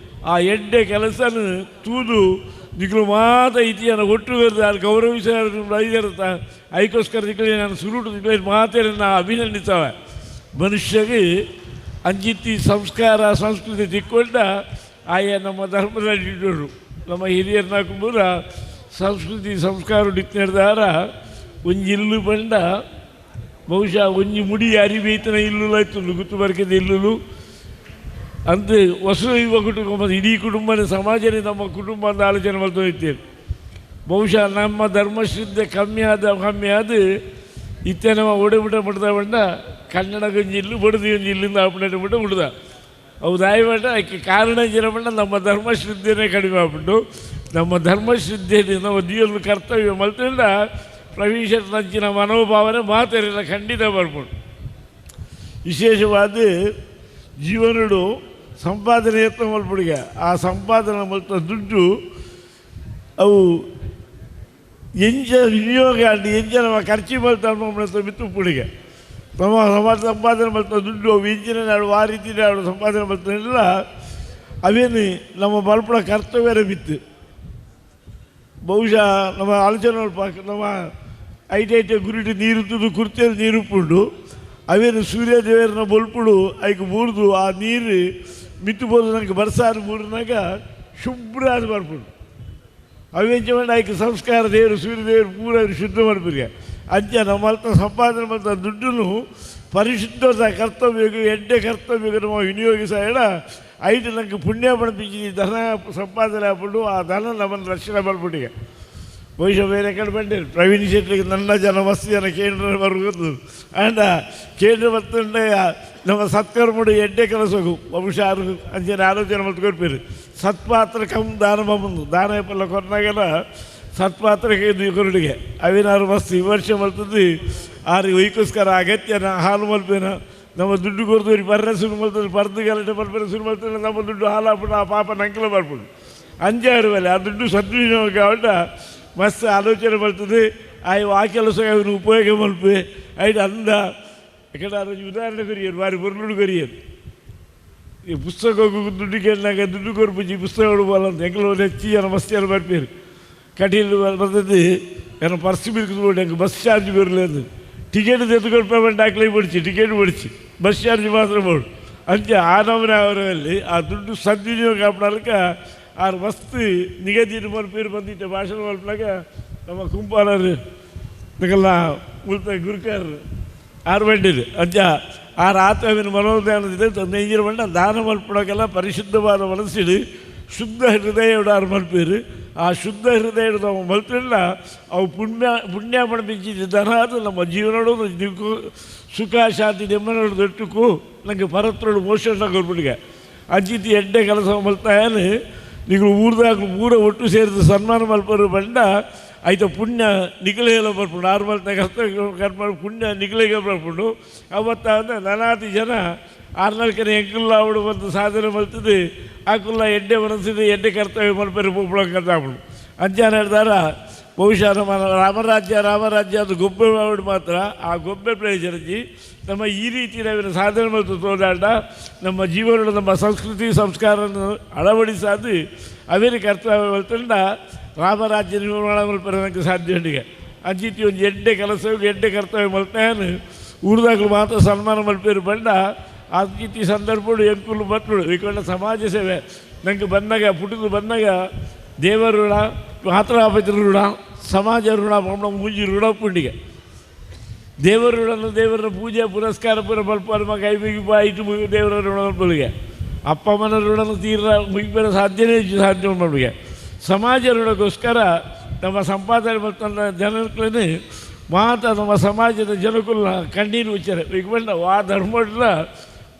ಆ ಎಡ್ಡೆ ಕೆಲಸನ ತೂದು ನಿಕ್ಲು ಮಾತ ಇತಿಯನ್ನು ಒಟ್ಟು ಬರ್ದು ಗೌರವಿಸ ಐದರ್ಥ ಐಕೋಸ್ಕರ ದಿಕ್ಕಲಿ ನಾನು ಸುರುಟು ದಿಕ್ಕಲಿ ಮಾತೇನೆ ನಾ ಅಭಿನಂದಿಸ್ತವೆ. ಮನುಷ್ಯಗೆ ಅಂಜಿತ್ತಿ ಸಂಸ್ಕಾರ ಸಂಸ್ಕೃತಿ ತಿಕ್ಕೊಂಡ ಆಯಾ ನಮ್ಮ ಧರ್ಮದಲ್ಲಿ ಇಟ್ಟರು ನಮ್ಮ ಹಿರಿಯರನ್ನ ಕುಂಬುರ ಸಂಸ್ಕೃತಿ ಸಂಸ್ಕಾರ ಡಿಕ್ನೆಡ್ದಾರ ಒಂಜಿ ಇಲ್ಲು ಬಂಡ ಬಹುಶಃ ಒಂಜಿ ಮುಡಿ ಅರಿಬೇತನ ಇಲ್ಲುಲಾಯ್ತು ಗುತ್ತು ಬರ್ಕೆದ ಇಲ್ಲುಲು ಅಂತ ವಸುದೈವ ಕುಟುಂಬ ಇಡೀ ಕುಟುಂಬನೇ ಸಮಾಜನೇ ನಮ್ಮ ಕುಟುಂಬ ಅಂತ ಆಲೋಚನೆ ಮಾಡ್ತಾ ಇದ್ದೇವೆ. ಬಹುಶಃ ನಮ್ಮ ಧರ್ಮಶ್ರದ್ಧೆ ಕಮ್ಮಿ ಆದ ಇತ್ತೆ ನಮ್ಮ ಒಡೆಬಿಟ ಬಿಡ್ದ ಬಂಡ ಕನ್ನಡ ಗಂಜಿ ಇಲ್ಲು ಬಡದು ಗಂಜಿ ಇಲ್ಲಿಂದ ಆಪಣೆ ಬಿಟ್ಟು ಬಿಡ್ದ ಅವು ದಾಯಬೇಡ ಅದಕ್ಕೆ ಕಾರಣ ಜನ ನಮ್ಮ ಧರ್ಮಶ್ರದ್ಧೆನೇ ಕಡಿಮೆ ಆಗ್ಬಿಟ್ಟು ನಮ್ಮ ಧರ್ಮಶ್ರದ್ಧೆಯಲ್ಲಿ ನಮ್ಮ ಜೀವನ ಕರ್ತವ್ಯ ಮಲ್ತಿಲ್ಲ ಪ್ರವೀಣ್ ಶೆಟ್ಟರಂಚಿನ ಮನೋಭಾವನೆ ಮಾತಾಡಿಲ್ಲ ಖಂಡಿತ ಬರ್ಬೋದು. ವಿಶೇಷವಾದ ಜೀವನಡು ಸಂಪಾದನೆ ಯತ್ನ ಮಲ್ಪುಡಿಗೆ ಆ ಸಂಪಾದನೆ ಮಲ್ತ ದುಡ್ಡು ಅವು ಎಂಚ ವಿನಿಯೋಗ ಆಂಡ್ ಎಂಚ ನಮ್ಮ ಖರ್ಚು ಮಲ್ತ ಮಿತ್ತು ಪುಡಿಗೆ ನಮ್ಮ ಸಮಾಜ ಸಂಪಾದನೆ ಮಲ್ತ ದುಡ್ಡು ಅವು ಎಂಚಿನ ನಾಡು ಆ ರೀತಿ ನಾಡು ಸಂಪಾದನೆ ಮಲ್ತನಿಲ್ಲ ಅವೇನು ನಮ್ಮ ಮಲ್ಪುಡ ಕರ್ತವ್ಯರ ಬಿತ್ತು. ಬಹುಶಃ ನಮ್ಮ ಆಲೋಚನೆ ನಮ್ಮ ಐಟ ಐಟ ಗುರಿಟಿ ನೀರು ತುದು ಕುರ್ತಿಯಲ್ಲಿ ನೀರು ಉಪ್ಪುಂಡು ಅವೇನು ಸೂರ್ಯದೇವರನ್ನ ಬೊಲ್ಪುಡು ಐಕ್ ಬೂರ್ದು ಆ ನೀರು ಮಿತ್ತು ಬೋದು ನನಗೆ ಬರ್ಸಾರು ಬೂರ್ನಾಗ ಶುಭ್ರ ಅದು ಬರ್ಪುಂಡು ಅವೇಂಚ ಮಾಡಿ ಐಕ್ ಸಂಸ್ಕಾರ ದೇವರು ಸೂರ್ಯದೇವರು ಪೂರ ಶುದ್ಧ ಮಾಡ್ಬಿರಿಗೆ ಅಂಚ ನಮ್ಮ ಸಂಪಾದನೆ ಮಾಡ್ತ ದುಡ್ಡನ್ನು ಪರಿಶುದ್ಧದ ಕರ್ತವ್ಯಕ್ಕೆ ಎಡ್ಡೆ ಕರ್ತವ್ಯಕ್ಕೆ ನಮ್ಮ ವಿನಿಯೋಗಿಸ ಐಟು ನಂಗೆ ಪುಣ್ಯ ಪಡ್ಪಿಂಚಿ ಧನ ಸಂಪಾದನೆ ಆಗ್ಬಿಟ್ಟು ಆ ಧನ ನಮ್ಮನ್ನು ರಕ್ಷಣೆ ಮಾಡ್ಬಿಟ್ಟಿಗೆ. ಬಹುಶಃ ಬೇರೆ ಕಡೆ ಬಂದಿರು ಪ್ರವೀಣ್ ಶೆಟ್ಟಿಗೆ ನನ್ನ ಜನ ಮಸ್ತ್ ಜನ ಕೇಂದ್ರ ಬರ್ಬೋದು ಅಂಡ ಕೇಂದ್ರ ಬರ್ತಂಡೆ ನಮ್ಮ ಸತ್ಕರ್ಮಡು ಎಡ್ಡೆ ಕೆಲಸಗು ಬಹುಶಃ ಯಾರು ಅಂಜನ ಆಲೋಚನೆ ಮಲ್ತ್ಕೊಡ್ಪೀರಿ ಸತ್ಪಾತ್ರ ಕಮ್ ದಾನ ಬಂದು ದಾನ ಪಲ್ಲ ಕೊರನಾಗೆಲ್ಲ ಸತ್ಪಾತ್ರಕ್ಕೆ ಇದು ಕೊರಡಿಗೆ ಅವಿನಾರು ಮಸ್ತ್ ವಿಮರ್ಶೆ ಮಲ್ತದ್ದು ಆರು ವೈಕೋಸ್ಕರ ಅಗತ್ಯನ ಹಾಲು ಮಲ್ಪೇನ ನಮ್ಮ ದುಡ್ಡು ಕೊಡ್ತೀವಿ ಬರ್ರೆ ಶುರು ಮಾಡ್ತಾರೆ ಬರ್ದು ಗಲಾಟೆ ಬರ್ಬರೆ ಶುರು ಮಾಡ್ತಾರೆ ನಮ್ಮ ದುಡ್ಡು ಹಾಲು ಹಾಕ್ಬಿಟ್ಟು ಆ ಪಾಪ ನಂಕಲ ಬರ್ಬಿಡು ಅಂಜಾರು ಮೇಲೆ ಆ ದುಡ್ಡು ಸದ್ವಿನಿಯೋಗ ಆವಟ ಮಸ್ತ್ ಆಲೋಚನೆ ಬರ್ತದೆ. ಆಯ್ ಆ ಕೆಲಸ ಅವನು ಉಪಯೋಗ ಮಲ್ಪೆ ಐಟ್ ಅಂದ ಎಕಡ ಉದಾಹರಣೆ ಕೊರಿಯರು ಬಾರಿ ಬೊರ್ಲುಡು ಕೊರಿಯರು ಈ ಪುಸ್ತಕ ದುಡ್ಡು ಕೇಳಿನಾಗ ದುಡ್ಡು ಕೊರ್ಪುಜಿ ಪುಸ್ತಕಗಳು ಬೋಲಂತ ಎಂಕಲು ಹೆಚ್ಚು ಜನ ಮಸ್ತಿಯನ್ನು ಬರ್ಪೇರು ಕಟೀಲು ಬರ್ತದೆ ಏನೋ ಪರ್ಸ್ ಬಿರ್ಕು ಎಂಕ್ ಬಸ್ ಚಾರ್ಜ್ ಬರలేదు ಟಿಕೆಟ್ ತೆಗೆದುಕೊಂಡು ಪೇಮೆಂಟ್ ಹಾಕ್ಲಿ ಬಿಡ್ಚಿ ಟಿಕೆಟ್ ಬಿಡ್ಚಿ ಬಸ್ ಚಾರ್ಜ್ ಮಾತ್ರ ಬೋಡು ಅಂಚೆ ಆ ನಮೂನೆ ಅವರಲ್ಲಿ ಆ ದುಡ್ಡು ಸದ್ವಿನಿಯೋಗ ಆಪಣಲ್ಕ ಆರು ಮಸ್ತ್ ನಿಗದಿ ಮಲ್ಪೇರು ಬಂದಿಟ್ಟೆ ಭಾಷಣ ಮಲ್ಪನಾಗ ನಮ್ಮ ಕುಂಪಾಲರು ನಿಕಲ್ನ ಉಲ್ತ ಗುರುಕಾರರು ಆರು ಬಂಡಿರು ಅಂಚ ಆರು ಆತ್ಮವಿನ ಮನೋಜ್ಞಾನದ ತಂದೆ ಬಂಡ ದಾನ ಮಲ್ಪಡೋಕೆಲ್ಲ ಪರಿಶುದ್ಧವಾದ ಮನಸ್ಸಿಡು ಶುದ್ಧ ಹೃದಯ ಆರು ಮಲ್ಪೇರು ಆ ಶುದ್ಧ ಹೃದಯ ನಾವು ಮಲ್ತಿಲ್ಲ ಅವು ಪುಣ್ಯ ಪುಣ್ಯ ಪಡ್ಪಿಂಚಿದ ದನ ಅದು ನಮ್ಮ ಜೀವನೋಡು ದಿಕ್ಕು ಸುಖ ಶಾಂತಿ ನೆಮ್ಮದಿಯೋಡು ದೊಟ್ಟುಕು ನನಗೆ ಪರತ್ರೋಡು ಮೋಕ್ಷ ಕೊರ್ಬಿಡಿಗೆ ಅಂಚಿತಿ ಎಡ್ಡೆ ಕೆಲಸ ಮಲ್ತಾಯನು ನೀವು ಊರ್ದಾಗ ಊರ ಒಟ್ಟು ಸೇರಿದ ಸನ್ಮಾನ ಮಲ್ಪರು ಬಂಡ ಐತ ಪುಣ್ಯ ನಿಗಲೆಲ್ಲ ಬರ್ಪುಂಡು ಆರು ಮಲ್ತ ಕಷ್ಟ ಕರ್ಮ ಪುಣ್ಯ ನಿಗಲಿಗೆ ಬರ್ಪುಂಡು ಅವತ್ತ ಅಂದ್ರೆ ನಾನಾತಿ ಜನ ಆರ್ನಾಲ್ಕನೇ ಎಂಕುಲ್ಲ ಅವಳು ಬಂದು ಸಾಧನೆ ಮಲ್ತದೆ ಆಕುಲ್ಲ ಎಡ್ಡೆ ಮನಸ್ಸಿದೆ ಎಡ್ಡೆ ಕರ್ತವ್ಯ ಮಲ್ಪರಿ ಪೋಪುಳಂಕಂತಾಪುಂಡು ಅಂಚಾನ ಹೇಳ್ದಾರ ಬಹುಶಃ ನಮ್ಮ ರಾಮರಾಜ್ಯ ರಾಮರಾಜ್ಯ ಅದು ಗೊಬ್ಬೆ ಮಾಡು ಮಾತ್ರ ಆ ಗೊಬ್ಬೆ ಪ್ರಯೋಜನಜಿ ನಮ್ಮ ಈ ರೀತಿ ನಾವಿನ ಸಾಧನೆ ಮತ್ತು ತೋದಾಟ ನಮ್ಮ ಜೀವನ ನಮ್ಮ ಸಂಸ್ಕೃತಿ ಸಂಸ್ಕಾರವನ್ನು ಅಳವಡಿಸಾದು ಅವೇರಿ ಕರ್ತವ್ಯ ಮಲ್ತಂಡ ರಾಮರಾಜ್ಯ ನಿರ್ಮಾಣ ಮಲ್ಪರೆ ನನಗೆ ಸಾಧ್ಯ ಉಂಡಿಗೆ ಅಂಚಿತಿ ಒಂದು ಎಡ್ಡೆ ಕೆಲಸ ಎಡ್ಡೆ ಕರ್ತವ್ಯ ಮಲ್ತಾನು ಊರ್ದಾಗಲು ಮಾತ್ರ ಸನ್ಮಾನ ಮಲ್ಪೇರು ಬಂಡ ಆ ರೀತಿ ಸಂದರ್ಭಗಳು ಎಂಕುಲು ಬತ್ಗಳು ಈಕೊಂಡ ಸಮಾಜ ಸೇವೆ ನಂಗೆ ಬಂದಾಗ ಪುಟ್ಟಿದು ಬಂದಾಗ ದೇವರ ಋಣ ಮಾತ್ರ ಋಣ ಸಮಾಜ ಋಣ ಮೂಂಜಿ ಋಣ ಪುಂಡಿಗೆ ದೇವರ ಋಣನ ದೇವರ ಪೂಜೆ ಪುರಸ್ಕಾರ ಪೂರ ಮಲ್ಪ ನಮ್ಮ ಕೈ ಮುಗಿಪ ಐಟು ಮುಗಿ ದೇವರ ಋಣ ಮಲ್ಪಲಿಗೆ ಅಪ್ಪ ಅಮ್ಮನ ಋಣನ ತೀರ ಮುಗಿಬೇರೆ ಸಾಧ್ಯನೇ ಸಾಧ್ಯ ಮಲ್ಪಿಗೆ ಸಮಾಜ ಋಣಕ್ಕೋಸ್ಕರ ನಮ್ಮ ಸಂಪಾದನೆ ಮತ್ತು ಜನಕ್ಕೇ ಮಾತ್ರ ನಮ್ಮ ಸಮಾಜದ ಜನಕುಲ್ನ ಕಣ್ಣೀರು ಉಚ್ಚಾರ ಈಗ ಬಂದ ಆ ಧರ್ಮಡ್ಲ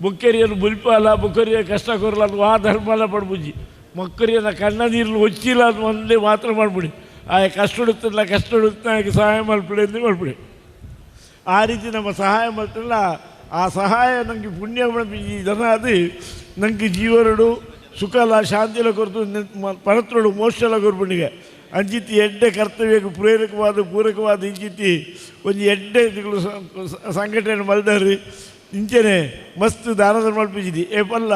ಬೊಕ್ಕರಿಯನ್ನು ಬುಲ್ಪಲ್ಲ ಬೊಕ್ಕರಿಯ ಕಷ್ಟ ಕೊರಲ್ಲ ಅದು ಆ ಧರ್ಮ ಅಲ್ಲ ಪಡ್ಬುಜ್ಜಿ ಮಕ್ಕರಿಯನ್ನ ಕಣ್ಣ ನೀರು ಹೊಚ್ಚಿಲ್ಲ ಅದು ಒಂದೇ ಮಾತ್ರ ಮಾಡ್ಬಿಡಿ ಆ ಕಷ್ಟ ಹುಡುಕ್ತಲ್ಲ ಕಷ್ಟ ಹುಡುಕ್ತ ಸಹಾಯ ಮಾಡ್ಬಿಡಿ ಅಂತ ಮಾಡ್ಬಿಡಿ ಆ ರೀತಿ ನಮ್ಮ ಸಹಾಯ ಮಾಡ್ತಿಲ್ಲ ಆ ಸಹಾಯ ನನಗೆ ಪುಣ್ಯ ಈ ಜನ ಅದು ನನಗೆ ಜೀವನಡು ಸುಖಲ ಶಾಂತಿಲ ಕೊರತು ಪರತ್ರಡು ಮೋಕ್ಷಲ ಕೊರ್ಪುಂಡಿಗೆ ಅಂಚಿತಿ ಎಡ್ಡೆ ಕರ್ತವ್ಯಕ್ಕೆ ಪ್ರೇರಕವಾದ ಪೂರಕವಾದ ಇಂಚಿತಿ ಒಂದು ಎಡ್ಡೆ ಸಂಘಟನೆ ಮಲ್ದಾರಿ ಇಂಚನೆ ಮಸ್ತ್ ದಾನ ಧರ್ಮ ಮಲ್ಪಿಸಿದಿ ಏಪಲ್ಲ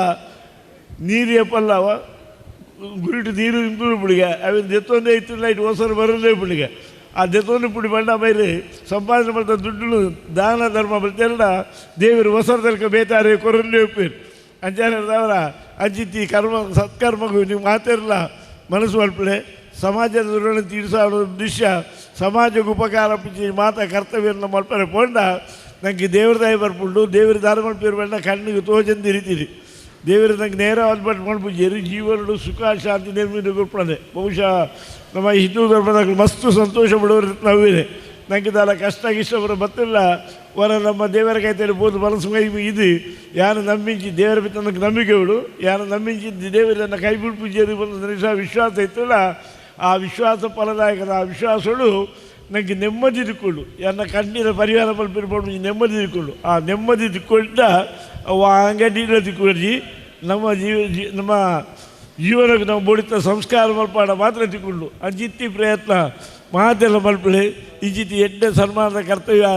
ನೀರು ಏಪಲ್ಲ ಗುರಿಟು ನೀರು ಇಂಪುಡು ಪುಡಿಗೆ ಅವಿನ ದೆತ್ತೊಂದೇ ಇತ್ತಿಲ್ಲ ಇಟ್ಟು ಹೊಸರು ಬರೋದೇ ಪುಡಿಗೆ ಆ ದೆತ್ತೊಂದು ಪುಡಿ ಬಂಡ ಮೇಲೆ ಸಂಪಾದನೆ ಮಾಡ್ತಾ ದುಡ್ಡು ದಾನ ಧರ್ಮ ಬರ್ತೇರಲ್ಲ ದೇವರು ಹೊಸರು ತನಕ ಬೇತಾರೆ ಕೊರಲ್ಲೇ ಉಪ್ಪೇರು ಅಂಚಾನೆ ಅವರ ಅಂಚಿತಿ ಕರ್ಮ ಸತ್ಕರ್ಮಗೂ ನೀವು ಮಾತಿರಲ್ಲ ಮನಸ್ಸು ಮಲ್ಪಲೆ ಸಮಾಜದ ಋಣ ತೀರಿಸೋ ಉದ್ದೇಶ ಸಮಾಜಕ್ಕೆ ಉಪಕಾರ ಮಾತಾ ಕರ್ತವ್ಯವನ್ನು ಮಲ್ಪರೆ ಪೋಂಡ ನನಗೆ ದೇವ್ರ ದಯ ಬರ್ಪುಂಡು ದೇವ್ರ ದಾನ ಮಲ್ಪಿರು ಬೇಡ ಕಣ್ಣಿಗೆ ತೋಜಂದು ರೀತಿರಿ ದೇವರು ನಂಗೆ ನೇರವಾದ ಬಟ್ ಮಲ್ಪುಜೇರು ಜೀವನಡು ಸುಖ ಶಾಂತಿ ನೆಮ್ಮದಿ ಕೊಡ್ಪದೆ ಬಹುಶಃ ನಮ್ಮ ಹಿಂದೂ ಧರ್ಮದಾಗ ಮಸ್ತು ಸಂತೋಷ ಪಡೋರು ನಾವೇನೆ ನನಗೆ ದಾಲ ಕಷ್ಟ ಗಿಷ್ಟ ಬರೋ ಬತ್ತಿಲ್ಲ ವರ ನಮ್ಮ ದೇವರ ಕೈತೇಳಿ ಬೋದು ಮನಸ್ಸು ಕೈ ಇದು ಯಾರು ನಂಬಿಂಚಿ ದೇವರ ಬಿಟ್ಟು ನನಗೆ ನಂಬಿಕೆ ಬಿಡು ಯಾರು ನಂಬಿಂಚಿ ದೇವರನ್ನು ಕೈ ಬಿಡ್ಪುಜೇರು ಬಂದು ನನಗೆ ವಿಶ್ವಾಸ ಇತ್ತಲ್ಲ ಆ ವಿಶ್ವಾಸ ಫಲದಾಯಕದ ಆ ವಿಶ್ವಾಸಗಳು ನನಗೆ ನೆಮ್ಮದಿ ತಿಕ್ಕೊಂಡು ಎನ್ನ ಕಣ್ಣೀರ ಪರಿಹಾರ ಮಲ್ಪಿರ್ಬೋದು ನೆಮ್ಮದಿ ತಿಕ್ಕೊಂಡು ಆ ನೆಮ್ಮದಿ ತಿಕ್ಕೊಂಡ ಅಂಗಡಿನ ತಿಕ್ಕೊಳ್ಳಿ ನಮ್ಮ ಜೀವ ನಮ್ಮ ಜೀವನಕ್ಕೆ ನಾವು ಬೋಡಿತ ಸಂಸ್ಕಾರ ಮಲ್ಪಾಡ ಮಾತ್ರ ತಿಕ್ಕೊಂಡು ಅಂಜಿತ್ತಿ ಪ್ರಯತ್ನ ಮಾತೆಲ್ಲ ಮಲ್ಪಳಿ ಇಂಜಿತಿ ಎಡ್ಡೆ ಸನ್ಮಾನದ ಕರ್ತವ್ಯ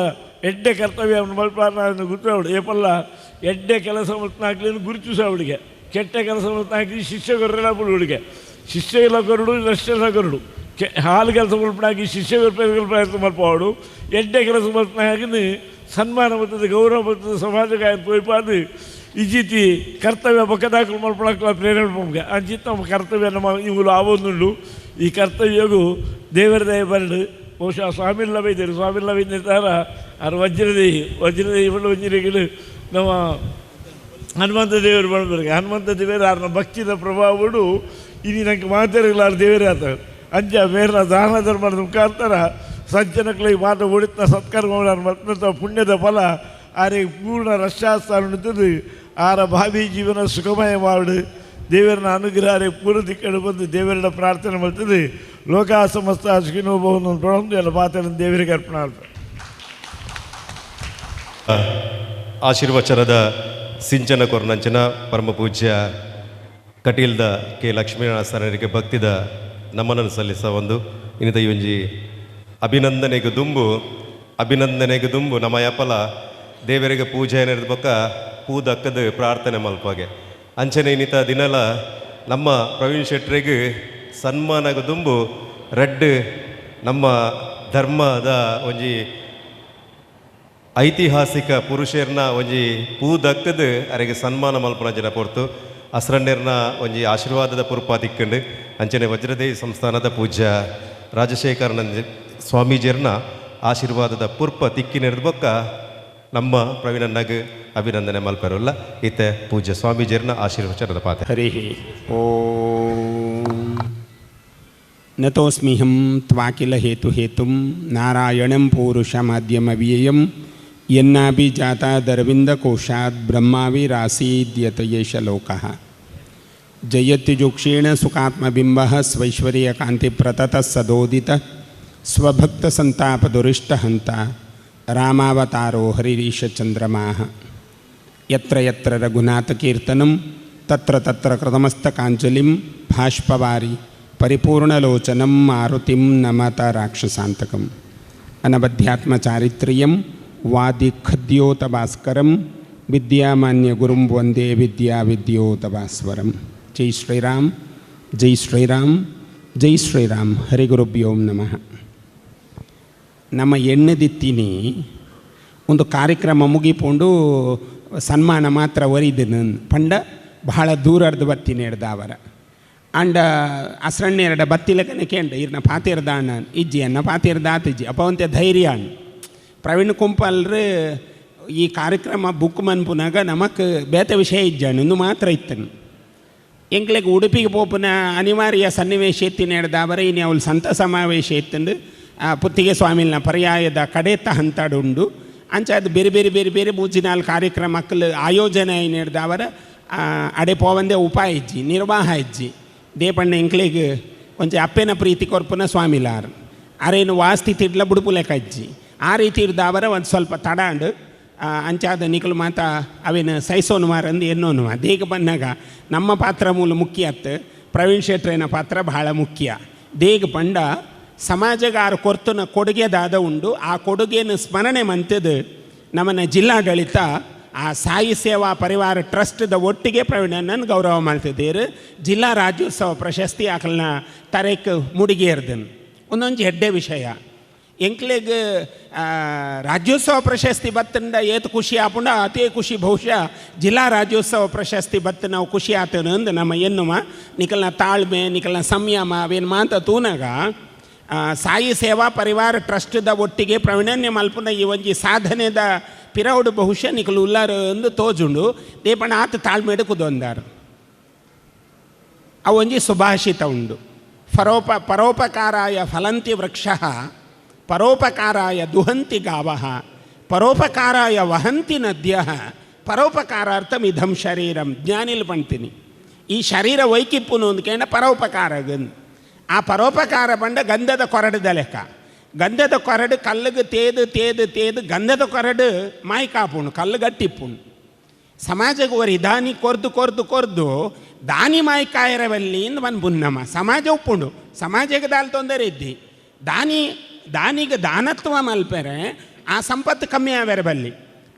ಎಡ್ಡೆ ಕರ್ತವ್ಯ ಮಲ್ಪಾಡ ಗುರುತು ಏಪಲ್ಲ ಎಡ್ಡೆ ಕೆಲಸ ಮಲ್ಪನಾಗ್ಲಿ ಗುರುತಿಸ ಅವಳಿಗೆ ಕೆಟ್ಟ ಕೆಲಸ ಮಲ್ಪನಾಗ್ಲಿ ಶಿಷ್ಯ ಕೊರಲ್ಲ ಹುಡುಗೆ ಶಿಷ್ಯ ಇಲ್ಲ ಕೊರಡು ನಷ್ಟ ಕೊರಡು ಕೆ ಹಾಲು ಕೆಲಸ ಮಲ್ಪನಾಗಿ ಶಿಷ್ಯ ಪ್ರಯತ್ನ ಮಲ್ಪವಾಡು ಎಡ್ಡೆ ಕೆಲಸ ಮಲ್ಪನಾಗಿ ಸನ್ಮಾನ ಬರ್ತದೆ ಗೌರವ ಬರ್ತದೆ ಸಮಾಜಕ್ಕೆ ತೋಯ್ಪಾದು ಇಜಿತಿ ಕರ್ತವ್ಯ ಬಕ್ಕದಾಕಲು ಮಲ್ಪಳಕ್ಲ ಪ್ರೇರಣೆ ನಮಗೆ ಅಂಚಿತ್ ನಮ್ಮ ಕರ್ತವ್ಯ ನಮ್ಮ ಇವುಗಳು ಆವೊಂದುಂಡು ಈ ಕರ್ತವ್ಯಗೂ ದೇವರ ದಯ ಬರಡು ಬಹುಶಃ ಸ್ವಾಮಿಲ್ಲ ಬೈದರು ಸ್ವಾಮಿಲ್ಲ ಬೈದಿರ್ತಾರ ಅವ್ರು ವಜ್ರದೇಹಿ ವಜ್ರದೇಹಿ ಬಣ್ಣ ವಜ್ರಗಳು ನಮ್ಮ ಹನುಮಂತ ದೇವರು ಬಣ್ಬರ್ಗೆ ಹನುಮಂತ ದೇವರು ಅವ್ರನ್ನ ಭಕ್ತಿದ ಪ್ರಭಾವಡು ಇನಿ ನಂಗೆ ಮಾತಾಡಲಾರ ದೇವರೇ ಆತ ಅಂಚ ಮೇರ್ನ ದಾನ ಧರ್ಮದ ಮುಖಾಂತರ ಸಜ್ಜನಕ್ಲೆ ಮಾತ ಒಡಿತ ಸತ್ಕರ್ಮ ಮತ್ತಂಥ ಪುಣ್ಯದ ಫಲ ಆರಿಗೆ ಪೂರ್ಣ ರಕ್ಷಾಸ್ಥಾನ ಆರ ಭಾವಿ ಜೀವನ ಸುಖಮಯ ಮಾಡು ದೇವರನ್ನ ಅನುಗ್ರಹ ಪೂರ್ಣ ದಿಕ್ಕಡು ಬಂದು ದೇವರನ್ನ ಪ್ರಾರ್ಥನೆ ಮಾಡ್ತದೆ ಲೋಕ ಸಮಸ್ತ ಸುಖಿನೋ ಭವನ ಪ್ರಣಂದು ಎಲ್ಲ ಮಾತನ್ನು ದೇವರಿಗೆ ಅರ್ಪಣೆ ಮಾಡ್ತಾರೆ. ಆಶೀರ್ವಚನದ ಸಿಂಚನ ಕೊರ್ನಂಚನ ಪರಮ ಪೂಜ್ಯ ಕಟೀಲ್ದ ಕೆ ಲಕ್ಷ್ಮೀನಾರಾಯಣ ಸರರಿಗೆ ಭಕ್ತಿದ ನಮನನ್ನು ಸಲ್ಲಿಸ ಒಂದು ಇನ್ನಿತ ಈ ಒಂಜಿ ಅಭಿನಂದನೆಗೆ ದುಂಬು ಅಭಿನಂದನೆಗೆ ದುಂಬು ನಮ್ಮ ಯಪಲ ದೇವರಿಗೆ ಪೂಜೆ ನೆರೆದ ಬೊಕ್ಕ ಪೂದಕ್ಕದ ಪ್ರಾರ್ಥನೆ ಮಲ್ಪಾಗೆ ಅಂಚನೆ ಇನ್ನಿತ ದಿನಲ ನಮ್ಮ ಪ್ರವೀಣ್ ಶೆಟ್ಟರಿಗೆ ಸನ್ಮಾನಗ ದುಂಬು ರಡ್ಡ್ ನಮ್ಮ ಧರ್ಮದ ಒಂಜಿ ಐತಿಹಾಸಿಕ ಪುರುಷರ್ನ ಒಂಜಿ ಪೂದಕ್ಕದ ಅರೆಗೆ ಸನ್ಮಾನ ಮಲ್ಪನ ಜನ ಪೊರ್ತು ಅಸ್ರಣ್ಣರ್ನ ಒಂಜಿ ಆಶೀರ್ವಾದದ ಪುರ್ಪ ತಿಕ್ಕಂಡು ಅಂಚನೆ ವಜ್ರದೇವಿ ಸಂಸ್ಥಾನದ ಪೂಜ್ಯ ರಾಜಶೇಖರನಂದ ಸ್ವಾಮೀಜಿಯರ್ನ ಆಶೀರ್ವಾದದ ಪುರ್ಪ ತಿಕ್ಕಿನೆರ್ದ ಬೊಕ್ಕ ನಮ್ಮ ಪ್ರವೀಣಣ್ಣಗ್ ಅಭಿನಂದನೆ ಮಲ್ಪೆರುಲ್ಲ ಇತ್ತೆ ಪೂಜ್ಯ ಸ್ವಾಮೀಜಿಯರ್ನ ಆಶೀರ್ವಚನದ ಪಾತೆ. ಹರಿ ಓಂ. ನತೋಸ್ಮಿಹಂ ತ್ವಾಕಿಲ ಹೇತು ಹೇತುಂ ನಾರಾಯಣಂ ಪೂರುಷಮಾದ್ಯಮವ್ಯಯಂ ಯನ್ನಾಭಿ ಜಾತಾದರವಿಂದಕೋಶಾತ್ ಬ್ರಹ್ಮಾವಿರಾಸೀದ್ಯತ ಯೇಷ ಲೋಕಃ. ಜಯತ್ಯುಜುಕ್ಷೇಣ ಸುಖಾತ್ಮಬಿಂಬಃ ಸ್ವೈಶ್ವರ್ಯಕಾಂತಿಪ್ರತತಃ ಸದೋದಿತಃ ಸ್ವಭಕ್ತಸಂತಾಪದುರಿಷ್ಟಹಂತ ರಾಮಾವತಾರೋ ಹರಿರೀಶಚಂದ್ರಮಾಃ. ಯತ್ರ ಯತ್ರ ರಘುನಾಥಕೀರ್ತನಂ ತತ್ರ ತತ್ರ ಕೃತಮಸ್ತಕಾಂಜಲಿಂ ಭಾಷ್ಪವಾರಿ ಪರಿಪೂರ್ಣಲೋಚನಂ ಮಾರುತಿಂ ನಮತ ರಾಕ್ಷಸಾಂತಕಂ. ಅನವಧ್ಯಾತ್ಮಚಾರಿತ್ರ್ಯಂ ವಾದಿಖದ್ಯೋತಭಾಸ್ಕರಂ ವಿದ್ಯಾಮಾನ್ಯಗುರುಂ ವಂದೇ ವಿದ್ಯಾವಿದ್ಯೋತಭಾಸ್ವರಂ. ಜೈ ಶ್ರೀರಾಮ್, ಜೈ ಶ್ರೀರಾಮ್, ಜೈ ಶ್ರೀರಾಮ್. ಹರಿಗುರುಭ್ಯೋಂ ನಮಃ. ನಮ್ಮ ಎಣ್ಣೆದಿತ್ತೀನಿ ಒಂದು ಕಾರ್ಯಕ್ರಮ ಮುಗಿಪೋಂಡು ಸನ್ಮಾನ ಮಾತ್ರ ಒರಿದನು ಪಂಡ ಬಹಳ ದೂರರ್ದು ಬತ್ತೀನಿ ಹಿಡ್ದಾವರ ಅಂಡ ಅಸ್ರಣ್ಣೆರಡ ಬತ್ತಿಲಕನೆ ಕೇಂಡ ಇರ್ನ ಪಾತಿರ್ದ ಅಣ್ಣ ಇಜ್ಜಿ ಅನ್ನ ಪಾತಿರ್ದ ಆತಿಜ್ಜಿ ಅಪ್ಪವಂತೆ ಧೈರ್ಯ ಅಣ್ಣ. ಪ್ರವೀಣ್ ಕುಂಪಲ್ರು ಈ ಕಾರ್ಯಕ್ರಮ ಬುಕ್ ಮನ್ಪುನಾಗ ನಮಕ್ ಬೇತೆ ವಿಷಯ ಇಜ್ಜಣ್ಣ ಇಂದು ಮಾತ್ರ ಇತ್ತನು. ಎಂಕ್ಲೆಗ್ ಉಡುಪಿಗೆ ಪೋಪುನ ಅನಿವಾರ್ಯ ಸನ್ನಿವೇಶ ಎತ್ತಿನ ಹಿಡ್ದಾವರ ಇನ್ನು ಅವಳು ಸಂತ ಸಮಾವೇಶ ಎತ್ತಂಡು ಪುತ್ತಿಗೆ ಸ್ವಾಮಿನ ಪರ್ಯಾಯದ ಕಡೆತ ಹಂತಡುಂಡು ಅಂಚ ಅದು ಬೇರೆ ಬೇರೆ ಬೇರೆ ಬೇರೆ ಮೂಜಿ ನಾಲ್ಕು ಕಾರ್ಯಕ್ರಮಕ್ಕಲು ಆಯೋಜನೆ ಹಿಡ್ದವರ ಅಡೆ ಪೋವಂದೇ ಉಪಾಯ ಇಜ್ಜಿ ನಿರ್ವಾಹ ಇಜ್ಜಿ ದೇಪಣ್ಣ ಎಂಕ್ಲೆಗ್ ಒಂಚ ಅಪ್ಪೆನ ಪ್ರೀತಿ ಕೊರ್ಪುನ ಸ್ವಾಮಿಲಾರ್ ಅರೇನು ವಾಸ್ತಿ ತಿಡ್ಲ ಬುಡುಪುಲೆಕ ಅಜ್ಜಿ ಆ ರೀತಿ ಇರ್ದವರ ಒಂದು ಸ್ವಲ್ಪ ತಡಾಂಡು ಅಂಚಾದ ನಿಕಲು ಮಾತ ಅವೇನು ಸೈಸೋನು ಮಾರಂದು ಎನ್ನೋನು ದೇಗ ಬಂದಾಗ ನಮ್ಮ ಪಾತ್ರ ಮೂಲ ಮುಖ್ಯ ಅತ್ತು ಪ್ರವೀಣ್ ಶೆಟ್ರೇನ ಪಾತ್ರ ಬಹಳ ಮುಖ್ಯ. ದೇಗ ಪಂಡ ಸಮಾಜಗಾರ ಕೊರ್ತನ ಕೊಡುಗೆದಾದ ಉಂಡು ಆ ಕೊಡುಗೆಯನ್ನು ಸ್ಮರಣೆ ಮಂತದ್ದು ನಮ್ಮನ್ನ ಜಿಲ್ಲಾಡಳಿತ ಆ ಸಾಯಿ ಸೇವಾ ಪರಿವಾರ ಟ್ರಸ್ಟ್ದ ಒಟ್ಟಿಗೆ ಪ್ರವೀಣನನ್ನು ಗೌರವ ಮಾಡ್ತಿದ್ದೀರು. ಜಿಲ್ಲಾ ರಾಜ್ಯೋತ್ಸವ ಪ್ರಶಸ್ತಿ ಆಕಲ್ನ ತರೇಕ್ ಮುಡಿಗೇರ್ದನ್ ಒಂದೊಂದು ಹೆಡ್ಡೆ ವಿಷಯ. ಎಂಕ್ಲೆಗ್ ರಾಜ್ಯೋತ್ಸವ ಪ್ರಶಸ್ತಿ ಬತ್ತಂಡ ಏತು ಖುಷಿ ಆಪುಂಡ ಅತೇ ಖುಷಿ ಬಹುಶಃ ಜಿಲ್ಲಾ ರಾಜ್ಯೋತ್ಸವ ಪ್ರಶಸ್ತಿ ಬತ್ತು ನಾವು ಖುಷಿ ಆತನ ಅಂದು ನಮ್ಮ ಎನ್ನುವ ನಿಕಲ್ನ ತಾಳ್ಮೆ ನಿಕಲ್ನ ಸಂಯಮ ಅವೇನು ಮಾತ ತೂನಾಗ ಸಾಯಿ ಸೇವಾ ಪರಿವಾರ ಟ್ರಸ್ಟ್ದ ಒಟ್ಟಿಗೆ ಪ್ರವೀಣನ್ಯ ಮಲ್ಪುನ ಈ ಒಂಜಿ ಸಾಧನೆದ ಪಿರೌಡು ಬಹುಶಃ ನಿಕಲು ಉಲ್ಲಾರು ಅಂದು ತೋಜುಂಡು ದೇಪಣ್ಣ ಆತ ತಾಳ್ಮೆಡು ಕುದೊಂದಾರು. ಅವು ಒಂಜಿ ಸುಭಾಷಿತ ಉಂಡು ಪರೋಪಕಾರಾಯ ಫಲಂತಿ ವೃಕ್ಷ ಪರೋಪಕಾರಾಯ ದುಹಂತಿ ಗಾವಃ ಪರೋಪಕಾರಾಯ ವಹಂತಿ ನದ್ಯಃ ಪರೋಪಕಾರಾರ್ಥಂ ಇದಂ ಶರೀರಂ. ಜ್ಞಾನಿಲ್ ಪಣ್ತೀನಿ ಈ ಶರೀರ ವೈಕಿಪ್ಪುನು ಅಂದ್ಕೇಂಡ ಪರೋಪಕಾರ. ಆ ಪರೋಪಕಾರ ಪಂಡ ಗಂಧದ ಕೊರಡದ ಲೆಕ್ಕ. ಗಂಧದ ಕೊರಡು ಕಲ್ಲಿಗೆ ತೇದು ತೇದು ತೇದು ಗಂಧದ ಕೊರಡು ಮಾಯ್ಕಾಪುಣು ಕಲ್ಲು ಗಟ್ಟಿಪ್ಪುಣು. ಸಮಾಜಕ್ಕೆ ಒರಿ ದಾನಿ ಕೊರ್ದು ಕೊರ್ದು ಕೊರ್ದು ದಾನಿ ಮಾಯ್ಕಾಯರವಲ್ಲಿ ಇಂದ ಒಂದು ಬುನ್ನಮ್ಮ ಸಮಾಜ ಉಪ್ಪುಂಡು ಸಮಾಜಕ್ಕೆ ದಾಲ್ ತೊಂದರೆ ಇದ್ದಿ ದಾನಿ ದಾನಿಗೆ ದಾನತ್ವ ಮಲ್ಪೆರೆ ಆ ಸಂಪತ್ತು ಕಮ್ಮಿ ಆವೆರೆ ಬಲ್ಲಿ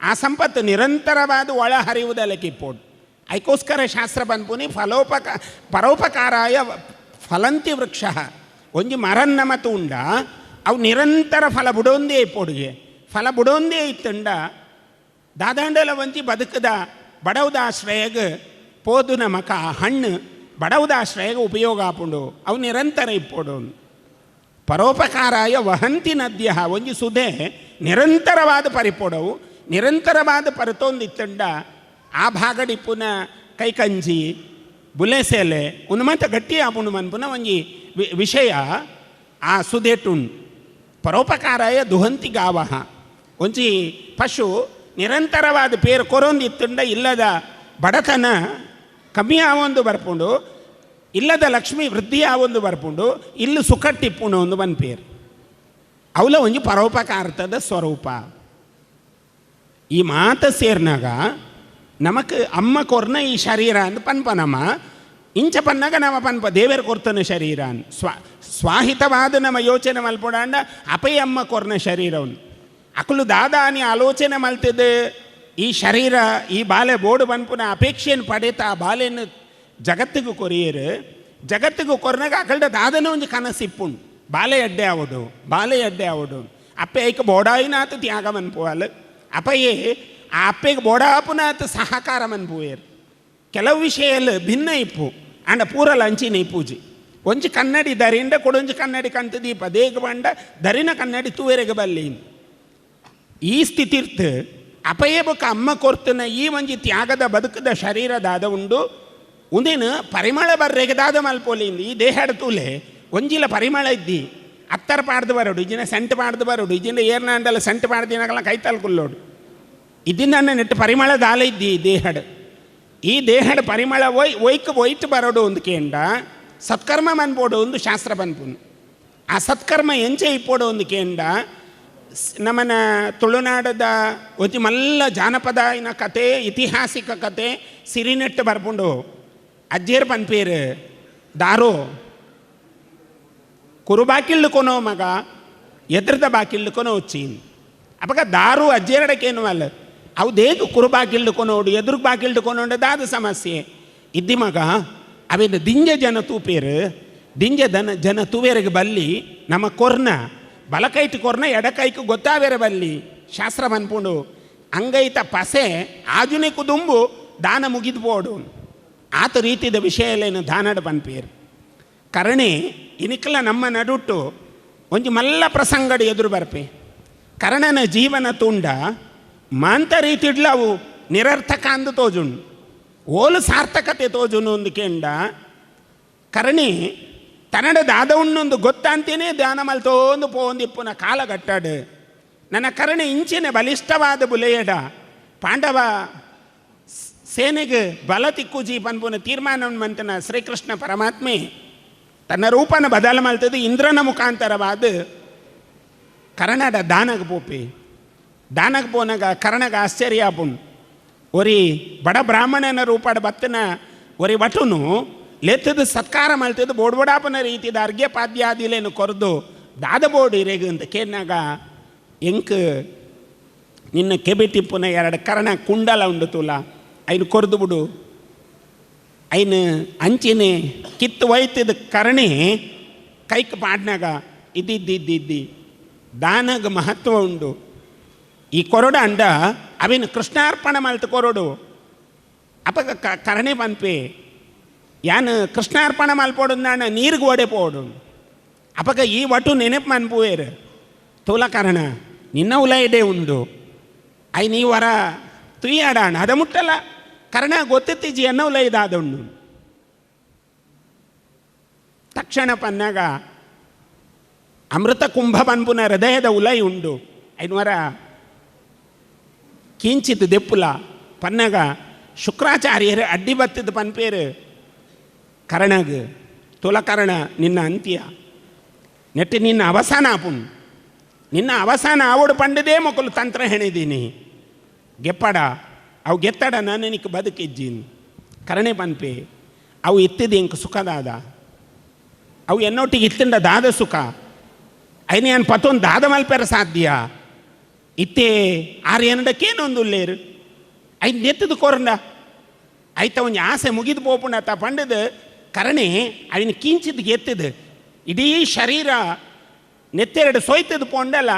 ಆ ಸಂಪತ್ತು ನಿರಂತರವಾದ ಒಳ ಹರಿಯುವುದಕ್ಕೆ ಇಪ್ಪೋಡು. ಅದಕ್ಕೋಸ್ಕರ ಶಾಸ್ತ್ರ ಬಂದ್ಪುನಿ ಪರೋಪಕಾರಾಯ ಫಲಂತಿ ವೃಕ್ಷ. ಒಂಜಿ ಮರನ್ನ ಮತ್ತು ಉಂಡ ಅವು ನಿರಂತರ ಫಲ ಬುಡೊಂದೇ ಇಪ್ಪೊಡುಗೆ ಫಲ ಬುಡೊಂದೇ ಇತ್ತುಂಡ ದಾದಾಂಡಲ ಒಂಜಿ ಬದುಕದ ಬಡವದಾಶ್ರಯಗ ಪೋದು ನಮಕ ಹಣ್ಣು ಬಡವದಾಶ್ರಯಗ ಉಪಯೋಗ ಆಪುಂಡು ಅವು ನಿರಂತರ ಇಪ್ಪೊಡು. ಪರೋಪಕಾರಾಯ ವಹಂತಿ ನದ್ಯ ಒಂಜಿ ಸುಧೆ ನಿರಂತರವಾದ ಪರಿಪೊಡವು ನಿರಂತರವಾದ ಪರತೊಂದಿತ್ತಂಡ ಆ ಭಾಗಡಿಪ್ಪುನ ಕೈಕಂಜಿ ಬುಲೆಸೆಲೆ ಉನ್ಮಂತ ಗಟ್ಟಿ ಆಪುಂಡು ಮನ್ಪುನ ಒಂಜಿ ವಿಷಯ ಆ ಸುಧೆಟುಂಡು. ಪರೋಪಕಾರಾಯ ದುಹಂತಿ ಗಾವಹ ಒಂಜಿ ಪಶು ನಿರಂತರವಾದ ಪೇರು ಕೊರೊಂದಿತ್ತುಂಡ ಇಲ್ಲದ ಬಡತನ ಕಮ್ಮಿ ಆವೊಂದು ಬರ್ಪುಂಡು ಇಲ್ಲದ ಲಕ್ಷ್ಮಿ ವೃದ್ಧಿ ಆವೊಂದು ಬರ್ಪುಂಡು ಇಲ್ಲು ಸುಖಟ್ಟಿಪ್ಪುಂಡು ಒಂದು ಪೇರು ಅವಲ ಒಂಜಿ ಪರೋಪಕಾರ್ತದ ಸ್ವರೂಪ. ಈ ಮಾತ ಸೇರ್ನಾಗ ನಮಕ್ ಅಮ್ಮ ಕೊರ್ನ ಈ ಶರೀರ ಅಂದ್ ಪನ್ಪನಮ್ಮ ಇಂಚ ಪನ್ನಾಗ ನಮ್ಮ ಪನ್ಪ ದೇವರ ಕೊರ್ತನ ಶರೀರಾನ್ ಸ್ವಾಹಿತವಾದ ನಮ್ಮ ಯೋಚನೆ ಮಲ್ಪೊಡಾಂಡ ಅಪಯಮ್ಮ ಕೊರ್ನ ಶರೀರವನು ಅಕಲು ದಾದಾನಿ ಆಲೋಚನೆ ಮಲ್ತಿದ್ದು ಈ ಶರೀರ ಈ ಬಾಲೆ ಬೋಡು ಪನ್ಪುನ ಅಪೇಕ್ಷೆಯನ್ನು ಪಡೆತ ಆ ಬಾಲೆಯನ್ನು ಜಗತ್ತಿಗೆ ಕೊರಿಯರು. ಜಗತ್ತಿಗೆ ಕೊರ್ನಾಗ ಅಕಲ್ಡ ದಾದನ ಒಂಜಿ ಕನಸಿಪ್ಪುಂಡು ಬಾಲೆ ಅಡ್ಡೆ ಆವಡು ಬಾಲೆ ಅಡ್ಡೆ ಆವಡು. ಅಪ್ಪೆ ಐಕ ಬೋಡಾಯಿನಾತ ತ್ಯಾಗ ಮನ್ಪುವಲ್ ಅಪ್ಪಯೇ ಆ ಅಪ್ಪೆಗೆ ಬೋಡಾಪುನಾತ ಸಹಕಾರ ಮನ್ಪುವೇರು. ಕೆಲವು ವಿಷಯಲ್ಲಿ ಭಿನ್ನ ಇಪ್ಪು ಅಂಡ ಪೂರಲ ಅಂಚಿನ ಇಪ್ಪೂಜಿ. ಒಂಜಿ ಕನ್ನಡಿ ದರಿಂಡ ಕೊಡೊಂಜಿ ಕನ್ನಡಿ ಕಂತ ದೀಪ ದೇಗ ಬಂಡ ದರಿನ ಕನ್ನಡಿ ತೂವೆರೆಗೆ ಬಲ್ಲಿ. ಈ ಸ್ಥಿತಿರ್ತು ಅಪಯೇ ಬೊಕ್ಕ ಅಮ್ಮ ಕೊರ್ತನ ಈ ಒಂಜಿ ತ್ಯಾಗದ ಬದುಕದ ಶರೀರದಾದ ಉಂಡು ಉಂದೇನು ಪರಿಮಳ ಬರ್ರೆಗೆ ದಾದ ಮಲ್ಪೋಲಿಂದ ಈ ದೇಹಡ ತೂಲೆ ಒಂಜಿಲ ಪರಿಮಳ ಇದ್ದಿ ಅತ್ತರ ಪಾಡ್ದು ಬರೋಡು ಇಜಿನ ಸೆಂಟ್ ಪಾಡ್ದು ಬರೋಡು ಇಜಿನ ಏರ್ನಾಂಡಲ ಸೆಂಟ್ ಪಾಡ್ದಿನಾಗಲ್ಲ ಕೈತಲ್ ಕುಲ್ಲೋಡು ಇದ್ದಿಂದ ನೆಟ್ಟು ಪರಿಮಳ ದಾಲ ಇದ್ದಿ ಈ ದೇಹಡ್. ಈ ದೇಹಡ್ ಪರಿಮಳ ಒಯ್ ಒಯ್ಕ್ ಒಯ್ಟ್ ಬರೋಡು ಒಂದು ಕೇಂಡ ಸತ್ಕರ್ಮ ಮನ್ಪೋಡು ಒಂದು ಶಾಸ್ತ್ರ ಪನ್ಪುನು. ಆ ಸತ್ಕರ್ಮ ಎಂಚೆ ಇಪ್ಪೋಡು ಒಂದು ಕೇಂಡ ನಮ್ಮನ ತುಳುನಾಡದ ಒಂಜಿ ಮಲ್ಲ ಜಾನಪದ ಇನ ಕತೆ ಐತಿಹಾಸಿಕ ಕತೆ ಸಿರಿನೆಟ್ಟು ಬರ್ಪುಂಡು. ಅಜ್ಜೇರ್ ಪನ್ಪೇರು ದಾರು ಕುರು ಕೊನೋ ಮಗ ಎದ್ರದ ಬಾಕಿಲ್ಲು ಕೊನೋ ಚೀನ್ ಅಪಗ ದಾರು ಅಜ್ಜೇರಡಕ್ಕೇನು ಅಲ್ಲ ಅವು ದೇಗ ಕುರು ಬಾಕಿಲ್ಲು ಕೊನೋಡು ಎದುರು ಬಾಕಿಲ್ಲು ಕೊನೋಡು ದಾದ ಸಮಸ್ಯೆ ಇದ್ದಿ ಮಗ ಅವೇನು ದಿಂಜ ಜನ ತೂಪೇರು ದಿಂಜ ದನ ಜನ ತೂವೇರಿಗೆ ಬಲ್ಲಿ ನಮ್ಮ ಕೊರ್ನ ಬಲಕೈಟ್ ಕೊರ್ನ ಎಡಕೈಕು ಗೊತ್ತಾವೇರೆ ಬಲ್ಲಿ ಶಾಸ್ತ್ರ ಮನ್ಪುಂಡು ಅಂಗೈತ ಪಸೆ ಆಜುನೆ ಕುದುಂಬು ದಾನ ಮುಗಿದು ಬೋಡು ಆತ ರೀತಿದ ವಿಷಯಲೇನು ದಾನಡ ಪನ್ಪೇರು. ಕರಣೆ ಇನಿಕಲ ನಮ್ಮ ನಡುಟ್ಟು ಒಂಜಿ ಮಲ್ಲ ಪ್ರಸಂಗಡು ಎದುರು ಬರ್ಪೆ. ಕರ್ಣನ ಜೀವನ ತುಂಡ ಮಾಂತ ರೀತಿಡ್ಲ ಅವು ನಿರರ್ಥಕ ಅಂದು ತೋಜುಂಡು ಓಲು ಸಾರ್ಥಕತೆ ತೋಜುನು ಒಂದು ಕೆಂಡ ಕರಣಿ ತನ್ನಡ ದಾದ ಉಣ್ಣೊಂದು ಗೊತ್ತಂತೇನೆ ಧ್ಯಾನ ಮಲ್ತೋಂದು ಪೋಂದಿಪ್ಪುನ ಕಾಲಗಟ್ಟಾಡು. ನನ್ನ ಕರಣೆ ಇಂಚಿನ ಬಲಿಷ್ಠವಾದ ಬುಲೆಯಡ ಪಾಂಡವ ಸೇನೆಗೆ ಬಲ ತಿಕ್ಕುಜಿ ಪನ್ಪುನ ತೀರ್ಮಾನ ಮಂತನ ಶ್ರೀಕೃಷ್ಣ ಪರಮಾತ್ಮೆ ತನ್ನ ರೂಪನ ಬದಲ ಮಲ್ತದ್ದು ಇಂದ್ರನ ಮುಖಾಂತರವಾದ ಕರ್ಣಡ ದಾನಗ ಪೋಪೆ. ದಾನಗ ಪೋನಾಗ ಕರ್ಣಗ ಆಶ್ಚರ್ಯ ಆಪುಂಡು. ಒರಿ ಬಡ ಬ್ರಾಹ್ಮಣನ ರೂಪಾಡ ಬತ್ತನ ಒರಿ ವಟುನು ಲೆತ್ತದ ಸತ್ಕಾರ ಮಲ್ತದ್ದು ಬೋಡ್ಬೋಡಾಪನ ರೀತಿದ ಅರ್ಘ್ಯ ಪಾದ್ಯಾದಿಲೇನು ಕೊರದು ದಾದ ಬೋಡು ಇರೆಗು ಅಂತ ಕೇನಾಗ ಎಂಕ್ ನಿನ್ನ ಕೆಬಿಟಿಪ್ಪುನ ಎರಡು ಕರ್ಣ ಕುಂಡಲ ಉಂಡು ತುಲ ಐನು ಕೊರದು ಬಿಡು ಐನು ಅಂಚಿನೆ ಕಿತ್ತು ಒಯ್ತದ ಕರ್ಣಿ ಕೈಕ್ ಪಾಡ್ನಾಗ ಇದ್ದಿದ್ದಿದ್ದಿದ್ದಿ ದಾನಗ ಮಹತ್ವ ಉಂಡು. ಈ ಕೊರಡು ಅಂಡ ಅವಿನ ಕೃಷ್ಣಾರ್ಪಣ ಮಲ್ತು ಕೊರಡು ಅಪಗ ಕರಣೆ ಪನ್ಪೆ ಯಾನ್ ಕೃಷ್ಣಾರ್ಪಣ ಮಲ್ಪೋಡು ನಾನು ನೀರಿಗೆ ಓಡೆ ಪೋಡು ಅಪಗ ಈ ಒಟ್ಟು ನೆನಪು ಮನ್ಪುವೇರು ತೋಲ ಕರ್ಣ ನಿನ್ನ ಉಲ ಇಡೆ ಉಂಡು I ನೀ ವರ ತುಯ್ಯಾಡಾಣ ಅದ ಮುಟ್ಟಲ್ಲ ಕರ್ಣ ಗೊತ್ತಿತ್ತೀಜಿ ಎನ್ನ ಉಲ ಇದಾದ ಉಂಡು. ತಕ್ಷಣ ಪನ್ನಾಗ ಅಮೃತ ಕುಂಭ ಪನ್ಪುನ ಹೃದಯದ ಉಲೈ ಉಂಡು ಐನ್ವರ ಕಿಂಚಿತ್ ದೆಪ್ಪುಲ ಪನ್ನಾಗ ಶುಕ್ರಾಚಾರ್ಯರು ಅಡ್ಡಿ ಬತ್ತಿದ ಪನ್ಪೇರು ಕರ್ಣಗ್ ತುಲಕರ್ಣ ನಿನ್ನ ಅಂತ್ಯ ನೆಟ್ಟು ನಿನ್ನ ಅವಸಾನ ಆಪುಣ್ ನಿನ್ನ ಅವಸಾನ ಆವಡು ಪಂಡದೇ ಮೊಕಲು ತಂತ್ರ ಹೆಣಿದೀನಿ ಗೆಪ್ಪಡ ಅವು ಗೆತ್ತಡ ನಾನು ಬದುಕಿಜ್ಜೀನ್ ಕರಣೆ ಪನ್ಪೆ ಅವು ಇತ್ತಿದ್ದು ಇಂಕ ಸುಖದಾದ ಅವು ಎನ್ನೊಟ್ಟಿಗೆ ಇತ್ತಿಂಡ ದಾದ ಸುಖ ಐನೇ ಏನು ಪತ್ತೊಂದು ದಾದ ಮಲ್ಪೆರ ಸಾಧ್ಯ ಇತ್ತೇ ಆರು ಏನಡಕ್ಕೇನೊಂದು ಉಲ್ಲೇರು ಐದು ನೆತ್ತದು ಕೋರಂಡ ಐತ ಒಂಜಿ ಆಸೆ ಮುಗಿದು ಪೋಪುಂಡ ತ ಪಂಡದು ಕರಣೆ ಅವನ ಕಿಂಚಿದ್ ಎತ್ತಿದ್ದು ಇಡೀ ಶರೀರ ನೆತ್ತೆರಡು ಸೊಯ್ತದ ಪೋಂಡಲ್ಲ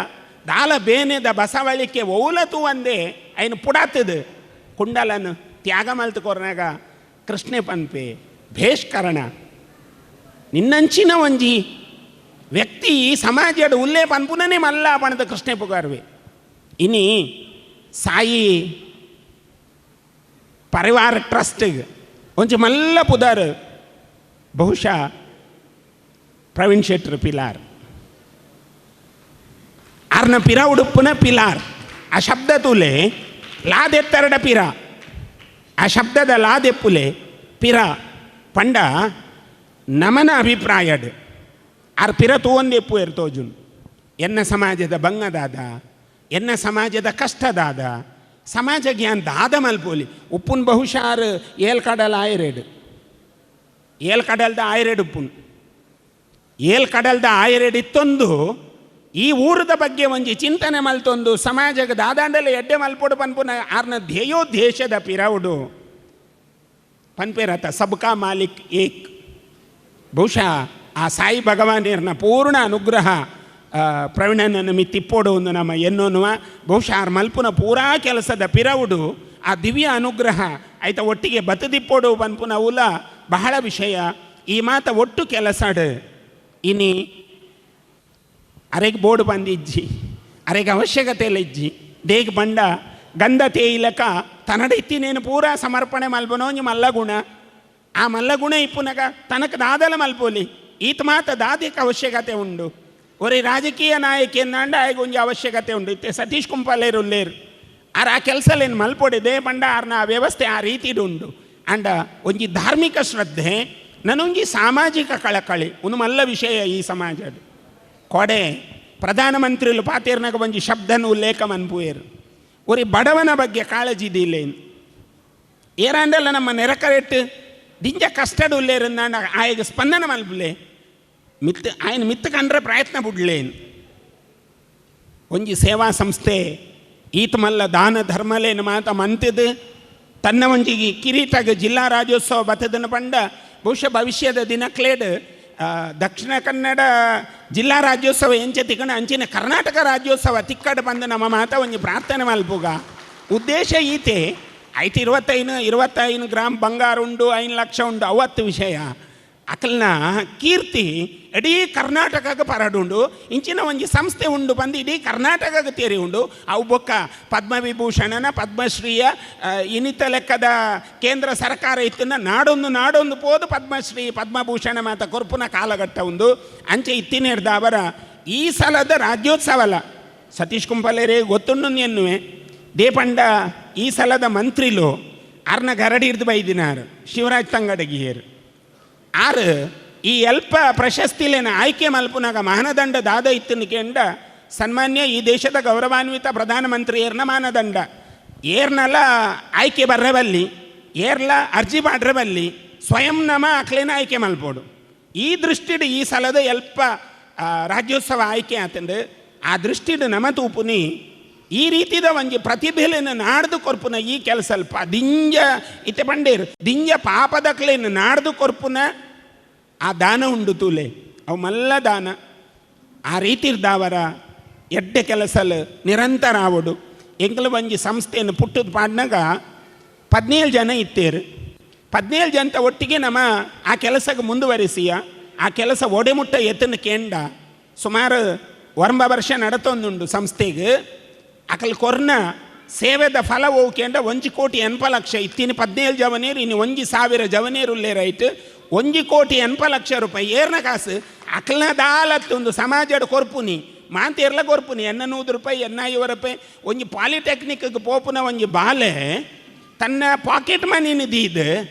ದಾಲ ಬೇನೆದ ಬಸವಳಿಕೆ ಓಲತು ಒಂದೇ ಐನು ಪುಡಾತದು ಕುಂಡಲನು ತ್ಯಾಗ ಮಲ್ತು ಕೊರ್ನಾಗ ಕೃಷ್ಣೆ ಪನ್ಪೆ ಭೇಷ್ ಕರಣ ನಿನ್ನಂಚಿನ ಒಂಜಿ ವ್ಯಕ್ತಿ ಸಮಾಜದ ಉಲ್ಲೇ ಪನ್ಪುನನೇ ಮಲ್ಲ ಪಣದ ಕೃಷ್ಣೆ ಪುಗಾರ್ವೆ. ಇನಿ ಸಾಯಿ ಪರಿವಾರ ಟ್ರಸ್ಟಿಗೆ ಒಂಜಿ ಮಲ್ಲ ಪುದಾರ್ ಬಹುಶಃ ಪ್ರವೀಣ್ ಶೆಟ್ಟರ್ ಪಿಲಾರ್ ಆರ್ನ ಪಿರ ಉಡುಪುನ ಪಿಲಾರ್ ಆ ಶಬ್ದ ತೂಲೆ ಲಾದೆತ್ತರಡ ಪಿರ ಆ ಶಬ್ದದ ಲಾದೆಪ್ಪುಲೆ ಪಿರ ಪಂಡ ನಮನ ಅಭಿಪ್ರಾಯಡ್ ಆರ್ ಪಿರ ತೂವೊಂದೆಪ್ಪು ಎರ್ತೋಜುನ್ ಎನ್ನ ಸಮಾಜದ ಬಂಗದಾದ ಎನ್ನ ಸಮಾಜದ ಕಷ್ಟದಾದ ಸಮಾಜ ಜ್ಞಾನ ದಾದ ಮಲ್ಪೋಲಿ ಉಪ್ಪುನ್ ಬಹುಶಃ ಏಲ್ ಕಡಲ ಆಯರೇಡು. ಏಲ್ ಕಡಲ್ದ ಆಯರೆಡುಪ್ಪುನು ಏಲ್ ಕಡಲ್ದ ಆಯರೆಡಿತ್ತೊಂದು ಈ ಊರದ ಬಗ್ಗೆ ಒಂಜಿ ಚಿಂತನೆ ಮಲ್ತೊಂದು ಸಮಾಜಕ್ಕೆ ದಾದಾಂಡಲ ಎಡ್ಡೆ ಮಲ್ಪೊಡು ಪನ್ಪುನ ಆರ್ನ ಧ್ಯೇಯೋದ್ದೇಶದ ಪಿರವುಡು ಪನ್ಪೇರತ ಸಬ್ಕಾ ಮಾಲಿಕ್ ಏಕ್. ಬಹುಶಃ ಆ ಸಾಯಿ ಭಗವಾನಿಯರ್ನ ಪೂರ್ಣ ಅನುಗ್ರಹ ಪ್ರವೀಣನ ಮಿತ್ತಿಪ್ಪೋಡು ಒಂದು ನಮ್ಮ ಎನ್ನೋನುವ ಬಹುಶಃ ಆರ್ ಮಲ್ಪುನ ಪೂರಾ ಕೆಲಸದ ಪಿರವುಡು ಆ ದಿವ್ಯ ಅನುಗ್ರಹ ಆಯ್ತ ಒಟ್ಟಿಗೆ ಬತ್ತದಿಪ್ಪೋಡು ಪನ್ಪುನ ಉಲ ಬಹಳ ವಿಷಯ. ಈ ಮಾತ ಒಟ್ಟು ಕೆಲಸಡು ಇನಿ ಅರೆಗೆ ಬೋರ್ಡ್ ಬಂದಿಜ್ಜಿ, ಅರೆಗೆ ಅವಶ್ಯಕತೆ ಇಲ್ಲ ಇಜ್ಜಿ. ದೇಗ್ ಬಂಡ ಗಂಧ ತೇಯಿಲಕ ತನಡ ಇತ್ತಿನೇನು ಪೂರಾ ಸಮರ್ಪಣೆ ಮಲ್ಪನೋ ಒಂಜಿ ಮಲ್ಲಗುಣ. ಆ ಮಲ್ಲಗುಣ ಇಪ್ಪುನಗ ತನಕ ದಾದಲ ಮಲ್ಪೋಲಿ ಈತ ಮಾತ ದಾದಿಗೆ ಅವಶ್ಯಕತೆ ಉಂಡು. ಒರಿ ರಾಜಕೀಯ ನಾಯಕಿ ಎಂದಾಂಡ ಆಯ್ಗೆ ಒಂಜಿ ಅವಶ್ಯಕತೆ ಉಂಡು. ಇತ್ತೆ ಸತೀಶ್ ಕುಂಪಾಲೇರು ಉಲ್ಲೇರು ಆರ್ ಆ ಕೆಲಸಲೇನು ಮಲ್ಪೊಡಿದೆ ಬಂಡ ಆರ್ನ ಆ ವ್ಯವಸ್ಥೆ ಆ ರೀತಿಡು ಉಂಡು. ಅಂಡ ಒಂಜಿ ಧಾರ್ಮಿಕ ಶ್ರದ್ಧೆ ನನೊಂಜಿ ಸಾಮಾಜಿಕ ಕಳಕಳಿ ಒಂದು ಮಲ್ಲ ವಿಷಯ ಈ ಸಮಾಜದ. ಕೊಡೆ ಪ್ರಧಾನಮಂತ್ರಿಲು ಪಾತೇರ್ನಾಗ ಒಂಜಿ ಶಬ್ದನ ಉಲ್ಲೇಖ ಮನ್ಪುಯೇರು ಒರಿ ಬಡವನ ಬಗ್ಗೆ ಕಾಳಜಿ ಇದಿಲ್ಲೇನು ಏರಾಂಡಲ್ಲ ನಮ್ಮ ನೆರಕರೆಟ್ಟು ದಿಂಜ ಕಷ್ಟಡು ಉಲ್ಲೇರಂದಾಂಡ ಆಯಗ ಸ್ಪಂದನ ಮಲ್ಪುಲೆ ಮಿತ್ ಆಯನ ಮಿತ್ತು ಕಂಡ್ರೆ ಪ್ರಯತ್ನ ಬುಡ್ಲೇನು. ಒಂಜಿ ಸೇವಾ ಸಂಸ್ಥೆ ಈತ ಮಲ್ಲ ದಾನ ಧರ್ಮಲೇನು ಮಾತ ಮಂತಿದ್ದು ತನ್ನ ಒಂಜಿ ಕಿರೀಟಗ ಜಿಲ್ಲಾ ರಾಜ್ಯೋತ್ಸವ ಬತ್ತದನ್ನು ಪಂಡ ಬಹುಶಃ ಭವಿಷ್ಯದ ದಿನಕ್ಲೇಡ್ ದಕ್ಷಿಣ ಕನ್ನಡ ಜಿಲ್ಲಾ ರಾಜ್ಯೋತ್ಸವ ಎಂಚೆ ತಿಕ್ಕಣ ಅಂಚಿನ ಕರ್ನಾಟಕ ರಾಜ್ಯೋತ್ಸವ ತಿಕ್ಕಡ ಬಂದು ನಮ್ಮ ಮಾತ ಒಂಜಿ ಪ್ರಾರ್ಥನೆ ಮಲ್ಪುಗ ಉದ್ದೇಶ ಈತೆ. ಐತೆ 25 ಗ್ರಾಮ್ ಬಂಗಾರ ಉಂಡು, 5 ಲಕ್ಷ ಉಂಡು ಅವತ್ತು ವಿಷಯ. ಅಕಲ್ನ ಕೀರ್ತಿ ಇಡೀ ಕರ್ನಾಟಕಕ್ಕೆ ಪರಡುಂಡು. ಇಂಚಿನ ಒಂಜಿ ಸಂಸ್ಥೆ ಉಂಡು ಬಂದು ಇಡೀ ಕರ್ನಾಟಕಕ್ಕೆ ತೇರಿ ಉಂಡು. ಅವು ಬೊಕ್ಕ ಪದ್ಮವಿಭೂಷಣನ ಪದ್ಮಶ್ರೀಯ ಇನಿತ ಲೆಕ್ಕದ ಕೇಂದ್ರ ಸರ್ಕಾರ ಇತ್ತಿನ ನಾಡೊಂದು ನಾಡೊಂದು ಪೋದು ಪದ್ಮಶ್ರೀ ಪದ್ಮಭೂಷಣ ಮಾತ ಕೊರ್ಪುನ ಕಾಲಘಟ್ಟ ಉಂಡು. ಅಂಚೆ ಇತ್ತಿನೇರ್ದ ಅವರ ಈ ಸಲದ ರಾಜ್ಯೋತ್ಸವಲ್ಲ ಸತೀಶ್ ಕುಂಪಾಲೇರೇ ಗೊತ್ತುಂಡು ಎನ್ನುವೆ ದೇಪಂಡ ಈ ಸಲದ ಮಂತ್ರಿಲು ಅರ್ನ ಗರಡಿ ಹಿಡ್ದು ಬೈದಿನಾರು ಶಿವರಾಜ್ ತಂಗಡಗಿಯರು. ಆರು ಈ ಅಲ್ಪ ಪ್ರಶಸ್ತಿಲೇನ ಆಯ್ಕೆ ಮಲ್ಪುನಾಗ ಮಾನದಂಡ ದಾದ ಇತ್ತನ್ನು ಕೇಂಡ ಸನ್ಮಾನ್ಯ ಈ ದೇಶದ ಗೌರವಾನ್ವಿತ ಪ್ರಧಾನಮಂತ್ರಿ ಏರ್ನ ಮಾನದಂಡ ಏರ್ನಲ ಆಯ್ಕೆ ಬರ್ರಬಲ್ಲಿ ಏರ್ಲ ಅರ್ಜಿ ಮಾಡ್ರಬಲ್ಲಿ ಸ್ವಯಂ ನಮ ಅಕ್ಲೇನ ಆಯ್ಕೆ ಮಲ್ಪೋಡು. ಈ ದೃಷ್ಟಿಡು ಈ ಸಲದ ಅಲ್ಪ ರಾಜ್ಯೋತ್ಸವ ಆಯ್ಕೆ ಆತಂದು ಆ ದೃಷ್ಟಿಡು ನಮ ತೂಪುನಿ ಈ ರೀತಿದ ಒಂಜಿ ಪ್ರತಿಭೆಲೇನು ನಾಡ್ದು ಕೊರ್ಪುನ ಈ ಕೆಲಸ ಅಲ್ಪ ದಿಂಜ ಇತ್ತೆ ಪಂಡೇರು ದಿಂಜ ಪಾಪದಕ್ಲೇನು ನಾಡ್ದು ಕೊರ್ಪುನ ಆ ದಾನ ಉಂಡು ತೂಲೆ ಅವು ಮಲ್ಲ ದಾನ. ಆ ರೀತಿರ್ದಾವರ ಎಡ್ಡೆ ಕೆಲಸಲು ನಿರಂತರ ಆವಡು. ಎಂಕಲು ಒಂಜಿ ಸಂಸ್ಥೆಯನ್ನು ಪುಟ್ಟದ ಪಾಡ್ನಾಗ 17 ಜನ ಇತ್ತೇರು. 17 ಜನತ ಒಟ್ಟಿಗೆ ನಮ್ಮ ಆ ಕೆಲಸಕ್ಕೆ ಮುಂದುವರಿಸಿಯ ಆ ಕೆಲಸ ಒಡೆಮುಟ್ಟ ಎತ್ತನ ಕೇಂಡ ಸುಮಾರು 9 ವರ್ಷ ನಡತೊಂದುಂಡು ಸಂಸ್ಥೆಗೆ. ಅಕಲ್ ಕೊರ್ನ ಸೇವೆದ ಫಲ ಹೋಗ್ಕೇಂಡ 1 ಕೋಟಿ 80 ಲಕ್ಷ ಇತ್ತಿನ 17 ಜವನೇರು ಇನ್ನು 1,000 ಜವನೇರು ಉಲ್ಲೆ ರೈಟ್ 1 ಕೋಟಿ 80 ಲಕ್ಷ ರೂಪಾಯಿ ಏರ್ನ ಕಾಸು ಅಕಲ್ನ ದಾಲತ್ತು ಒಂದು ಸಮಾಜದ ಕೊರ್ಪುನಿ ಮಾಂತೇರ್ಲ ಕೊರ್ಪುನಿ ಎನ್ನ 100 ರೂಪಾಯಿ ಎನ್ನ 50 ರೂಪಾಯಿ ಒಂಜಿ ಪಾಲಿಟೆಕ್ನಿಕ್ಗೆ ಪೋಪುನ ಒಂಜಿ ಬಾಲೆ ತನ್ನ ಪಾಕೆಟ್ ಮನಿನ ದೀದ್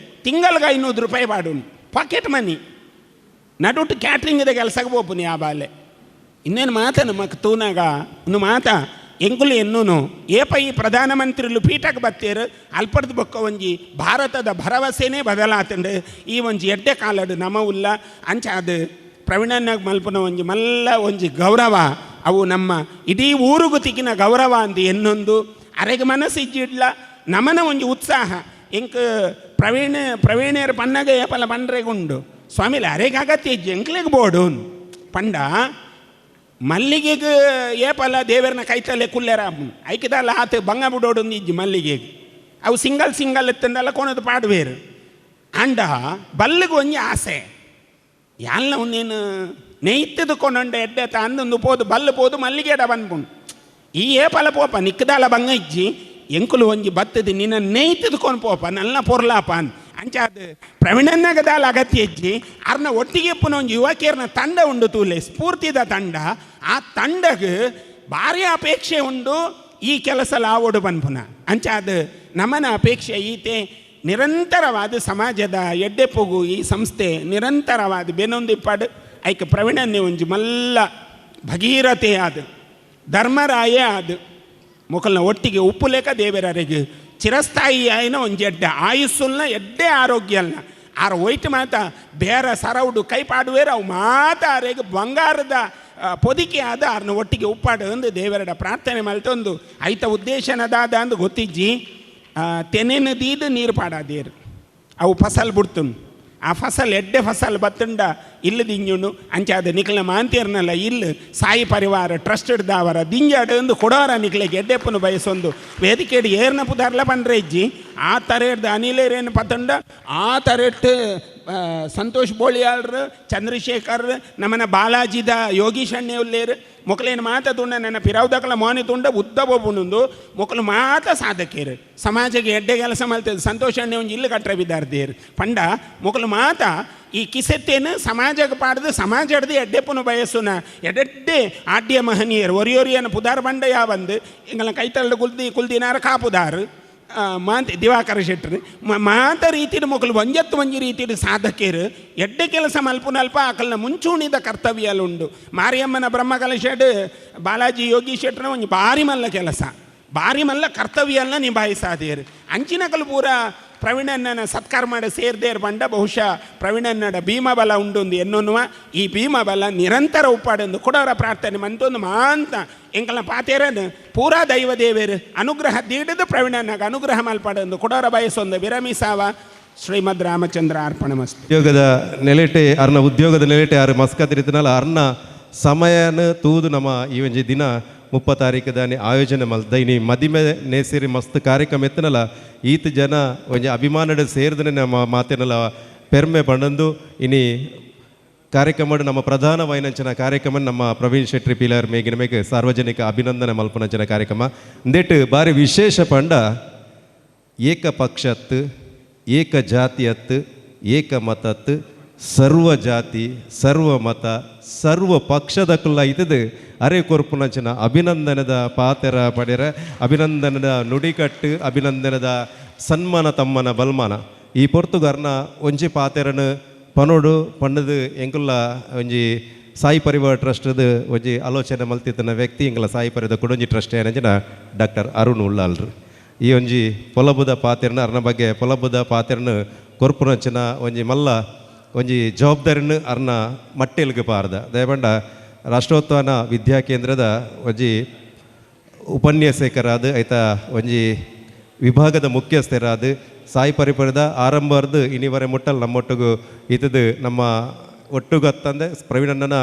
ತಿಂಗಳಿಗೆ 500 ರೂಪಾಯಿ ಬಾಡುನು ಪಾಕೆಟ್ ಮನಿ ನಡುಟು ಕ್ಯಾಟ್ರಿಂಗ್ ಇದೆ ಕೆಲಸಕ್ಕೆ ಪೋಪುನಿ ಆ ಬಾಲೆ. ಇನ್ನೇನು ಮಾತ ನಮಕ್ ತೂನಾಗ ಇನ್ನು ಮಾತ ಎಂಕುಲು ಎನ್ನುನು ಏಪ ಈ ಪ್ರಧಾನಮಂತ್ರಿಲು ಪೀಠಕ್ಕೆ ಬತ್ತೇರು ಅಲ್ಪಡ್ದು ಬೊಕ್ಕ ಒಂಜಿ ಭಾರತದ ಭರವಸೆನೇ ಬದಲಾತಂಡು ಈ ಒಂಜಿ ಎಡ್ಡೆ ಕಾಲಡು ನಮ ಉಲ್ಲ ಅಂಚ ಅದು ಪ್ರವೀಣನಾಗ ಮಲ್ಪುನ ಒಂಜಿ ಮಲ್ಲ ಒಂಜಿ ಗೌರವ ಅವು ನಮ್ಮ ಇಡೀ ಊರುಗು ತಿಕ್ಕಿನ ಗೌರವ ಅಂದು ಎನ್ನೊಂದು ಅರೆಗೆ ಮನಸ್ಸು ಇಜ್ಜಿಡ್ಲ ನಮನ ಒಂಜಿ ಉತ್ಸಾಹ ಎಂಕ್ ಪ್ರವೀಣರು ಪನ್ನಗ ಏಪಲ ಪಂಡ್ರೆಗುಂಡು ಸ್ವಾಮಿಲ ಅರೆಗೆ ಅಗತ್ಯ ಇಜ್ಜಿ ಎಂಕ್ಲೆಗ್ ಬೋಡು ಪಂಡ ಮಲ್ಲಿಗೆಗೆ ಏಪಲ್ಲ ದೇವರನ್ನ ಕೈತಲ್ಲೇ ಕುಲ್ಲೆರ ಐಕಿದಲ್ಲ ಆತ ಬಂಗ ಬಿಡೋಡು ಇಜ್ಜಿ ಮಲ್ಲಿಗೆಗೆ ಅವು ಸಿಂಗಲ್ ಸಿಂಗಲ್ ಎತ್ತಂದಲ್ಲ ಕೊನದು ಪಾಡುವೇರು. ಅಂಡ ಬಲ್ಲಿಗೆ ಒಂಜಿ ಆಸೆ ಯಾಲ್ನ ಒಂದೇನು ನೆಯ್ತದು ಕೊಂಡ ಎಡ್ಡೆ ಅಂದೊಂದು ಪೋದು ಬಲ್ಲು ಪೋದು ಮಲ್ಲಿಗೆಡ ಬಂದ್ಪುಂಡು ಈ ಏಪಲ ಪೋಪ ನಿಕ್ಕದಾಲ ಬಂಗ ಇಜ್ಜಿ ಎಂಕುಲು ಒಂಜಿ ಬತ್ತದು ನಿನ್ನ ನೇಯ್ತದು ಕೊಂಡು ಪೋಪ ನಲ್ಲ ಪೊರ್ಲಾಪ ಅಂದ್ ಅಂಚ ಅದು ಪ್ರವೀಣನಾಗದಾಲ ಅಗತ್ಯ ಇಜ್ಜಿ ಅರ್ನ ಒಟ್ಟಿಗೆ ಪುನ ಒಂಜಿ ಯುವಕಿಯರ್ನ ತಂಡ ಉಂಡು ತೂಲೆ ಸ್ಫೂರ್ತಿದ ತಂಡ ಆ ತಂಡಗೆ ಭಾರಿ ಅಪೇಕ್ಷೆ ಉಂಡು ಈ ಕೆಲಸ ಲಾವೋಡು ಬನ್ಪುನ ಅಂಚ ಅದು ನಮನ ಅಪೇಕ್ಷೆ ಈತೆ ನಿರಂತರವಾದ ಸಮಾಜದ ಎಡ್ಡೆಪೊಗು ಈ ಸಂಸ್ಥೆ ನಿರಂತರವಾದ ಬೆನೊಂದಿಪ್ಪಾಡು ಐಕ ಪ್ರವೀಣನ್ನೇ ಒಂಜಿ ಮಲ್ಲ ಭಗೀರಥೆ ಆದ ಧರ್ಮರಾಯೇ ಆದ ಮೊಕಲ್ನ ಒಟ್ಟಿಗೆ ಉಪ್ಪುಲೇಖ ದೇವರರಿಗೆ ಚಿರಸ್ಥಾಯಿ ಆಯ್ನ ಒಂಜಿ ಎಡ್ಡೆ ಆಯುಸ್ಸುಲ್ನ ಎಡ್ಡೆ ಆರೋಗ್ಯಲ್ನ ಆರ ಒಯ್ಟ್ ಮಾತ ಬೇರೆ ಸರೌಡು ಕೈ ಪಾಡುವೇರು ಅವು ಮಾತ ಆರೆಗ್ ಬಂಗಾರದ ಪೊದಿಕೆ ಆದ ಆರ್ನ ಒಟ್ಟಿಗೆ ಉಪ್ಪಾಡು ಅಂದು ದೇವರಡ ಪ್ರಾರ್ಥನೆ ಮಲ್ತೊಂದು ಐತ ಉದ್ದೇಶನದಾದ ಅಂದು ಗೊತ್ತಿಜ್ಜಿ. ತೆನೆನು ದೀದು ನೀರು ಪಾಡಾದೇರು ಅವು ಫಸಲ್ ಬಿಡ್ತುನ್ ಆ ಫಸಲ್ ಎಡ್ಡೆ ಫಸಲ್ ಬತ್ತುಂಡ ಇಲ್ಲು ದಿಂಜುಂಡು ಅಂಚಾದ ನಿಕ್ಲ ಮಾಂತಿಯರ್ನಲ್ಲ ಇಲ್ಲು ಸಾಯಿ ಪರಿವಾರ ಟ್ರಸ್ಟೆಡ್ ದಾವರ ದಿಂಜಾಡು ಅಂದು ಕೊಡೋರ ನಿಕ್ಲೆಗೆ ಎಡ್ಡೆಪ್ಪನು ಬಯಸೊಂದು ವೇದಿಕೆಡು ಏರ್ನ ಪುದಾರ್ಲ ಪಂಡ್ರೆ ಇಜ್ಜಿ ಆ ತರೇಡ್ದ ಅನಿಲೇರೇನು ಪತ್ತುಂಡ ಆ ತರೆಟ್ಟು ಸಂತೋಷ್ ಬೋಳಿಯಾಳ್ರು ಚಂದ್ರಶೇಖರ್ ನಮ್ಮನ ಬಾಲಾಜಿದ ಯೋಗೀಶ್ ಅಣ್ಣೆ ಉಲ್ಲೇರು ಮೊಕಲೇನು ಮಾತ ತುಂಡ ನನ್ನ ಪಿರಾವ್ದಕಲ ಮೋನಿ ತುಂಡ ಉದ್ದ ಬೊಬ್ಬುಂಡು ಮೊಕಲು ಮಾತ ಸಾಧಕೇರು ಸಮಾಜಕ್ಕೆ ಎಡ್ಡೆ ಕೆಲಸ ಮಲ್ತದೆ ಸಂತೋಷ್ ಅಣ್ಣೆ ಒಂಜಿ ಇಲ್ಲು ಕಟ್ಟರೆ ವಿದ್ಯಾರ್ಥಿಯರು ಪಂಡ ಮೊಕಲು ಮಾತ ಈ ಕಿಸೆತ್ತೇನು ಸಮಾಜಕ್ಕೆ ಪಾಡ್ದು ಸಮಾಜಡ್ದು ಎಡ್ಡೆಪ್ಪನು ಬಯಸುನ ಎಡೆಡ್ಡೆ ಆಡ್ಯ ಮಹನೀಯರು ಒರಿಯೊರಿಯನ ಪುದಾರ್ ಬಂಡ ಯಾವಂದು ಎಂಗಲ ಕೈತಲ್ಲು ಕುಲ್ದಿ ಕುಲ್ದಿನಾರ ಕಾಪುದಾರು ಮಾಂತ ದಿವಾಕರ ಶೆಟ್ಟರು ಮಾತ ರೀತಿಯ ಮೊಕಲು ಒಂಜತ್ತು ಒಂಜಿ ರೀತಿಯ ಸಾಧಕೇರು ಎಡ್ಡೆ ಕೆಲಸ ಮಲ್ಪುನಲ್ಪ ಆಕಲ್ನ ಮುಂಚೂಣಿದ ಕರ್ತವ್ಯ ಉಂಡು. ಮಾರಿಯಮ್ಮನ ಬ್ರಹ್ಮಕಲಶೆಡ್ ಬಾಲಾಜಿ ಯೋಗಿ ಶೆಟ್ಟರ ಒಂಜಿ ಬಾರಿ ಮಲ್ಲ ಕೆಲಸ ಬಾರಿ ಮಲ್ಲ ಕರ್ತವ್ಯ ನಿಭಾಯಿಸಾದೇರು ಅಂಚಿನಕಲು ಪೂರ ಪ್ರವೀಣಣ್ಣನ ಸತ್ಕಾರ ಮಾಡಿ ಸೇರ್ದೇರ್ ಬಂಡ ಬಹುಶಃ ಪ್ರವೀಣಣ್ಣಡ ಭೀಮಬಲ ಉಂಡೊಂದು ಎನ್ನುವ ಈ ಭೀಮಬಲ ನಿರಂತರ ಉಪ್ಪಾಡೊಂದು ಕೊಡೋರ ಪ್ರಾರ್ಥನೆ ಮಂತೊಂದು ಮಾಂತ ಎಂಕಲ್ನ ಪಾತೇರನು ಪೂರಾ ದೈವ ದೇವೇರು ಅನುಗ್ರಹ ದೀಡದು ಪ್ರವೀಣಣ್ಣಗೆ ಅನುಗ್ರಹ ಮಲ್ಪಾಡೊಂದು ಕೊಡೋರ ಬಯಸೊಂದು ವಿರಮಿಸಾವ. ಶ್ರೀಮದ್ ರಾಮಚಂದ್ರ ಅರ್ಪಣ ಮಸ್ತು. ಉದ್ಯೋಗದ ನೆಲೆಟೆ ಅರ್ನ ಉದ್ಯೋಗದ ನೆಲೆಟೆ ಆರು ಮಸ್ಕತ್ತಿರಿತನಲ್ಲ ಅರ್ನ ಸಮಯನ ತೂದು ನಮ್ಮ ಈ ಒಂಜಿ ದಿನ 30 ತಾರೀಕು ದಾನಿ ಆಯೋಜನೆ ಮಲ್ತ ಇನಿ ಮದಿಮೆ ನೇಸಿರಿ ಮಸ್ತ್ ಕಾರ್ಯಕ್ರಮ ಎತ್ತನಲ್ಲ ಈತ ಜನ ಒಂಜಿ ಅಭಿಮಾನದ ಸೇರಿದನೆ ನಮ್ಮ ಮಾತೇನಲ್ಲ ಪೆರ್ಮೆ ಪಂಡಂದು ಇನಿ ಕಾರ್ಯಕ್ರಮ ನಮ್ಮ ಪ್ರಧಾನ ವೈನಂಚನ ಕಾರ್ಯಕ್ರಮ ನಮ್ಮ ಪ್ರವೀಣ್ ಶೆಟ್ಟಿ ಪೀಲರ್ ಮೇಗಿನ ಮೇಗೆ ಸಾರ್ವಜನಿಕ ಅಭಿನಂದನೆ ಮಲ್ಪನಂಚನ ಕಾರ್ಯಕ್ರಮ ಇಂದೇಟ್ ಬಾರಿ ವಿಶೇಷ ಪಂಡ ಏಕಪಕ್ಷತ್ತು ಏಕ ಜಾತಿಯತ್ತು ಏಕ ಮತತ್ತು ಸರ್ವ ಜಾತಿ ಸರ್ವ ಮತ ಸರ್ವ ಪಕ್ಷದ ಕುಲ್ಲ ಇತದು ಅರೆ ಕೊರ್ಪುನಂಚಿನ ಅಭಿನಂದನದ ಪಾತೆರ ಪಡೆರ ಅಭಿನಂದನದ ನುಡಿಕಟ್ಟು ಅಭಿನಂದನದ ಸನ್ಮಾನ ತಮ್ಮನ ಬಲ್ಮಾನ ಈ ಪೊರ್ತುಗಾರ್ನ ಒಂಜಿ ಪಾತೆರನು ಪನೋಡು ಪಣ್ಣದು ಎಂಕುಲ್ಲ ಒಂಜಿ ಸಾಯಿ ಪರಿವಾರ ಟ್ರಸ್ಟ್ದು ಒಂಜಿ ಆಲೋಚನೆ ಮಲ್ತಿತ್ತನ ವ್ಯಕ್ತಿ ಎಂಕಲ ಸಾಯಿ ಪರಿವಾರದ ಕೊಡೊಂಜಿ ಟ್ರಸ್ಟ್ ಏನಂಚಿನ ಡಾಕ್ಟರ್ ಅರುಣ್ ಉಳ್ಳಾಲ್ರು ಈ ಒಂಜಿ ಪೊಲಬುದ ಪಾತೆರನ ಅರ್ನ ಬಗ್ಗೆ ಪೊಲಬುದ ಪಾತೆರನು ಕೊರ್ಪುನಂಚಿನ ಒಂಜಿ ಮಲ್ಲ ಒಂಜಿ ಜವಾಬ್ದಾರಿನ ಅರ್ನ ಮಟ್ಟೆಲ್ಗೆ ಪಾರ್ದ ದಯಪಂಡ ರಾಷ್ಟ್ರೋತ್ಥಾನ ವಿದ್ಯಾ ಕೇಂದ್ರದ ಒಂಜಿ ಉಪನ್ಯಾಸಕರಾದ ಐತ ಒಂಜಿ ವಿಭಾಗದ ಮುಖ್ಯಸ್ಥರಾದ ಸಾಯಿ ಪರಿಪರದ ಆರಂಭರ್ದು ಇನಿವರೆ ಮುಟ್ಟಲ್ ನಮ್ಮೊಟ್ಟಿಗೂ ಇತದು ನಮ್ಮ ಒಟ್ಟುಗತ್ತಂದೆ ಪ್ರವೀಣಣ್ಣನ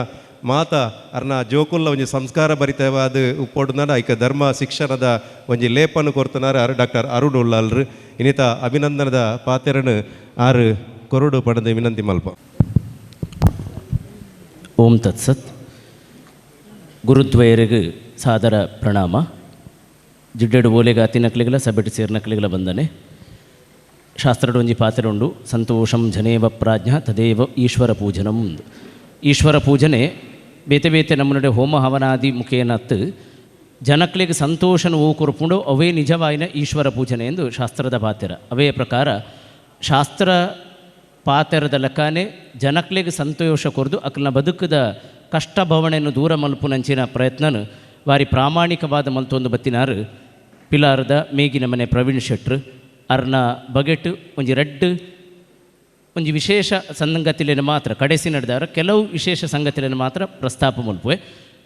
ಮಾತ ಅರ್ನ ಜೋಕುಲ್ಲ ಒಂಜಿ ಸಂಸ್ಕಾರ ಭರಿತವಾದ ಉಪ್ಪೊಡುನಾಡ ಐಕ ಧರ್ಮ ಶಿಕ್ಷಣದ ಒಂಜಿ ಲೇಪನ್ನು ಕೊರ್ತನಾರ ಆರು ಡಾಕ್ಟರ್ ಅರುಣ್ ಉಳ್ಳಾಲ್ರು ಇನ್ನಿತ ಅಭಿನಂದನದ ಪಾತೆರನು ಆರು ಕೊರಡು ಪಡೆದ ವಿನಂತಿ ಮಲ್ಪ. ಓಂ ತತ್ಸತ್. ಗುರುದ್ವಯರಿಗೆ ಸಾದರ ಪ್ರಣಾಮ. ಜಿಡ್ಡೆಡು ಓಲೆಗ ಅತಿನಕ್ಲಿಗಳ ಸಬೆಟ್ಟು ಸೇರ್ನಕ್ಲಿಗಳ ಬಂದನೆ. ಶಾಸ್ತ್ರಡು ಒಂಜಿ ಪಾತ್ರೆ ಉಂಡು ಸಂತೋಷಂ ಜನೇವ ಪ್ರಾಜ್ಞ ತದೇವ ಈಶ್ವರ ಪೂಜನಂ. ಈಶ್ವರ ಪೂಜನೆ ಬೇತೆ ಬೇತೆ ನಮ್ಮನುಡೆ ಹೋಮ ಹವನಾದಿ ಮುಖೇನತ್ತು ಜನಕ್ಲಿಗೆ ಸಂತೋಷನ ಓ ಕೊರ್ಪುಂಡು ಅವೇ ನಿಜವಾಯಿನ ಈಶ್ವರ ಪೂಜನೆ ಎಂದು ಶಾಸ್ತ್ರದ ಪಾತೆರ. ಅವೇ ಪ್ರಕಾರ ಶಾಸ್ತ್ರ ಪಾತೆರದ ಲೆಕ್ಕನೆ ಜನಕ್ಲಿಗೆ ಸಂತೋಷ ಕೊರ್ದು ಅಕ್ಲನ ಬದುಕದ ಕಷ್ಟ ಭವಣೆಯನ್ನು ದೂರ ಮಲ್ಪುನಂಚಿನ ಪ್ರಯತ್ನನು ಬಾರಿ ಪ್ರಾಮಾಣಿಕವಾದ ಮಲ್ತೊಂದು ಬತ್ತಿನಾರು ಪಿಲಾರದ ಮೇಗಿನ ಮನೆ ಪ್ರವೀಣ್ ಶೆಟ್ರು ಅರ್ನ ಬಗೆಟ್ ಒಂಜಿ ರೆಡ್ ಒಂಜಿ ವಿಶೇಷ ಸಂಗತಿಲೇನು ಮಾತ್ರ ಕಡೆಸಿ ನಡೆದಾರ ಕೆಲವು ವಿಶೇಷ ಸಂಗತಿಲೇನು ಮಾತ್ರ ಪ್ರಸ್ತಾಪ ಮಲ್ಪುವೆ.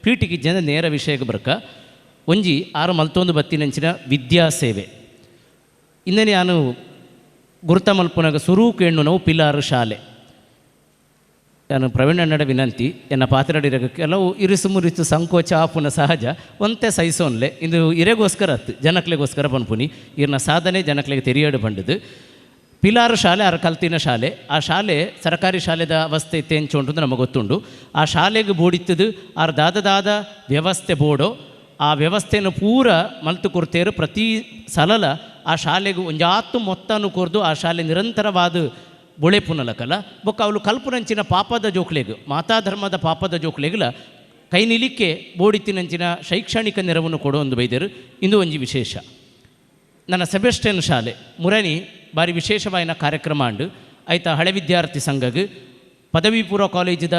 ಪೀಟಿಗೆ ಜನ ನೇರ ವಿಷಯಕ್ಕೆ ಬರ್ಕ ಒಂಜಿ ಆರು ಮಲ್ತೊಂದು ಬತ್ತಿನಂಚಿನ ವಿದ್ಯಾಸೇವೆ ಇನ್ನೇ ನಾನು ಗುರುತ ಮಲ್ಪುನಾಗ ಸುರೂಕು ಹೆಣ್ಣು ನಾವು ಪಿಲಾರು ಶಾಲೆ. ನಾನು ಪ್ರವೀಣ್ ಅಣ್ಣಡ ವಿನಂತಿ ಎನ್ನ ಪಾತ್ರಡಿರ ಕೆಲವು ಇರಿಸು ಮುರಿಸು ಸಂಕೋಚ ಆಪುನ ಸಹಜ ಒಂತೆ ಸೈಸೋನ್ಲೆ ಇಂದು ಇರೆಗೋಸ್ಕರ ಅತ್ತು ಜನಕ್ಲೆಗೋಸ್ಕರ ಪನ್ಪುನಿ ಇರ್ನ ಸಾಧನೆ ಜನಕ್ಲೆಗೆ ತೆರಿಯಡು ಬಂಡದು. ಪಿಲಾರು ಶಾಲೆ ಆರು ಕಲ್ತಿನ ಶಾಲೆ ಆ ಶಾಲೆ ಸರ್ಕಾರಿ ಶಾಲೆದ ಅವಸ್ಥೆ ಇತ್ತೆ ಉಂಟು ನಮಗೆ ಗೊತ್ತುಂಡು. ಆ ಶಾಲೆಗೆ ಬೋಡಿತ್ತದು ಆರು ದಾದ ವ್ಯವಸ್ಥೆ ಬೋಡೋ ಆ ವ್ಯವಸ್ಥೆಯನ್ನು ಪೂರ ಮಲ್ತು ಕೊರ್ತೇರು ಪ್ರತಿ ಸಲಲ ಆ ಶಾಲೆಗೆ ಒಂಜಾತು ಮೊತ್ತನು ಕೊರ್ದು ಆ ಶಾಲೆ ನಿರಂತರವಾದ ಬೊಳೆಪುನಲಕಲ ಬೊಕ್ಕ ಅವಳು ಕಲ್ಪುನಂಚಿನ ಪಾಪದ ಜೋಕ್ಲೆಗ್ ಮಾತಾ ಧರ್ಮದ ಪಾಪದ ಜೋಕ್ಲೆಗ್ಲ ಕೈ ನಿಲಿಕ್ಕೆ ಬೋಡಿತಿನಂಚಿನ ಶೈಕ್ಷಣಿಕ ನೆರವನ್ನು ಕೊಡೋ ಒಂದು ಬೈದರು. ಇಂದು ಒಂಜಿ ವಿಶೇಷ ನನ್ನ ಸೆಬೆಸ್ಟಿಯನ್ ಶಾಲೆ ಮುರಣಿ ಭಾರಿ ವಿಶೇಷವಾಯಿನ ಕಾರ್ಯಕ್ರಮ ಅಂಡು ಆಯ್ತಾ ಹಳೆ ವಿದ್ಯಾರ್ಥಿ ಸಂಘಗ್ ಪದವಿ ಪೂರ್ವ ಕಾಲೇಜಿದ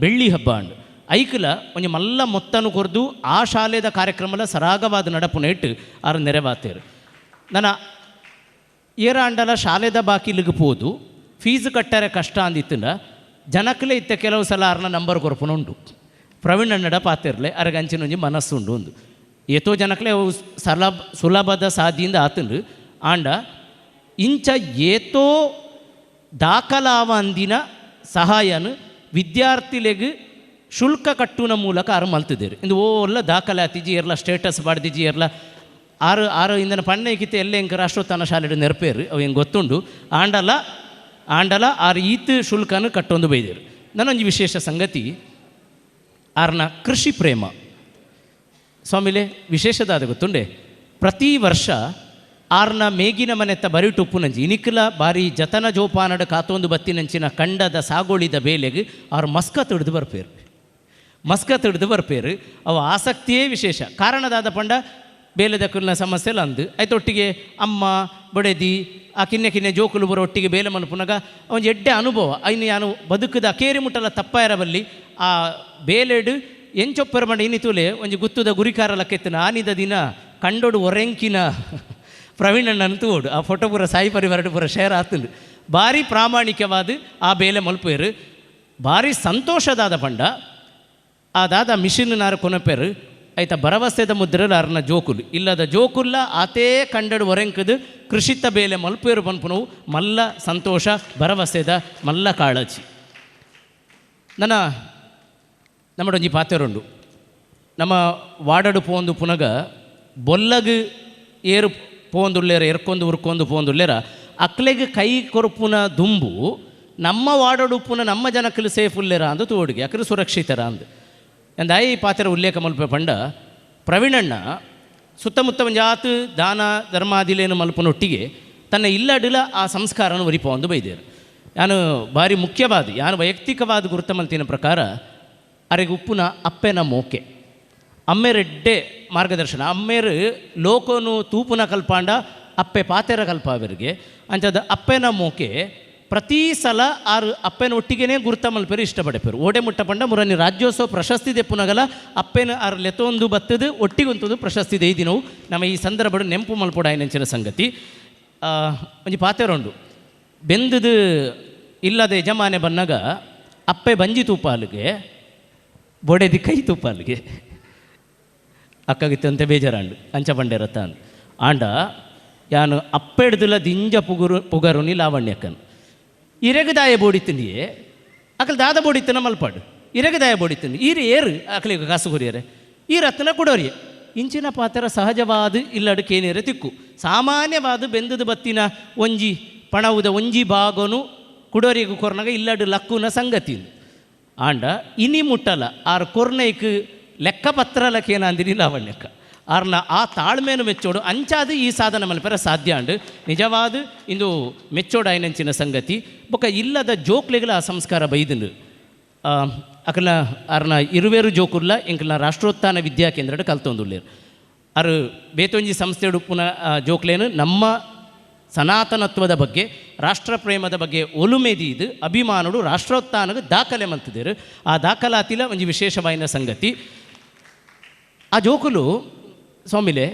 ಬೆಳ್ಳಿ ಹಬ್ಬ ಅಂಡು ಐಕಲ ಒಂಜಿ ಮಲ್ಲ ಮೊತ್ತನು ಕೊರ್ದು ಆ ಶಾಲೆದ ಕಾರ್ಯಕ್ರಮಲ ಸರಾಗವಾದ ನಡಪುನ ಇಟ್ಟು ಆರು ನೆರವಾತೇರು. ನನ್ನ ಏರಾಂಡಲ ಶಾಲೆದ ಬಾಕಿಲಿಗೆ ಪೋದು Fees ಕಟ್ಟರೆ ಕಷ್ಟ ಅಂದಿತ್ತಂಡ ಜನಕ್ಕಲೇ ಇತ್ತ ಕೆಲವು ಸಲ ಆರ್ನ ನಂಬರ್ ಕೊರ್ಪುನ ಉಂಡು ಪ್ರವೀಣ್ ಅಣ್ಣಡ ಪಾತಿರ್ಲೆ ಅರಗ ಅಂಚಿನ ಒಂಜಿ ಮನಸ್ಸುಂಡು ಒಂದು ಏತೋ ಜನಕ್ಕಲೇ ಅವು ಸುಲಭದ ಸಾದಿಯಿಂದ ಆತಂಡು ಆಂಡ ಇಂಚ ಏತೋ ದಾಖಲಾವಂದಿನ ಸಹಾಯನ ವಿದ್ಯಾರ್ಥಿಲೆಗ್ ಶುಲ್ಕ ಕಟ್ಟುನ ಮೂಲಕ ಆರು ಮಲ್ತಿದ್ದೇರು ಇಂದು ಓಲ್ಲ ದಾಖಲಾತಿಜಿ ಎರ್ಲ ಸ್ಟೇಟಸ್ ಬಾಡ್ದಿಜಿ ಎರ್ಲ ಆರು ಆರು ಇಂದನ ಪಣ್ಣೆಕಿತ್ತೆ ಎಲ್ಲ ಎಂಕ ರಾಷ್ಟ್ರೋತ್ಥಾನ ಶಾಲೆಡು ನೆರಪೇರು ಅವು ಹೆಂಗೆ ಗೊತ್ತುಂಡು ಆಂಡಲ ಆಂಡಲ ಆರು ಈತ್ ಶುಲ್ಕನ ಕಟ್ಟೊಂದು ಬೈದೇರು. ನನ್ನೊಂದು ವಿಶೇಷ ಸಂಗತಿ ಆರ್ನ ಕೃಷಿ ಪ್ರೇಮ ಸ್ವಾಮಿಲೆ ವಿಶೇಷದಾದ ಗೊತ್ತುಂಡೆ ಪ್ರತಿ ವರ್ಷ ಆರ್ನ ಮೇಗಿನ ಮನೆತ್ತ ಬರಿಟುಪ್ಪುನಂಚಿ ಇನಿಕ್ಲ ಬಾರಿ ಜತನ ಜೋಪಾನಡ ಕಾತೊಂದು ಬತ್ತಿನಂಚಿನ ಕಂಡದ ಸಾಗೋಳಿದ ಬೇಲೆಗೆ ಆರು ಮಸ್ಕತ್ ಹಿಡಿದು ಬರ್ಪೇರು ಮಸ್ಕತ್ ಹಿಡಿದು ಬರ್ಪೇರು ಅವು ಆಸಕ್ತಿಯೇ ವಿಶೇಷ ಕಾರಣದಾದ ಪಂಡ ಬೇಲೆದ ಕುಲ್ನ ಸಮಸ್ಯೆ ಅಂದು ಆಯ್ತೊಟ್ಟಿಗೆ ಅಮ್ಮ ಬೊಡೆದಿ ಆ ಕಿನ್ನೆ ಕಿನ್ನೆ ಜೋಕುಲು ಬರೋ ಒಟ್ಟಿಗೆ ಬೇಲೆ ಮನ್ಪುನಾಗ ಒಂದು ಎಡ್ಡೆ ಅನುಭವ ಐನು ಯಾನು ಬದುಕದ ಕೇರಿ ಮುಟ್ಟಲ ತಪ್ಪಾಯರ ಬಲ್ಲಿ ಆ ಬೇಲೆಡು ಎಂಚೊಪ್ಪರ ಮಂಡ ಇನ್ನಿತುಲೆ ಒಂಜಿ ಗುತ್ತುದ ಗುರಿಕಾರ ಲಕ್ಕೆತ್ತಿನ ಆನಿದ ದಿನ ಕಂಡೋಡು ಒರೆಂಕಿನ ಪ್ರವೀಣಣ್ಣನ ತೋಡು ಆ ಫೋಟೋ ಪೂರ ಸಾಯಿ ಪರಿವಾರ ಪೂರ ಶೇರ್ ಆತುಂಡು ಭಾರಿ ಪ್ರಾಮಾಣಿಕವಾದ ಆ ಬೇಲೆ ಮಲ್ಪೇರು ಭಾರಿ ಸಂತೋಷದಾದ ಪಂಡ ಆ ದಾದ ಮಿಷಿನ್ ನಾರು ಕೊನಪೇರು ಆಯ್ತಾ ಭರವಸೆದ ಮುದ್ರಲು ಅರ್ನ ಜೋಕುಲು ಇಲ್ಲದ ಜೋಕುಲ್ಲ ಆತೇ ಕಂಡಡು ಒರೆಂಕದು ಕೃಷಿತ ಬೇಲೆ ಮಲ್ಪೇರು ಪನ್ಪುನವು ಮಲ್ಲ ಸಂತೋಷ ಭರವಸೆದ ಮಲ್ಲ ಕಾಳಜಿ. ನನ್ನ ನಮ್ಮಡೊಂಜಿ ಪಾತೆರುಂಡು ನಮ್ಮ ವಾಡಡು ಪೋಂದು ಪುನಗ ಬೊಲ್ಲಗು ಏರು ಪೋಂದುಲ್ಲೇರ ಎರ್ಕೊಂದು ಉರ್ಕೊಂಡು ಪೋಂದುಲ್ಲೇರ ಅಕ್ಲೆಗೆ ಕೈ ಕೊರ್ಪುನ ದುಂಬು ನಮ್ಮ ವಾಡಡು ಪುನ ನಮ್ಮ ಜನಕ್ಕಲು ಸೇಫ್ ಉಲ್ಲೇರ ಅಂದು ತೋಡಿಗೆ ಅಕ್ಲು ಸುರಕ್ಷಿತರ ಅಂದು ಎಂದಾಯಿ ಪಾತ್ರ ಉಲ್ಲೇಖ ಮಲ್ಪೆ ಪಂಡ ಪ್ರವೀಣಣ್ಣ ಸುತ್ತಮುತ್ತ ಒಂಜಾತು ದಾನ ಧರ್ಮಾದಿಲೇನು ಮಲ್ಪನೊಟ್ಟಿಗೆ ತನ್ನ ಇಲ್ಲಡಿಲ ಆ ಸಂಸ್ಕಾರನ ಒರಿಪ ಒಂದು ಬೈದೇರು. ನಾನು ಭಾರಿ ಮುಖ್ಯವಾದ ಯಾನು ವೈಯಕ್ತಿಕವಾದ ಗುರುತ ಮಲ್ತಿನ ಪ್ರಕಾರ ಅರೆಗೆ ಉಪ್ಪುನ ಅಪ್ಪೆನ ಮೋಕೆ ಅಮ್ಮೇರೆಡ್ಡೆ ಮಾರ್ಗದರ್ಶನ ಅಮ್ಮೇರು ಲೋಕೋನು ತೂಪುನ ಕಲ್ಪಾಂಡ ಅಪ್ಪೆ ಪಾತೆರ ಕಲ್ಪಾವರಿಗೆ ಅಂಥದ್ದು ಅಪ್ಪೆನ ಮೋಕೆ ಪ್ರತಿ ಸಲ ಆರು ಅಪ್ಪೆನ ಒಟ್ಟಿಗೆನೇ ಗುರ್ತ ಮಲ್ಪೇರು ಇಷ್ಟಪಡೆಪೇರು ಓಡೆ ಮುಟ್ಟ ಪಂಡ ಮುರನಿ ರಾಜ್ಯೋತ್ಸವ ಪ್ರಶಸ್ತಿ ದೆಪ್ಪುನಗಲ ಅಪ್ಪೆನ ಆರು ಲೆತೊಂದು ಬತ್ತದು ಒಟ್ಟಿಗೊಂತದು ಪ್ರಶಸ್ತಿ ದೈದಿನವು ನಮ್ಮ ಈ ಸಂದರ್ಭಡು ನೆಂಪು ಮಲ್ಪೊಡ ನೆಂಚಿನ ಸಂಗತಿ. ಒಂಜಿ ಪಾತೆರುಂಡು ಬೆಂದದು ಇಲ್ಲದ ಯಜಮಾನೆ ಬನ್ನಾಗ ಅಪ್ಪೆ ಬಂಜಿ ತೂಪಾಲಿಗೆ ಬೊಡೆದಿ ಕೈ ತೂಪಾಲಿಗೆ ಅಕ್ಕಗಿತ್ತಂತೆ ಬೇಜಾರಾಂಡು ಅಂಚ ಬಂಡೇರತ್ತ ಅಂದು ಆಂಡ ಯಾನು ಅಪ್ಪೆಡ್ದಿಲ್ಲ ದಿಂಜ ಪುಗುರು ಪುಗರುನಿ ಲಾವಣ್ಯಕ್ಕನು ಇರೆಗದಾಯ ಬೋಡಿತ್ತಿಂದಿಯೇ ಅಕಲ್ ದಾದ ಬೋಡಿತ್ತನ ಮಲ್ಪಾಡು ಇರೆಗದಾಯ ಬೋಡಿತ್ತಿಂದು ಈರು ಏರು ಅಕಲಿಗೆ ಕಾಸು ಕೊರಿಯರೆ ಈ ರತ್ನ ಕೊಡೋರಿಯೆ ಇಂಚಿನ ಪಾತ್ರ ಸಹಜವಾದ ಇಲ್ಲಡು ಕೇನೇರೆ ತಿಕ್ಕು ಸಾಮಾನ್ಯವಾದ ಬೆಂದದ ಬತ್ತಿನ ಒಂಜಿ ಪಣವುದ ಒಂಜಿ ಭಾಗನು ಕುಡೋರಿಗೂ ಕೊರ್ನಾಗ ಇಲ್ಲಡು ಲಕ್ಕುನ ಸಂಗತಿ ಆಂಡ ಇನಿ ಮುಟ್ಟಲ ಆರು ಕೊರ್ನೈಕ್ ಲೆಕ್ಕಪತ್ರ ಲಕ್ಕೇನ ಲಾವಣ್ಯಕ್ಕ ಆರ್ನ ಆ ತಾಳ್ಮೇನು ಮೆಚ್ಚೋಡು ಅಂಚಾದ ಈ ಸಾಧನ ಮಲ್ಪೆರ ಸಾಧ್ಯ ಅಂಡು ನಿಜವಾದ ಇಂದು ಮೆಚ್ಚೋಡು ಐನಂಚಿನ ಸಂಗತಿ ಬೊಕ್ಕ ಇಲ್ಲದ ಜೋಕ್ಲೆಗಳ ಆ ಸಂಸ್ಕಾರ ಬೈದಂಡು ಅಕಲ ಆರ್ನ ಇರುವೇರು ಜೋಕುರ್ಲ ಎಂಕಲ್ನ ರಾಷ್ಟ್ರೋತ್ಥಾನ ವಿದ್ಯಾ ಕೇಂದ್ರ ಕಲ್ತೊಂದುಲ್ಲೇರು ಆರು ಬೇತೊಂಜಿ ಸಂಸ್ಥೆಡು ಪುನಃ ಜೋಕ್ಲೇನು ನಮ್ಮ ಸನಾತನತ್ವದ ಬಗ್ಗೆ ರಾಷ್ಟ್ರ ಪ್ರೇಮದ ಬಗ್ಗೆ ಒಲುಮೆದೀದು ಅಭಿಮಾನುಡು ರಾಷ್ಟ್ರೋತ್ಥಾನಕ್ಕೆ ದಾಖಲೆ ಮಂತಿದ್ದೇರು ಆ ದಾಖಲಾತಿಲ ಒಂಜಿ ವಿಶೇಷವಾಯಿನ ಸಂಗತಿ. ಆ ಜೋಕುಲು ಸ್ವಾಮಿಲೆ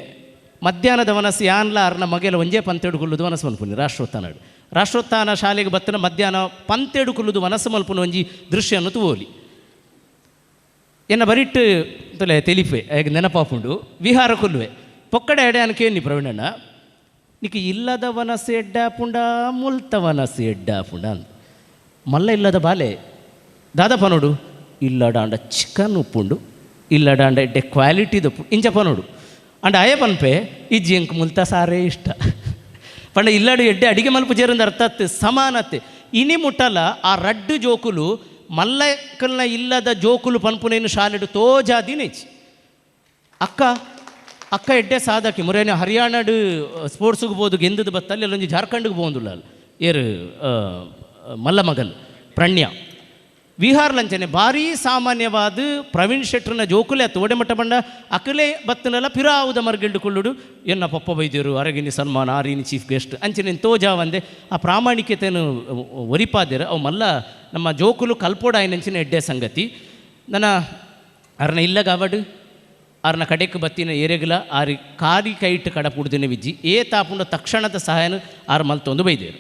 ಮಧ್ಯಾಹ್ನದ ವನಸ್ಸು ಯಾನ್ಲ ಅರ್ನ ಮಗೆಲ ಒಂಜೇ ಪಂತೆಡು ಕುಲ್ಲುದು ವನಸ್ಸು ಮಲ್ಪುನಿ ರಾಷ್ಟ್ರೋತ್ಥಾನ ರಾಷ್ಟ್ರೋತ್ಥಾನ ಶಾಲೆಗೆ ಬತ್ತನ ಮಧ್ಯಾಹ್ನ ಪಂತೆಡು ಕುಲ್ಲುದು ವನಸ್ಸು ಮಲ್ಪುನ ಒಂಜಿ ದೃಶ್ಯವನ್ನು ತೂವೋಲಿ ಎನ್ನ ಬರಿಟ್ಟು ತೊಲೆ ತೆಲಿಪೆ ಹೇಗೆ ನೆನಪಾಪುಂಡು ವಿಹಾರ ಕೊಲ್ಲುವೆ ಪೊಕ್ಕಡೆ ಎಡೆ ಅನ್ಕೇನಿ ಪ್ರವೀಣಣ್ಣ ನಿಕ್ ಇಲ್ಲದ ವನಸ್ಸು ಎಡ್ಡಾಪುಂಡ ಮುಲ್ತ ವನಸ್ಸು ಎಡ್ಡಾಪುಂಡ ಅಂದ ಮಲ್ಲ ಇಲ್ಲದ ಬಾಲೆ ದಾದಪ್ಪ ನೋಡು ಇಲ್ಲಡಾಂಡ ಚಿಕನ್ ಉಪ್ಪುಂಡು ಇಲ್ಲಡಾಂಡ ಎಡ್ಡೆ ಕ್ವಾಲಿಟಿದಪ್ಪು ಇಂಚಪ್ಪ ನೋಡು ಅಂಡ ಅಯ್ಯ ಪನ್ಪೆ ಇಜ್ಜಿ ಎಂಕ್ ಮುಲ್ತ ಸಾರೇ ಇಷ್ಟ ಪಂಡ ಇಲ್ಲಡು ಎಡ್ಡೆ ಅಡಿಗೆ ಮಲ್ಪು ಜೇರಂದ ಅರ್ಥಾತ್ ಸಮಾನತೆ ಇನಿ ಮುಟ್ಟಲ ಆ ರಡ್ಡು ಜೋಕುಲು ಮಲ್ಲಕಲ್ನ ಇಲ್ಲದ ಜೋಕುಲು ಪನ್ಪುನೇನು ಶಾಲೆಡು ತೋಜಾದಿನೇಚಿ ಅಕ್ಕ ಅಕ್ಕ ಎಡ್ಡೆ ಸಾಧಕಿ ಮುರೇನೆ ಹರಿಯಾಣಡು ಸ್ಪೋರ್ಟ್ಸ್ಗೆ ಬೋದು ಗೆಂದದ ಬತ್ತಲ್ಲಿ ಅಲ್ಲೊಂದು ಜಾರ್ಖಂಡ್ಗೆ ಬೋಂದುಲ್ಲ ಏರು ಮಲ್ಲ ಮಗಲ್ ಪ್ರಣ್ಯ ವಿಹಾರ್ ಲಂಚನೆ ಭಾರೀ ಸಾಮಾನ್ಯವಾದ ಪ್ರವೀಣ್ ಶೆಟ್ರನ ಜೋಕುಲೆ ಅತ್ತು ಒಡೆಮಟ್ಟ ಬಂಡ ಅಕಲೆ ಬತ್ತನೆಲ್ಲ ಪಿರಾವುದ ಮರ್ಗಿಲ್ಡು ಕುಳ್ಳುಡು ಎನ್ನ ಪಪ್ಪ ಬೈದಿರು ಅರಗಿನಿ ಸನ್ಮಾನ ಆರಿನಿ ಚೀಫ್ ಗೆಸ್ಟ್ ಅಂಚನೆ ತೋಜಾವಂದೆ ಆ ಪ್ರಾಮಾಣಿಕತೆಯನ್ನು ಒರಿಪಾದಿರು ಅವು ಮಲ್ಲ ನಮ್ಮ ಜೋಕುಲು ಕಲ್ಪೋಡ ಐನಂಚಿನ ಎಡ್ಡೆ ಸಂಗತಿ. ನನ್ನ ಅರ್ನ ಇಲ್ಲಗಾವಡು ಆರ್ನ ಕಡೆಕ್ ಬತ್ತಿನ ಏರೆಗಲ ಆರಿ ಕಾರಿ ಕೈಟ್ ಕಡ ಪುಡ್ದಿನ ವಿಜ್ಜಿ ಏ ತಾಪುಂಡ ತಕ್ಷಣದ ಸಹಾಯನ ಆರು ಮಲ್ತೊಂದು ಬೈದೇರು.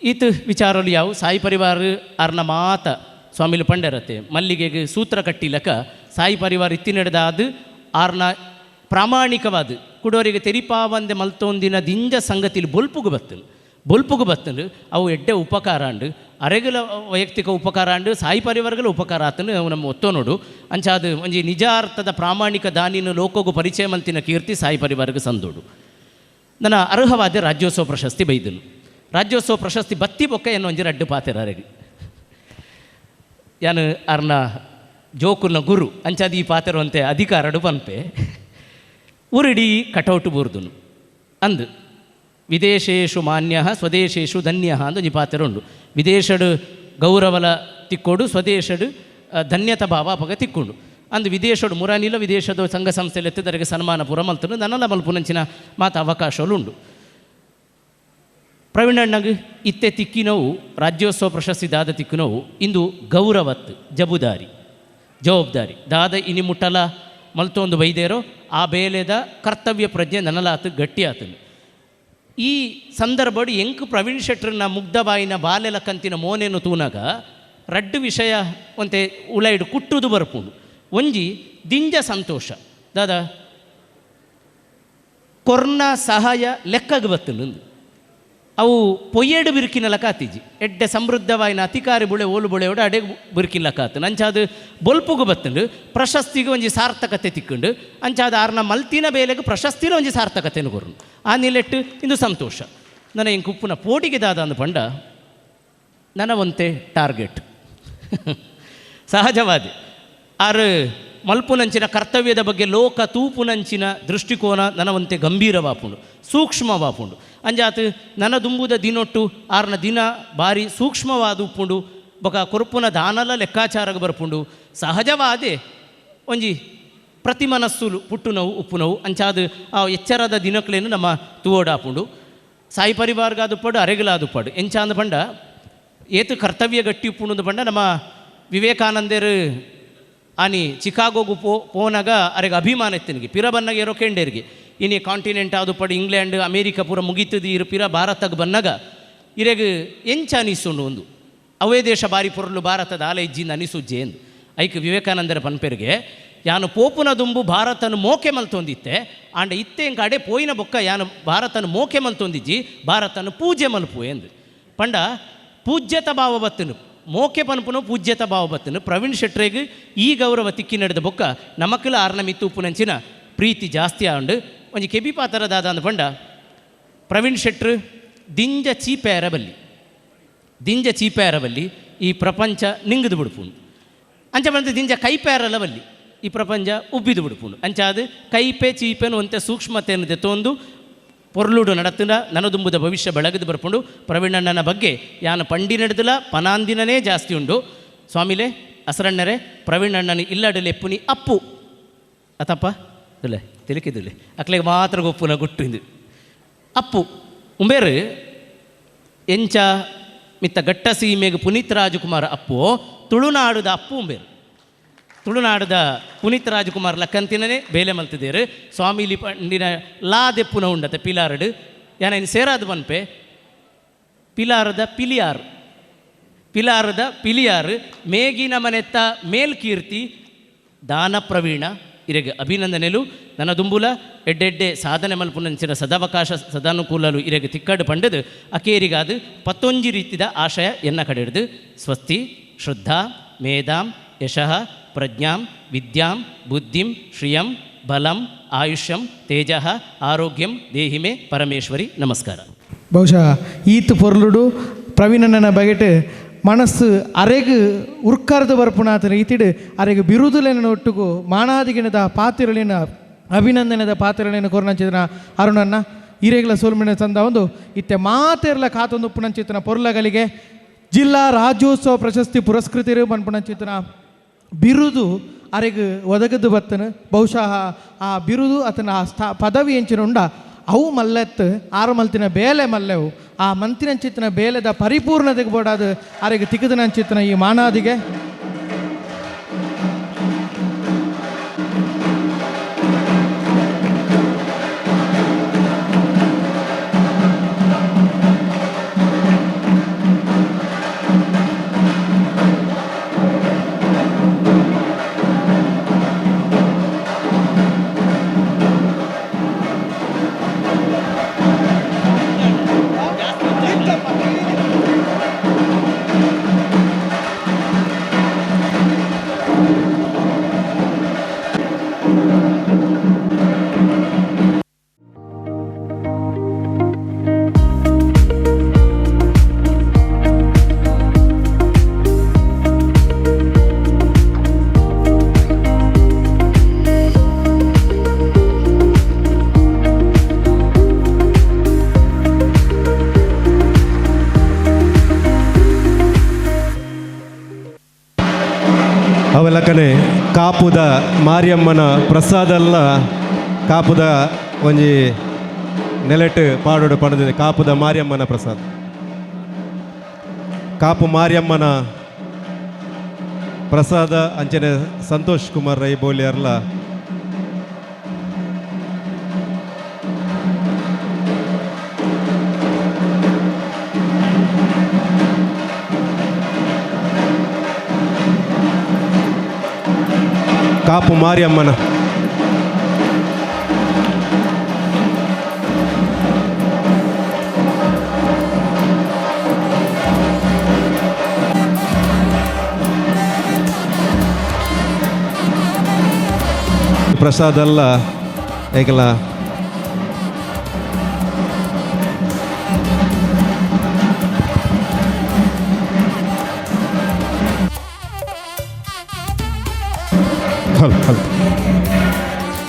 ಈತ ವಿಚಾರಲು ಯಾವ ಸಾಯಿ ಪರಿವಾರ ಅರ್ನ ಮಾತ ಸ್ವಾಮಿಲು ಪಂಡರತೆ ಮಲ್ಲಿಗೆಗೆ ಸೂತ್ರ ಕಟ್ಟಿಲಕ ಸಾಯಿ ಪರಿವಾರ ಇತ್ತಿನಡೆದಾದ ಆರ್ನ ಪ್ರಾಮಾಣಿಕವಾದ ಕುಡೋರಿಗೆ ತೆರಿಪಾವಂದೆ ಮಲ್ತೊಂದಿನ ದಿಂಜ ಸಂಗತಿಲಿ ಬೊಲ್ಪುಗು ಬತ್ತಲು ಬೊಲ್ಪುಗು ಬತ್ತಲು ಅವು ಎಡ್ಡೆ ಉಪಕಾರ ಅಂಡು ಅರೆಗಲ ವೈಯಕ್ತಿಕ ಉಪಕಾರ ಅಂಡು ಸಾಯಿ ಪರಿವಾರಗಳ ಉಪಕಾರ ಆತನು ಅವು ನಮ್ಮ ಒತ್ತೋನೋಡು ಅಂಚಾದ ಒಂಜಿ ನಿಜಾರ್ಥದ ಪ್ರಾಮಾಣಿಕ ದಾನಿನ ಲೋಕಗೂ ಪರಿಚಯ ಮಲ್ತಿನ ಕೀರ್ತಿ ಸಾಯಿ ಪರಿವಾರಕ್ಕೆ ಸಂದೋಡು. ನನ್ನ ಅರ್ಹವಾದ ರಾಜ್ಯೋತ್ಸವ ಪ್ರಶಸ್ತಿ ಬೈದನು. ರಾಜ್ಯೋತ್ಸವ ಪ್ರಶಸ್ತಿ ಬತ್ತಿ ಬೊಕ್ಕ ಎನ್ನು ಒಂಜಿ ರಡ್ಡು ಪಾತೆರ ಅರೆಗೆ ಯಾನು ಅರ್ನ ಜೋಕುನ ಗುರು ಅಂಚಾದ ಈ ಪಾತೆರುವಂತೆ ಅಧಿಕಾರಡು ಪನ್ಪೆ ಉರಿಡಿ ಕಟೌಟು ಬೂರ್ದುನು ಅಂದು ವಿದೇಶೇಶು ಮಾನ್ಯ ಸ್ವದೇಶೇಶು ಧನ್ಯ ಅಂದು ಒಂಜಿ ಪಾತೆರ ಉಂಡು. ವಿದೇಶಡು ಗೌರವಲ ತಿಕ್ಕೋಡು ಸ್ವದೇಶಡು ಧನ್ಯತ ಭಾವ ಅಪಗ ತಿಕ್ಕೊಂಡು ಅಂದು ವಿದೇಶಡು ಮುರಾನಿಲ ವಿದೇಶದ ಸಂಘ ಸಂಸ್ಥೆಯಲ್ಲಿ ಎತ್ತಿದರಿಗೆ ಸನ್ಮಾನ ಪೂರ ಮಲ್ತನು ನನ್ನಲ ಮಲ್ಪುನಂಚಿನ ಮಾತು ಅವಕಾಶಗಳು ಉಂಡು. ಪ್ರವೀಣಣ್ಣಗೆ ಇತ್ತೆ ತಿಕ್ಕಿನವು ರಾಜ್ಯೋತ್ಸವ ಪ್ರಶಸ್ತಿ ದಾದ ತಿಕ್ಕಿನವು ಇಂದು ಗೌರವತ್ ಜಬುದಾರಿ ಜವಾಬ್ದಾರಿ ದಾದ ಇನಿ ಮುಟ್ಟಲ ಮಲ್ತೊಂದು ಬೈದೇರೋ ಆ ಬೇಲೆದ ಕರ್ತವ್ಯ ಪ್ರಜ್ಞೆ ನನಲಾತು ಗಟ್ಟಿ ಆತನು. ಈ ಸಂದರ್ಭಡು ಎಂಕ್ ಪ್ರವೀಣ್ ಶೆಟ್ರನ್ನ ಮುಗ್ಧ ಬಾಯಿನ ಬಾಲೆಲ ಕಂತಿನ ಮೋನೆನು ತೂನಾಗ ರಡ್ಡು ವಿಷಯ ಒಂತೆ ಉಲೈಡು ಕುಟ್ಟುದು ಬರ್ಪುಂಡು. ಒಂಜಿ ದಿಂಜ ಸಂತೋಷ ದಾದಾ ಕೊರ್ನ ಸಹಾಯ ಲೆಕ್ಕಗೆ ಬತ್ತನು ಅವು ಪೊಯ್ಯೇಡು ಬಿರುಕಿನ ಲಕಾತಿಜಿ ಎಡ್ಡೆ ಸಮೃದ್ಧವಾಯಿನ ಅಧಿಕಾರಿ ಬುಳೆ ಓಲು ಬುಳೆಯೋಡು ಅಡೆ ಬಿರುಕಿನ ಲಕಾತು ಅಂಚಾದ ಬೊಲ್ಪುಗು ಬತ್ತುಂಡು ಪ್ರಶಸ್ತಿಗೆ ಒಂಜಿ ಸಾರ್ಥಕತೆ ತಿಕ್ಕೊಂಡು ಅಂಚಾದ ಆರ್ನ ಮಲ್ತಿನ ಬೇಲೆಗೆ ಪ್ರಶಸ್ತಿನ ಒಂಜಿ ಸಾರ್ಥಕತೆನು ಕೊರು ಆ ನಿಲೆಟ್ಟು ಇಂದು ಸಂತೋಷ. ನನ್ನ ಇಂಕ್ ಉಪ್ಪುನ ಪೋಟಿಗೆ ದಾದ ಅಂದು ಪಂಡ ನನ್ನ ಒಂತೆ ಟಾರ್ಗೆಟ್ ಸಹಜವಾದಿ ಆರು ಮಲ್ಪುನಂಚಿನ ಕರ್ತವ್ಯದ ಬಗ್ಗೆ ಲೋಕ ತೂಪುನಂಚಿನ ದೃಷ್ಟಿಕೋನ ನನವಂತೆ ಗಂಭೀರವಾಪುಂಡು ಸೂಕ್ಷ್ಮವಾಪುಂಡು ಅಂಜಾತು ನನ್ನ ದುಂಬುದ ದಿನೊಟ್ಟು ಆರ್ನ ದಿನ ಭಾರಿ ಸೂಕ್ಷ್ಮವಾದ ಉಪ್ಪುಂಡು ಬೊಕ ಕೊರುಪುನ ದಾನಲ ಲೆಕ್ಕಾಚಾರಕ್ಕೆ ಬರ್ಪುಂಡು ಸಹಜವಾದೆ ಒಂಜಿ ಪ್ರತಿ ಮನಸ್ಸುಲು ಪುಟ್ಟು ನೋವು ಉಪ್ಪು ನೋವು ಅಂಚಾದ ಆ ಎಚ್ಚರದ ದಿನಕ್ಲೇನು ನಮ್ಮ ತೂವೋಡಾಪುಂಡು. ಸಾಯಿ ಪರಿವಾರ್ಗಾದುಪ್ಪಡು ಅರೆಗಲಾದುಪ್ಪಡು ಎಂಚಾಂದ ಪಂಡ ಏತು ಕರ್ತವ್ಯ ಗಟ್ಟಿ ಉಪ್ಪುಂಡು ಪಂಡ ನಮ್ಮ ವಿವೇಕಾನಂದರು ಆನಿ ಚಿಕಾಗೋಗು ಪೋನಾಗ ಅರೆಗೆ ಅಭಿಮಾನ ಇತ್ತನಿಗೆ ಪಿರ ಬನ್ನಾಗ ಏರೋ ಕೆಂಡೇರಿಗೆ ಇನಿ ಕಾಂಟಿನೆಂಟ್ ಆದುಪಡು ಇಂಗ್ಲೆಂಡ್ ಅಮೇರಿಕ ಪೂರ ಮುಗಿತದ ಇರು ಪಿರ ಭಾರತಕ್ಕೆ ಬನ್ನಾಗ ಇರೆಗ್ ಎಂಚ ಅನಿಸುಂಡು ಒಂದು ಅವೇ ದೇಶ ಬಾರಿ ಪೊರಲು ಭಾರತದ ಆಲೆ ಇಜ್ಜಿಂದ ಅನಿಸುಜ್ಜೆ ಎಂದು ಐಕ್ ವಿವೇಕಾನಂದರ ಪನ್ಪೆರಿಗೆ ಯಾನು ಪೋಪುನ ದುಂಬು ಭಾರತನು ಮೋಕೆ ಮಲ್ತೊಂದಿತ್ತೆ ಆಂಡ ಇತ್ತೆ ಎಂಕ ಅಡೆ ಪೋಯಿನ ಬೊಕ್ಕ ಯಾನು ಭಾರತನು ಮೋಕೆ ಮಲ್ತೊಂದಿಜ್ಜಿ ಭಾರತನು ಪೂಜೆ ಮಲ್ಪು ಎಂದು ಪಂಡ ಪೂಜ್ಯತ ಭಾವ ಬತ್ತನು ಮೋಕೆ ಪನ್ಪುನು ಪೂಜ್ಯತ ಭಾವ ಬತ್ತನು. ಪ್ರವೀಣ್ ಶೆಟ್ರೆಗ್ ಈ ಗೌರವ ತಿಕ್ಕಿ ನಡೆದ ಬೊಕ್ಕ ನಮಕಲ ಆರ್ನ ಮಿತ್ತು ಉಪ್ಪುನಂಚಿನ ಪ್ರೀತಿ ಜಾಸ್ತಿ ಆಂಡು ಒಂಜಿ ಕೆಬಿ ಪಾತರದಾದ ಅಂದ ಪಂಡ ಪ್ರವೀಣ್ ಶೆಟ್ರು ದಿಂಜ ಚೀಪೇರಬಲ್ಲಿ ದಿಂಜ ಚೀಪೇರಬಲ್ಲಿ ಈ ಪ್ರಪಂಚ ನಿಂಗದು ಬಿಡ್ಪುಂಡು ಅಂಚ ಬಂದು ದಿಂಜ ಕೈಪೇರಲ ಬಲ್ಲಿ ಈ ಪ್ರಪಂಚ ಉಬ್ಬಿದು ಬಿಡ್ಪುಂಡು ಅಂಚಾದ ಕೈಪೆ ಚೀಪೆನು ಒಂತೆ ಸೂಕ್ಷ್ಮತೆಯನ್ನು ತೆತ್ತೊಂದು ಪೊರ್ಲುಡು ನಡತನ ನನದುಂಬುದ ಭವಿಷ್ಯ ಬೆಳಗದು ಬರ್ಪುಂಡು. ಪ್ರವೀಣಣ್ಣನ ಬಗ್ಗೆ ಯಾನು ಪಂಡಿ ನಡೆದಲ ಪನಾಂದಿನನೇ ಜಾಸ್ತಿ ಉಂಡು. ಸ್ವಾಮಿಲೆ ಅಸರಣ್ಣರೇ ಪ್ರವೀಣಣ್ಣನ ಇಲ್ಲಡಲೆ ಎಪ್ಪುನಿ ಅಪ್ಪು ಅತಪ್ಪ ಇಲ್ಲೇ ತಿಳಿಕಿದಿಲ್ಲ ಅಕ್ಲೆಗೆ ಮಾತ್ರ ಗೊಪ್ಪುನ ಗುಟ್ಟು ಇಂದು ಅಪ್ಪು ಉಂಬೇರು ಎಂಚ ಮಿತ್ತ ಗಟ್ಟ ಸೀಮೆಗೆ ಪುನೀತ್ ರಾಜಕುಮಾರ್ ಅಪ್ಪು ತುಳುನಾಡುದ ಅಪ್ಪು ಉಂಬೇರು ತುಳುನಾಡದ ಪುನೀತ್ ರಾಜಕುಮಾರ್ ಲಕ್ಕಂತಿನೇ ಬೇಲೆ ಮಲ್ತಿದ್ದೇರು. ಸ್ವಾಮಿಲಿ ಪಂಡಿನ ಲಾದೆಪ್ಪುನ ಉಂಡತೆ ಪಿಲಾರಡು ಯಾನ ಇನ್ನು ಸೇರಾದ ಪನ್ಪೆ ಪಿಲಾರದ ಪಿಲಿಯಾರು ಪಿಲಾರದ ಪಿಲಿಯಾರು ಮೇಗಿನ ಮನೆತ್ತ ಮೇಲ್ಕೀರ್ತಿ ದಾನ ಪ್ರವೀಣ ಇರೆಗೆ ಅಭಿನಂದನೆಲು ನನ್ನ ದುಂಬುಲ ಎಡ್ಡೆಡ್ಡೆ ಸಾಧನೆ ಮಲ್ಪುನಂಚಿನ ಸದಾವಕಾಶ ಸದಾನುಕೂಲಲು ಇರೆಗೆ ತಿಕ್ಕಡು ಪಂಡದು ಅಕೇರಿಗಾದು ಪತ್ತೊಂಜಿ ರೀತಿದ ಆಶಯ ಎನ್ನ ಕಡೆ ಹಿಡಿದು ಸ್ವಸ್ತಿ ಶ್ರದ್ಧಾ ಮೇಧಾಂ ಯಶಃ ಪ್ರಜ್ಞಾಂ ವಿದ್ಯಾಂ ಬುದ್ಧಿಂ ಶ್ರಿಯಂ ಬಲಂ ಆಯುಷ್ಯಂ ತೇಜಃ ಆರೋಗ್ಯಂ ದೇಹಿಮೆ ಪರಮೇಶ್ವರಿ. ನಮಸ್ಕಾರ. ಬಹುಶಃ ಈತ್ ಪೊರ್ಲುಡು ಪ್ರವೀಣಣ್ಣನ ಬಗೆಟ್ ಮನಸ್ಸು ಅರೆಗ್ ಉರ್ಕಾರ್ದು ಬರ್ಪುಣಾತ ರೀತಿಡು ಅರೆಗ್ ಬಿರುದುಲೆನ ಒಟ್ಟುಗು ಮಾನಾದಿಗಿನದ ಪಾತಿರಲಿನ ಅಭಿನಂದನೆದ ಪಾತಿರಲಿನ ಕೊರ್ನಂಚಿತನ ಅರುಣಣ್ಣ ಈರೆಗ್ಲ ಸೋಲ್ಮಿನ ತಂದ ಒಂದು ಇತ್ತೆ ಮಾತೆರ್ಲ ಕಾತೊಂದು ಪುಣಂಚಿತನ ಪೊರ್ಲಗಲಿಗೆ ಜಿಲ್ಲಾ ರಾಜ್ಯೋತ್ಸವ ಪ್ರಶಸ್ತಿ ಪುರಸ್ಕೃತಿರು ಪನ್ಪುಣಂಚಿತನ ಬಿರುದು ಅರೆಗ್ ಒದಗದು ಬತ್ತನು. ಬಹುಶಃ ಆ ಬಿರುದು ಆತನ ಆ ಪದವಿ ಎಂಚಿನ ಉಂಡ ಅವು ಮಲ್ಲೆತ್ತು ಆರು ಮಲ್ತಿನ ಬೇಲೆ ಮಲ್ಲೆವು ಆ ಮಂತಿನಂಚಿತ್ತನ ಬೇಲೆದ ಪರಿಪೂರ್ಣತೆಗೆ ಬೋಡಾದು ಅರೆಗೆ ತಿಕ್ಕದನಂಚಿತ್ತನ ಈ ಮಾನಾದಿಗೆ ಅವೆಲ್ಲಕನೆ ಕಾಪುದ ಮಾರಿಯಮ್ಮನ ಪ್ರಸಾದಲ್ಲ ಕಾಪುದ ಒಂಜಿ ನೆಲೆಟ್ ಪಾಡೋಡು ಪಣದಿದೆ. ಕಾಪುದ ಮಾರಿಯಮ್ಮನ ಪ್ರಸಾದ, ಕಾಪು ಮಾರಿಯಮ್ಮನ ಪ್ರಸಾದ ಅಂಚನೆ ಸಂತೋಷ್ ಕುಮಾರ್ ರೈ ಬೋಲಿಯರ್ಲ ಕಾಪು ಮಾರಿಯಮ್ಮನ ಪ್ರಸಾದಲ್ಲ ಏಕಲ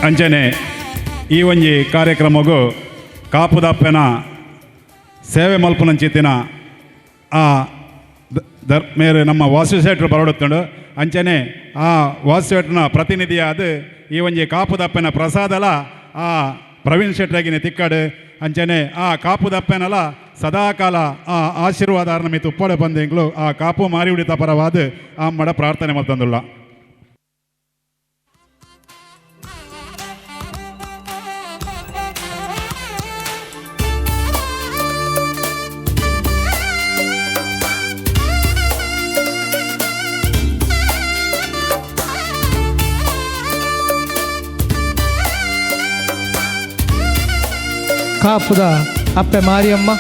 ಅಂಚನೆ ಈ ಒಂಜಿ ಕಾರ್ಯಕ್ರಮಗೂ ಕಾಪುದಪ್ಪನ ಸೇವೆ ಮಲ್ಪುನಂಚಿತ್ತಿನ ಆ ಮೇರೆ ನಮ್ಮ ವಾಸು ಶೆಟ್ರು ಬರಡುತ್ತಂಡು. ಅಂಚನೆ ಆ ವಾಸು ಶೆಟ್ರನ ಪ್ರತಿನಿಧಿಯಾದ ಈ ಒಂಜಿ ಕಾಪುದಪ್ಪನ ಪ್ರಸಾದಲ ಆ ಪ್ರವೀಣ್ ಶೆಟ್ರಾಗಿನ ತಿಕ್ಕಾಡು. ಅಂಚನೆ ಆ ಕಾಪುದಪ್ಪನಲ ಸದಾಕಾಲ ಆ ಆಶೀರ್ವಾದ ನಮಗೆ ತುಪ್ಪಡೆ ಬಂದೆಂಗ್ಲು ಆ ಕಾಪು ಮಾರಿ ಪರವಾದ ಆ ಮಡ ಪ್ರಾರ್ಥನೆ ಮತ್ತೊಂದುಲ್ಲ. ಕಾಪುದ ಅಪ್ಪೆ ಮಾರಿಯಮ್ಮ,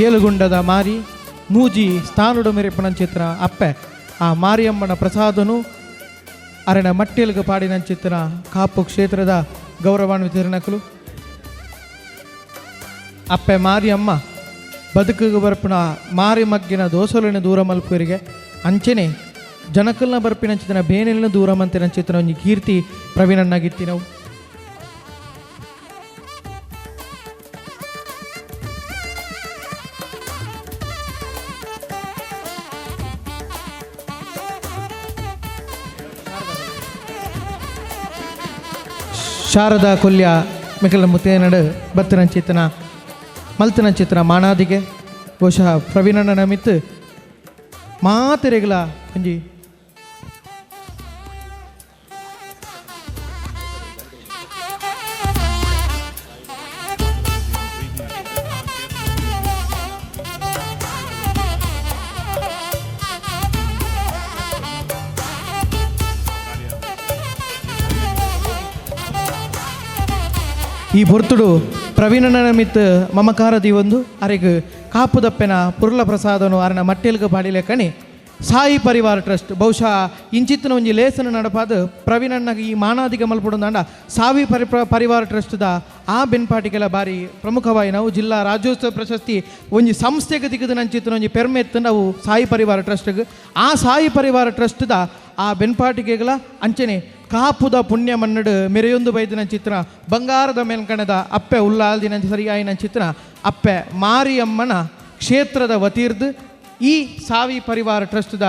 ಏಲುಗುಂಡದ ಮಾರಿ ಮೂಜಿ ಸ್ಥಾನುಡು ಮೆರೆಪನಂಚಿತ್ರ ಅಪ್ಪೆ ಆ ಮಾರಿಯಮ್ಮನ ಪ್ರಸಾದನು ಅರಣ ಮಟ್ಟಿಲ್ಗ ಪಾಡಿನಂಚಿತ್ರ ಕಾಪು ಕ್ಷೇತ್ರದ ಗೌರವಾನ್ವಿತರನಕಲು ಅಪ್ಪೆ ಮಾರಿಯಮ್ಮ ಬದುಕಿಗೆ ಬರ್ಪಿನ ಮಾರಿ ಮಗ್ಗಿನ ದೋಸಲಿನ ದೂರ ಮಲ್ಪುವರಿಗೆ ಅಂಚನೆ ಜನಕಲ್ನ ಬರ್ಪಿನಂಚಿತನ ಬೇನೆಲಿನ ದೂರ ಮಂತಿನಂಚಿತನ ಒಂಜಿ ಕೀರ್ತಿ ಪ್ರವೀಣನ್ನಾಗಿತ್ತಿ ನಾವು. ಶಾರದಾ ಕೊಲ್ಯ ಮಿಕಲ ಮುತ್ತೇನಡು ಬತ್ತನಂಚಿತನ ಮಲ್ತನಂಚಿತನ ಮಾಣಾದಿಗೆ ಬಹುಶಃ ಪ್ರವೀಣನ ನಮಿತ್ ಮಾತೆರೆಗಳ ಒಂಜಿ ಈ ಪೊರ್ತುಡು ಪ್ರವೀಣನ ನಮಿತ್ ಮಮಕಾರ ದೀವೊಂದು ಅರೆಗ್ ಕಾಪುದಪ್ಪೆನ ಪುರ್ಲ ಪ್ರಸಾದನು ಅರನ ಮಟ್ಟೆಲ್ಗ ಪಾಡಿಲೆಕ್ಕಣಿ ಸಾಯಿ ಪರಿವಾರ ಟ್ರಸ್ಟ್ ಬಹುಶಃ ಇಂಚಿತ್ತಿನ ಒಂಜಿ ಲೇಸನ ನಡಪಾದ ಪ್ರವೀಣಣ್ಣಗೆ ಈ ಮಾನಾದಿಗ ಮಲ್ಪುಡುಂದಾಂಡ ಸಾವಿ ಪರಿವಾರ ಟ್ರಸ್ಟ್ದ ಆ ಬೆನ್ಪಾಟಿಗೆಲ್ಲ ಬಾರಿ ಪ್ರಮುಖವಾಗಿ ನಾವು ಜಿಲ್ಲಾ ರಾಜ್ಯೋತ್ಸವ ಪ್ರಶಸ್ತಿ ಒಂಜಿ ಸಂಸ್ಥೆಗೆ ದಿಕ್ಕದ ನಂಚಿತ್ತಿನ ಒಂಜಿ ಪೆರ್ಮೆ ಎತ್ತು ನಾವು ಸಾಯಿ ಪರಿವಾರ ಟ್ರಸ್ಟ್ಗೆ ಆ ಸಾಯಿ ಪರಿವಾರ ಟ್ರಸ್ಟ್ದ ಆ ಬೆನ್ಪಾಟಿಗೆಗಳ ಅಂಚನೆ ಕಾಪುದ ಪುಣ್ಯ ಮನ್ನಡು ಮೆರೆಯೊಂದು ಬೈದಿನ ಚಿತ್ರ ಬಂಗಾರದ ಮೇಲ್ಕಣದ ಅಪ್ಪೆ ಉಲ್ಲಾಲ್ದಿನ ಸರಿಯಾಯಿನ ಚಿತ್ರ ಅಪ್ಪೆ ಮಾರಿಯಮ್ಮನ ಕ್ಷೇತ್ರದ ವತೀರ್ದು ಈ ಸಾವಿ ಪರಿವಾರ ಟ್ರಸ್ಟ್ದ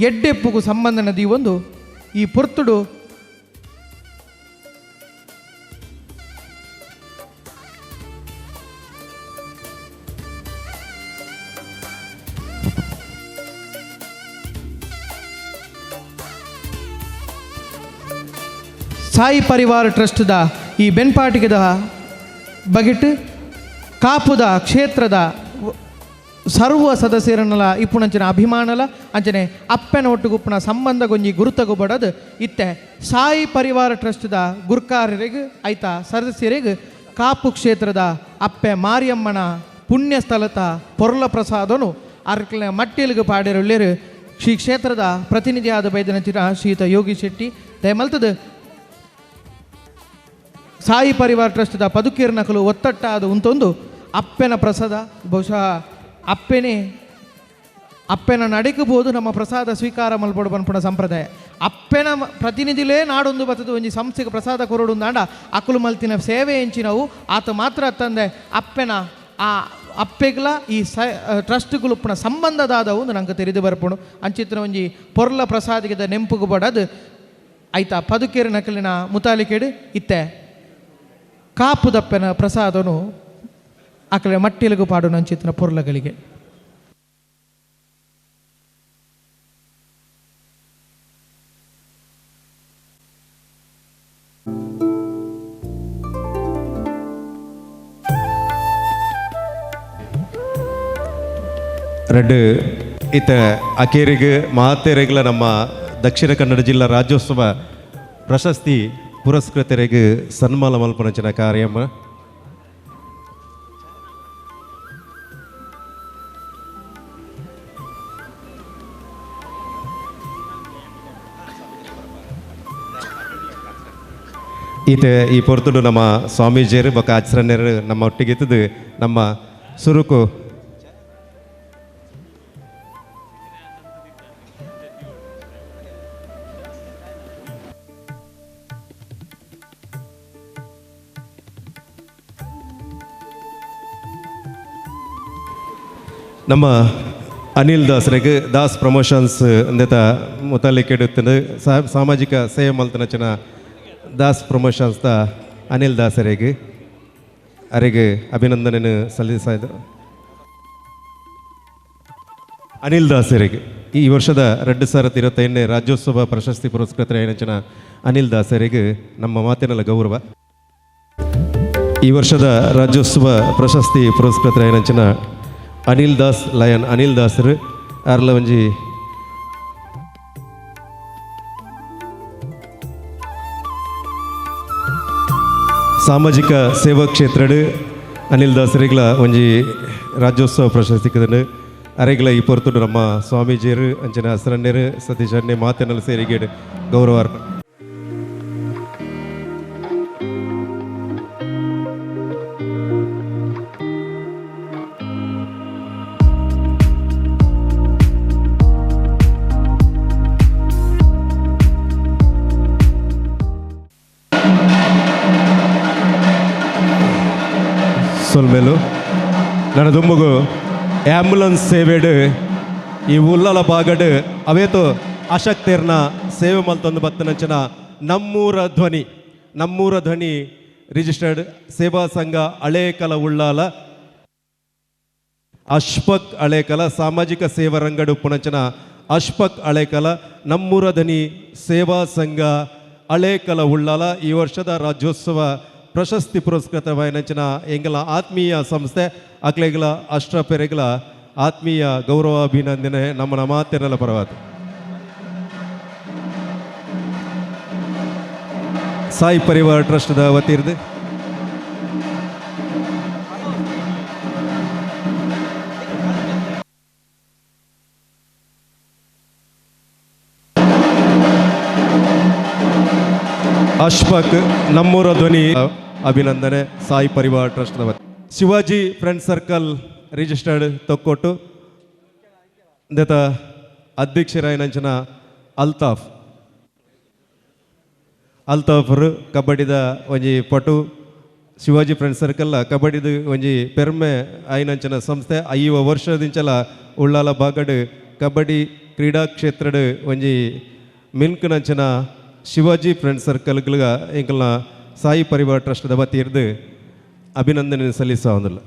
ಎಡ್ಡೆಪ್ಪುಗು ಸಂಬಂಧ ನದಿ ಒಂದು ಈ ಪೊರ್ತುಡು ಸಾಯಿ ಪರಿವಾರ ಟ್ರಸ್ಟ್ದ ಈ ಬೆನ್ಪಾಟಿಗೆದ ಬಗೆಟ್ ಕಾಪುದ ಕ್ಷೇತ್ರದ ಸರ್ವ ಸದಸ್ಯರನ್ನಲ ಇಪ್ಪುಣಂಚಿನ ಅಭಿಮಾನಲ ಅಂಚನೆ ಅಪ್ಪನ ಒಟ್ಟುಗುಪ್ಪನ ಸಂಬಂಧ ಗೊಂಜಿ ಗುರುತಗುಬಡದು ಇತ್ತೆ ಸಾಯಿ ಪರಿವಾರ ಟ್ರಸ್ಟ್ದ ಗುರ್ಕಾರರಿಗೆ ಆಯ್ತಾ ಸದಸ್ಯರಿಗೆ ಕಾಪು ಕ್ಷೇತ್ರದ ಅಪ್ಪೆ ಮಾರಿಯಮ್ಮನ ಪುಣ್ಯ ಸ್ಥಳದ ಪೊರ್ಲ ಪ್ರಸಾದನು ಅರ್ಕಲ ಮಟ್ಟಿಲಿಗೆ ಪಾಡಿರುಳ್ಳೇರು ಶ್ರೀ ಕ್ಷೇತ್ರದ ಪ್ರತಿನಿಧಿಯಾದ ಬೈದನಂಚಿನ ಶ್ರೀಯುತ ಯೋಗಿ ಶೆಟ್ಟಿ ದಯಮಲ್ತದ ಸಾಯಿ ಪರಿವಾರ ಟ್ರಸ್ಟ್ದ ಪದುಕೀರ್ನಕಲು ಒತ್ತಟ್ಟಾದ ಉಂತೊಂದು ಅಪ್ಪೆನ ಪ್ರಸಾದ ಬಹುಶಃ ಅಪ್ಪೆನೇ ಅಪ್ಪೆನ ನಡಿಕಬಹುದು ನಮ್ಮ ಪ್ರಸಾದ ಸ್ವೀಕಾರ ಮಲ್ಪಡು ಪನ್ಪುಣ ಸಂಪ್ರದಾಯ ಅಪ್ಪೆನ ಪ್ರತಿನಿಧಿಲೇ ನಾಡೊಂದು ಬತ್ತದ ಒಂಜಿ ಸಂಸ್ಥೆಗೆ ಪ್ರಸಾದ ಕೊರಡು ದಾಂಡ ಅಕುಲು ಮಲ್ತಿನ ಸೇವೆ ಎಂಚಿನವು ಆತ ಮಾತ್ರ ತಂದೆ ಅಪ್ಪೆನ ಆ ಅಪ್ಪೆಗ್ಲ ಈ ಸ ಟ್ರಸ್ಟ್ಗುಲುಪ್ಪುನ ಸಂಬಂಧದಾದವು ನಂಗೆ ತೆರೆದು ಬರ್ಪುಂಡು. ಅಂಚಿತ್ತಿನ ಒಂಜಿ ಪೊರ್ಲ ಪ್ರಸಾದಿಗೆದ ನೆಂಪುಗು ಬಡದು ಐತ ಪದುಕೇರು ನಕಲಿನ ಮುತಾಲಿಕೆಡು ಇತ್ತೆ ಕಾಪುದಪ್ಪನ ಪ್ರಸಾದನು ಅಕಲೆ ಮಟ್ಟಿಲುಗು ಪಾಡುನ ಅಂಚಿತ್ತಿನ ಪೊರ್ಲಗಳಿಗೆ. ರೆಡ್ ಇತ್ತ ಅಕೇರಿಗೆ ಮಾತೆರೆಗ್ಲ ನಮ್ಮ ದಕ್ಷಿಣ ಕನ್ನಡ ಜಿಲ್ಲಾ ರಾಜ್ಯೋತ್ಸವ ಪ್ರಶಸ್ತಿ ಪುರಸ್ಕೃತರಿಗೆ ಸನ್ಮಾನ ಮಲ್ಪನಂಚಿನ ಕಾರ್ಯಮ. ಈತ ಈ ಪೊರ್ತುಡು ನಮ್ಮ ಸ್ವಾಮೀಜಿಯರು ಬೊಕ್ಕ ಆಚರಣೆಯರು ನಮ್ಮ ಒಟ್ಟಿಗೆ ಇತ್ತದು ನಮ್ಮ ಸುರುಕು ನಮ್ಮ ಅನಿಲ್ ದಾಸ್ರಿಗೆ ದಾಸ್ ಪ್ರಮೋಷನ್ಸ್ ಅಂದೇತ ಮುತಾಲಿಕೆಡುತ್ತಂದು ಸಾಮಾಜಿಕ ಸೇವೆ ಮಲ್ತನಚನ ದಾಸ್ ಪ್ರಮೋಷನ್ಸ್ the Anil ದಾಸರಿಗೆ ಅರೆಗೆ ಅಭಿನಂದನೆಯನ್ನು ಸಲ್ಲಿಸಿದರು. ಅನಿಲ್ ದಾಸರಿಗೆ ಈ ವರ್ಷದ 2025ನೇ ರಾಜ್ಯೋತ್ಸವ ಪ್ರಶಸ್ತಿ ಪುರಸ್ಕೃತರ ಏನಂಚನ ಅನಿಲ್ ದಾಸರಿಗೆ ನಮ್ಮ ಮಾತಿನಲ್ಲ ಗೌರವ. ಈ ವರ್ಷದ ರಾಜ್ಯೋತ್ಸವ ಪ್ರಶಸ್ತಿ ಪುರಸ್ಕೃತರ ಏನಂಚನ ಅನಿಲ್ ದಾಸ್ ಲಯನ್ ಅನಿಲ್ ದಾಸರು ಅರ್ಲ ಒಂಜಿ ಸಾಮಾಜಿಕ ಸೇವಾ ಕ್ಷೇತ್ರಡು ಅನಿಲ್ ದಾಸರಿಗ್ಲ ಒಂಜಿ ರಾಜ್ಯೋತ್ಸವ ಪ್ರಶಸ್ತಿ ಕದನು ಅರೆಗ್ಲ ಈ ಪೊರ್ತುಡು ನಮ್ಮ ಸ್ವಾಮೀಜಿಯರು ಅಂಚಿನ ಹಸರಣ್ಣರು ಸತೀಶ್ ಅಣ್ಣೆ ಮಾತಿನಲ್ಲಿ ಸೇರಿಗೇಡು ಗೌರವ ಅರ್ಪಣೆ. ಸೊಲ್ಮೇಲು ನನ್ನ ದುಂಬುಗು ಆ್ಯಂಬುಲೆನ್ಸ್ ಸೇವೆಡು ಈ ಉಲ್ಲಲ ಬಾಗಡು ಅವೇತು ಅಶಕ್ತೇರ್ನ ಸೇವೆ ಮಲ್ತೊಂದು ಬತ್ತನಂಚಿನ ನಮ್ಮೂರ ಧ್ವನಿ ರಿಜಿಸ್ಟರ್ಡ್ ಸೇವಾ ಸಂಘ ಹಳೇಕಲ ಉಳ್ಳಾಲ ಅಶ್ಫಕ್ ಹಳೇಕಲ ಸಾಮಾಜಿಕ ಸೇವಾ ರಂಗಡು ಪುಣಂಚನ ಅಶ್ಫಕ್ ಹಳೇಕಲ ನಮ್ಮೂರ ಧ್ವನಿ ಸೇವಾ ಸಂಘ ಹಳೇಕಲ ಉಳ್ಳಾಲ ಈ ವರ್ಷದ ರಾಜ್ಯೋತ್ಸವ ಪ್ರಶಸ್ತಿ ಪುರಸ್ಕೃತವಾಯಿನಂಚಿನ ಎಂಗಲ ಆತ್ಮೀಯ ಸಂಸ್ಥೆ ಅಕ್ಲೆಗಳ ಅಷ್ಟಪೆರೆಗಳ ಆತ್ಮೀಯ ಗೌರವಾಭಿನಂದನೆ ನಮ್ಮ ಮಾತೆನೆಲ್ಲ ಪರವಾದ. ಸಾಯಿ ಪರಿವಾರ ಟ್ರಸ್ಟ್ದ ವತಿರ್ದು ಅಶ್ಫಕ್ ನಮ್ಮೂರ ಧ್ವನಿ ಅಭಿನಂದನೆ ಸಾಯಿ ಪರಿವಾರ ಟ್ರಸ್ಟ್ನ ವತಿ. Shivaji friend circle registered Thokkottu ದತ ಅಧ್ಯಕ್ಷರಾಯನಂಚಿನ ಅಲ್ತಾಫರು ಕಬಡ್ಡಿದ ಒಂಜಿ ಪಟು ಶಿವಾಜಿ ಫ್ರೆಂಡ್ ಸರ್ಕಲ್ ಕಬಡ್ಡಿದ ಒಂಜಿ ಪೆರ್ಮೆ ಆಯಿನಂಚಿನ ಸಂಸ್ಥೆ 5 ವರ್ಷದಿಂಚಲ ಉಳ್ಳಾಲ ಬಾಗಡು ಕಬಡ್ಡಿ ಕ್ರೀಡಾ ಕ್ಷೇತ್ರಡು ಒಂಜಿ ಮಿನ್ಕುನಂಚಿನ ಶಿವಾಜಿ ಫ್ರೆಂಡ್ ಸರ್ಕಲ್ಗಳ ಎಂಕಲ್ನ ಸಾಯಿ ಪರಿವಾರ ಟ್ರಸ್ಟ್ದ ವತಿಯಿರ್ದು ಅಭಿನಂದನೆ ಸಲ್ಲಿಸುವುದಿಲ್ಲ.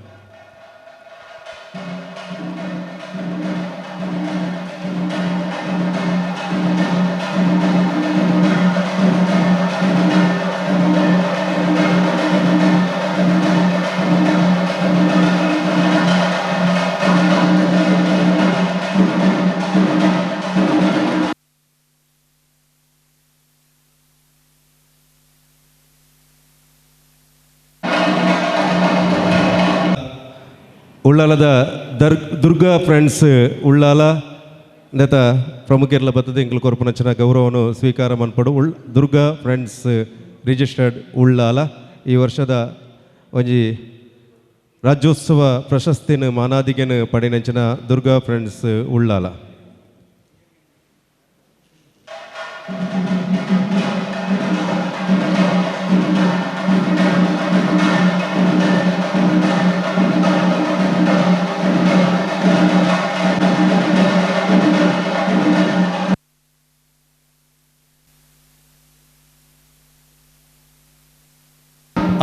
ಉಳ್ಳಾಲದ ದುರ್ಗಾ ಫ್ರೆಂಡ್ಸ್ ಉಳ್ಳಾಲ ನೇತ ಪ್ರಮುಖರ್ಲ ಬತ್ತದ ಎಂಕಲ್ ಕೊರ್ಪುನಂಚಿನ ಗೌರವವನ್ನು ಸ್ವೀಕಾರ ಮನ್ಪಡು. ದುರ್ಗಾ ಫ್ರೆಂಡ್ಸ್ ರಿಜಿಸ್ಟರ್ಡ್ ಉಳ್ಳಾಲ ಈ ವರ್ಷದ ಒಂಜಿ ರಾಜ್ಯೋತ್ಸವ ಪ್ರಶಸ್ತಿನ ಮಾನಾದಿಗೆನು ಪಡೆನಂಚಿನ ದುರ್ಗಾ ಫ್ರೆಂಡ್ಸ್ ಉಳ್ಳಾಲ.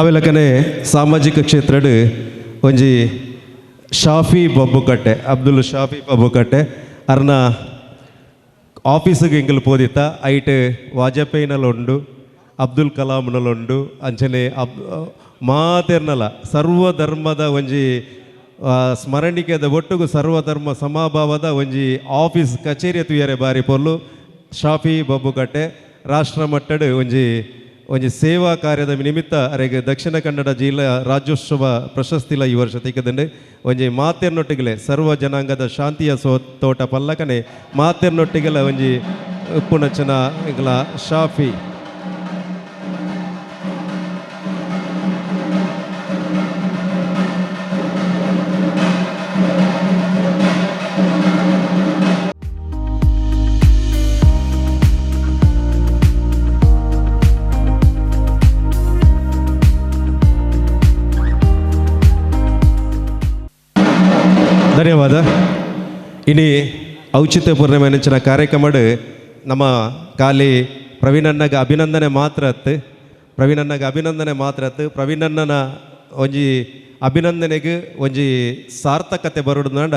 ಅವೆಲಕನೆ ಸಾಮಾಜಿಕ ಕ್ಷೇತ್ರಡ್ ಒಂಜಿ ಶಾಫಿ ಬಬ್ಬುಕಟ್ಟೆ, ಅಬ್ದುಲ್ ಶಾಫಿ ಬಬ್ಬುಕಟ್ಟೆ ಅರ್ನ ಆಫೀಸಿಗೆ ಎಂಕಲ್ ಪೋದಿತ್ತ. ಐಟ್ ವಾಜಪೇಯಿನಲುಂಡು, ಅಬ್ದುಲ್ ಕಲಾಂನಲುಂಡು, ಅಂಚನೆ ಮಾತೆರ್ನಲ ಸರ್ವಧರ್ಮದ ಒಂಜಿ ಸ್ಮರಣಿಕೆದ ಒಟ್ಟುಗು ಸರ್ವಧರ್ಮ ಸಮಭಾವದ ಒಂಜಿ ಆಫೀಸ್ ಕಚೇರಿ ತುಯರೆ ಬಾರಿ ಪೊರ್ಲು. ಶಾಫಿ ಬಬ್ಬುಕಟ್ಟೆ ರಾಷ್ಟ್ರ ಮಟ್ಟಡ್ ಒಂಜಿ ಒಂಜಿ ಸೇವಾ ಕಾರ್ಯದ ನಿಮಿತ್ತ ಅರೆಗ್ ದಕ್ಷಿಣ ಕನ್ನಡ ಜಿಲ್ಲಾ ರಾಜ್ಯೋತ್ಸವ ಪ್ರಶಸ್ತಿಲ ಈ ವರ್ಷ ತಿಕ್ಕದಂಡು. ಒಂಜಿ ಮಾತೆರ್ನೊಟ್ಟಿಗೆಲೆ ಸರ್ವ ಜನಾಂಗದ ಶಾಂತಿಯ ತೋಟ ಪಲ್ಲಕನೆ ಮಾತೆರ್ನೊಟ್ಟಿಗೆಲ ಒಂಜಿ ಉಪ್ಪುನಚನ ಎಂಕಲ ಶಾಫಿ. ಧನ್ಯವಾದ. ಇನಿ ಔಚಿತ್ಯ ಪೂರ್ಣಿಮೆ ನೆಂಚಿನ ಕಾರ್ಯಕ್ರಮಡ್ ನಮ್ಮ ಖಾಲಿ ಪ್ರವೀಣಣ್ಣಗ ಅಭಿನಂದನೆ ಮಾತ್ರ ಅತ್ತು, ಪ್ರವೀಣಣ್ಣಗ ಅಭಿನಂದನೆ ಮಾತ್ರ ಅತ್ತು, ಪ್ರವೀಣಣ್ಣನ ಒಂಜಿ ಅಭಿನಂದನೆಗೆ ಒಂಜಿ ಸಾರ್ಥಕತೆ ಬರುಡುಂಡ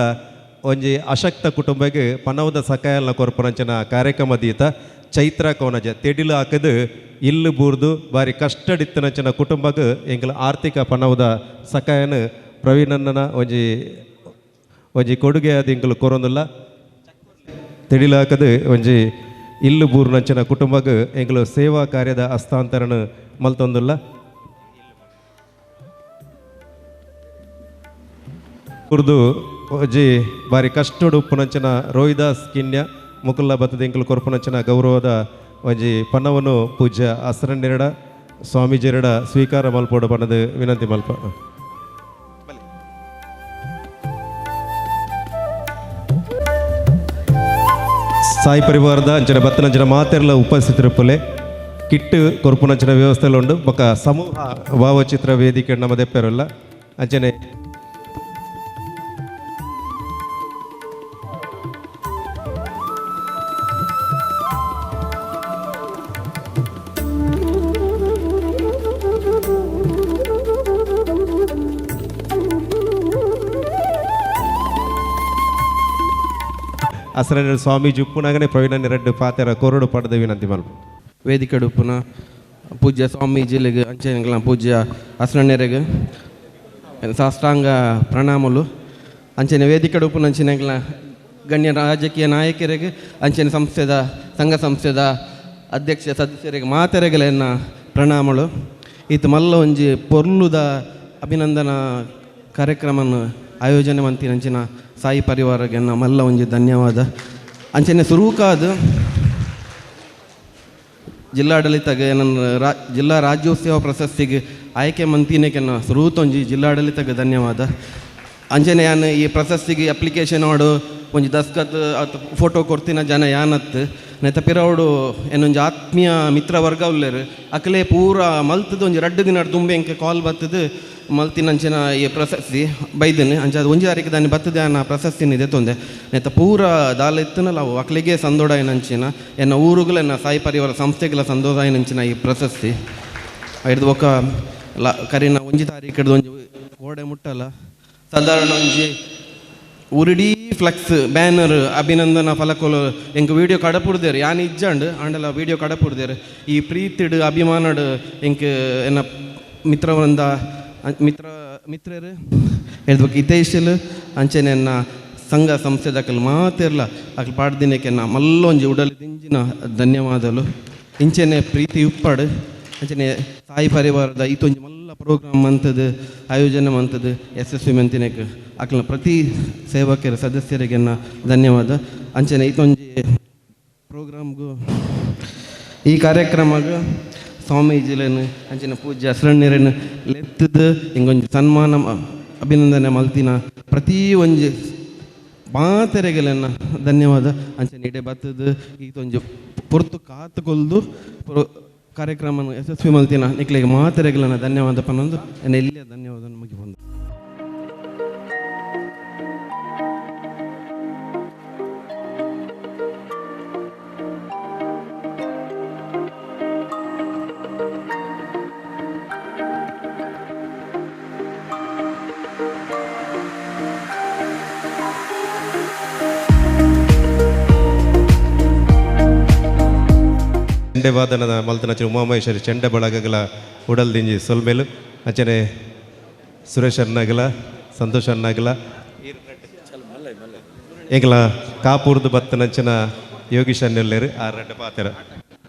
ಒಂಜಿ ಅಶಕ್ತ ಕುಟುಂಬಕ್ಕೆ ಪನವದ ಸಕಾಯಲ್ನ ಕೊರ್ಪುನಂಚಿನ ಕಾರ್ಯಕ್ರಮ ದೀತ ಚೈತ್ರ ಕೋನಜ ತೆಡಿಲು ಹಾಕದು ಇಲ್ಲು ಬೂರ್ದು ಬಾರಿ ಕಷ್ಟಡಿತ್ತನಂಚಿನ ಕುಟುಂಬಕ್ಕೆ ಎಂಕಲ ಆರ್ಥಿಕ ಪನವದ ಸಕಾಯನ ಪ್ರವೀಣಣ್ಣನ ಒಂಜಿ ಒಂಜಿ ಕೊಡುಗೆ ಅದು ಎಂಕಲು ಕೊರೊಂದುಲ್ಲ. ತೆಡಿಲಾಕದು ಒಂಜಿ ಇಲ್ಲು ಬೂರ್ನಂಚಿನ ಕುಟುಂಬಕ್ಕೆ ಎಂಕಲು ಸೇವಾ ಕಾರ್ಯದ ಹಸ್ತಾಂತರಣ ಮಲ್ತೊಂದುಲ್ಲ. ಕುರ್ದು ಒಂಜಿ ಬಾರಿ ಕಷ್ಟಡು ಉಪ್ಪುನಂಚಿನ ರೋಹಿದಾಸ್ ಕಿನ್ಯ ಮುಕುಲ್ಲ ಬತ್ತದ ಎಂಕಲು ಕೊರ್ಪುನಂಚಿನ ಗೌರವದ ಒಂಜಿ ಪನವನ್ನು ಪೂಜ್ಯ ಅಸರಣ್ಯರಡ ಸ್ವಾಮೀಜಿಯರಡ ಸ್ವೀಕಾರ ಮಲ್ಪೋಡು ಪನ್ನದು ವಿನಂತಿ ಮಲ್ಪ. ಸಾಯಿ ಪರಿವಾರದ ಅಂಚಿನ ಬತ್ತನಂಚಿನ ಮಾತೆರ್ಲ ಉಪಸ್ಥಿತರಿಪ್ಪಲೆ ಕಿಟ್ಟು ಕೊರ್ಪುನಂಚಿನ ವ್ಯವಸ್ಥೆಲುಂಡು. ಬೊಕ್ಕ ಸಮೂಹ ಭಾವಚಿತ್ರ ವೇದಿಕೆ ನಮ್ಮ ದೆಪ್ಪೆರಲ್ಲ ಅಂಚನೆ ಅಸರಣ್ಯ ಸ್ವಾಮೀಜಿ ಉಪ್ಪುನಾಗನೆ ಪ್ರವೀಣನ ರೆಡ್ಡು ಪಾತೆರ ಕೊರಡು ಪಡೆದ ವಿನಂತಿ ಮಲ್ಪ. ವೇದಿಕೆ ಉಪ್ಪುನ ಪೂಜ್ಯ ಸ್ವಾಮೀಜಿಲಿಗೆ ಅಂಚೆನಂಗ್ಲ ಪೂಜ್ಯ ಅಸರಣ್ಯರಿಗೆ ಸಾಷ್ಟಾಂಗ ಪ್ರಣಾಮಲು. ಅಂಚನೆ ವೇದಿಕೆ ಉಪ್ಪುನ ಅಂಚೆನಂಗ್ಲ ಗಣ್ಯ ರಾಜಕೀಯ ನಾಯಕರಿಗೆ ಅಂಚನೆ ಸಂಸ್ಥೆದ ಸಂಘ ಸಂಸ್ಥೆದ ಅಧ್ಯಕ್ಷ ಸದಸ್ಯರಿಗೆ ಮಾತೆರೆಗಲೆನ್ನ ಪ್ರಣಾಮಲು. ಈತ ಮಲ್ಲ ಒಂಜಿ ಪೊರ್ಲುದ ಅಭಿನಂದನಾ ಕಾರ್ಯಕ್ರಮವನ್ನು ಆಯೋಜನೆ ಮಂತಿನ ಅಂಚಿನ ಸಾಯಿ ಪರಿವಾರಗೆ ಮಲ್ಲ ಒಂಜಿ ಧನ್ಯವಾದ. ಅಂಚನೆ ಸುರೂಕಾದ ಜಿಲ್ಲಾಡಳಿತಗೆ ನನ್ನ ಜಿಲ್ಲಾ ರಾಜ್ಯೋತ್ಸವ ಪ್ರಶಸ್ತಿಗೆ ಆಯ್ಕೆ ಮಂತಿನಕ್ಕೆನ್ನ ಸುರೂತೊಂಜಿ ಜಿಲ್ಲಾಡಳಿತಗೆ ಧನ್ಯವಾದ. ಅಂಚನೆ ಯಾನ್ ಈ ಪ್ರಶಸ್ತಿಗೆ ಅಪ್ಲಿಕೇಶನ್ ಮಾಡು ಒಂಜಿ ದಸ್ಕತ್ ಅತ್ ಫೋಟೋ ಕೊಡ್ತಿನ ಜನ ಯಾನತ್ತು ನೆತ ಪಿರವಡು ಏನೊಂಜಿ ಆತ್ಮೀಯ ಮಿತ್ರ ವರ್ಗ ಉಲ್ಲೇರು ಅಕಲೆ ಪೂರ ಮಲ್ತದ ಒಂಜಿ ರಡ್ಡು ದಿನ ತುಂಬೆ ಎಂಕೆ ಕಾಲ್ ಬತ್ತದು ಮಲ್ತಿನಂಚಿನ ಈ ಪ್ರಶಸ್ತಿ ಬೈದನೆ ಅಂಚ ಅದು ಒಂಜಿ ತಾರೀಕು ದಾನಿ ಬತ್ತದೆ ಆನ ಪ್ರಶಸ್ತಿನ ಇದೆ ತೊಂದೆ ನೆತ್ತ ಪೂರ ದಾಲ ಇತ್ತನಲ್ಲ ಅವು ಅಕ್ಲಿಗೆ ಸಂದೋಡಾಯನಂಚಿನ ಎನ್ನ ಊರುಗಳ ಸಾಯಿ ಪರಿವಾರ ಸಂಸ್ಥೆಗಳ ಸಂದೋದಾಯನಂಚಿನ ಈ ಪ್ರಶಸ್ತಿ ಹಿಡ್ದು ಒಕ್ಕ ಲ ಕರಿನ ಒಂಜಿ ತಾರೀಕು ಹಿಡ್ದು ಒಂಜಿ ಗೋಡೆ ಮುಟ್ಟಲ್ಲ ಸಾಧಾರಣ ಒಂಜಿ ಊರಿಡೀ ಫ್ಲೆಕ್ಸ್ ಬ್ಯಾನರ್ ಅಭಿನಂದನ ಫಲಕೊಲು ಎಂಕ್ ವೀಡಿಯೋ ಕಡಪುಡ್ದೇರು ಯಾನ್ ಇಜ್ಜಂಡ್ ಆಂಡಲ ವೀಡಿಯೋ ಕಡಪುಡ್ದೇರು ಈ ಪ್ರೀತಿಡು ಅಭಿಮಾನಡು ಎಂಕ್ ಎನ್ನ ಮಿತ್ರವೃಂದ ಮಿತ್ರರು ಹೇಳ್ಬೇಕು ಹಿತೈಷಿಲು ಅಂಚನೆ ಎನ್ನ ಸಂಘ ಸಂಸ್ಥೆದಕಲ್ ಮಾತಿರ್ಲ ಅಕಲ್ ಪಾಡ್ದಿನಕ್ಕೆನ್ನ ಮಲ್ಲೊಂಜಿ ಉಡಲಿ ದಿಂಜಿನ ಧನ್ಯವಾದಲು. ಇಂಚೆನೆ ಪ್ರೀತಿ ಉಪ್ಪಾಡು ಅಂಚನೆ ಸಾಯಿ ಪರಿವಾರದ ಈತೊಂಜಿ ಮಲ್ಲ ಪ್ರೋಗ್ರಾಮ್ ಅಂತದ್ದು ಆಯೋಜನೆ ಮಂತದ್ದು ಯಶಸ್ವಿ ಮಂತಿನಕ್ಕೆ ಅಕಲ್ನ ಪ್ರತಿ ಸೇವಕರ ಸದಸ್ಯರಿಗೆನ್ನ ಧನ್ಯವಾದ. ಅಂಚನೆ ಈತೊಂಜಿ ಪ್ರೋಗ್ರಾಮ್ಗೂ ಈ ಕಾರ್ಯಕ್ರಮಗೂ ಸ್ವಾಮೀಜಿಲೇನು ಅಂಚಿನ ಪೂಜ್ಯ ಅಸರಣ್ಯರೇನು ಲೆತ್ತದು ಹಿಂಗೊಂಜಿ ಸನ್ಮಾನ ಅಭಿನಂದನೆ ಮಲ್ತಿನ ಪ್ರತಿ ಒಂಜಿ ಮಾತೆರೆಗಲೆನ್ನ ಧನ್ಯವಾದ. ಅಂಚನೆ ಇಡೆ ಬತ್ತದು ಈತೊಂಜಿ ಪೊರ್ತು ಕಾತು ಕೊಲ್ದು ಕಾರ್ಯಕ್ರಮ ಯಶಸ್ವಿ ಮಲ್ತಿನ ನಿಕ್ಲೆಗೆ ಮಾತೆರೆಗಲನ್ನ ಧನ್ಯವಾದ ಪನ್ನೊಂದು ಎನ್ನ ಇಲ್ಲಿಯ ಧನ್ಯವಾದ ಮುಗಿ ಬಂದು. ಚೆಂಡೆ ವಾದನದ ಮಲ್ತನಂಚಿನ ಉಮಾಮಹೇಶ್ವರಿ ಚೆಂಡೆ ಬಳಗಗಳ ಉಡಲ್ದಿಂಜಿ ಸೊಲ್ಮೆಲು ಅಂಚನೆ ಸುರೇಶ್ ಅಣ್ಣಗಲ ಸಂತೋಷ್ ಅಣ್ಣಗಲ ಎಂಕಲ ಕಾಪೂರ್ದು ಬತ್ತನಂಚಿನ ಯೋಗೀಶ್ ಅಣ್ಣೆಲ್ಲೇರು ಆ ರಡ್ಡ ಪಾತ್ರ.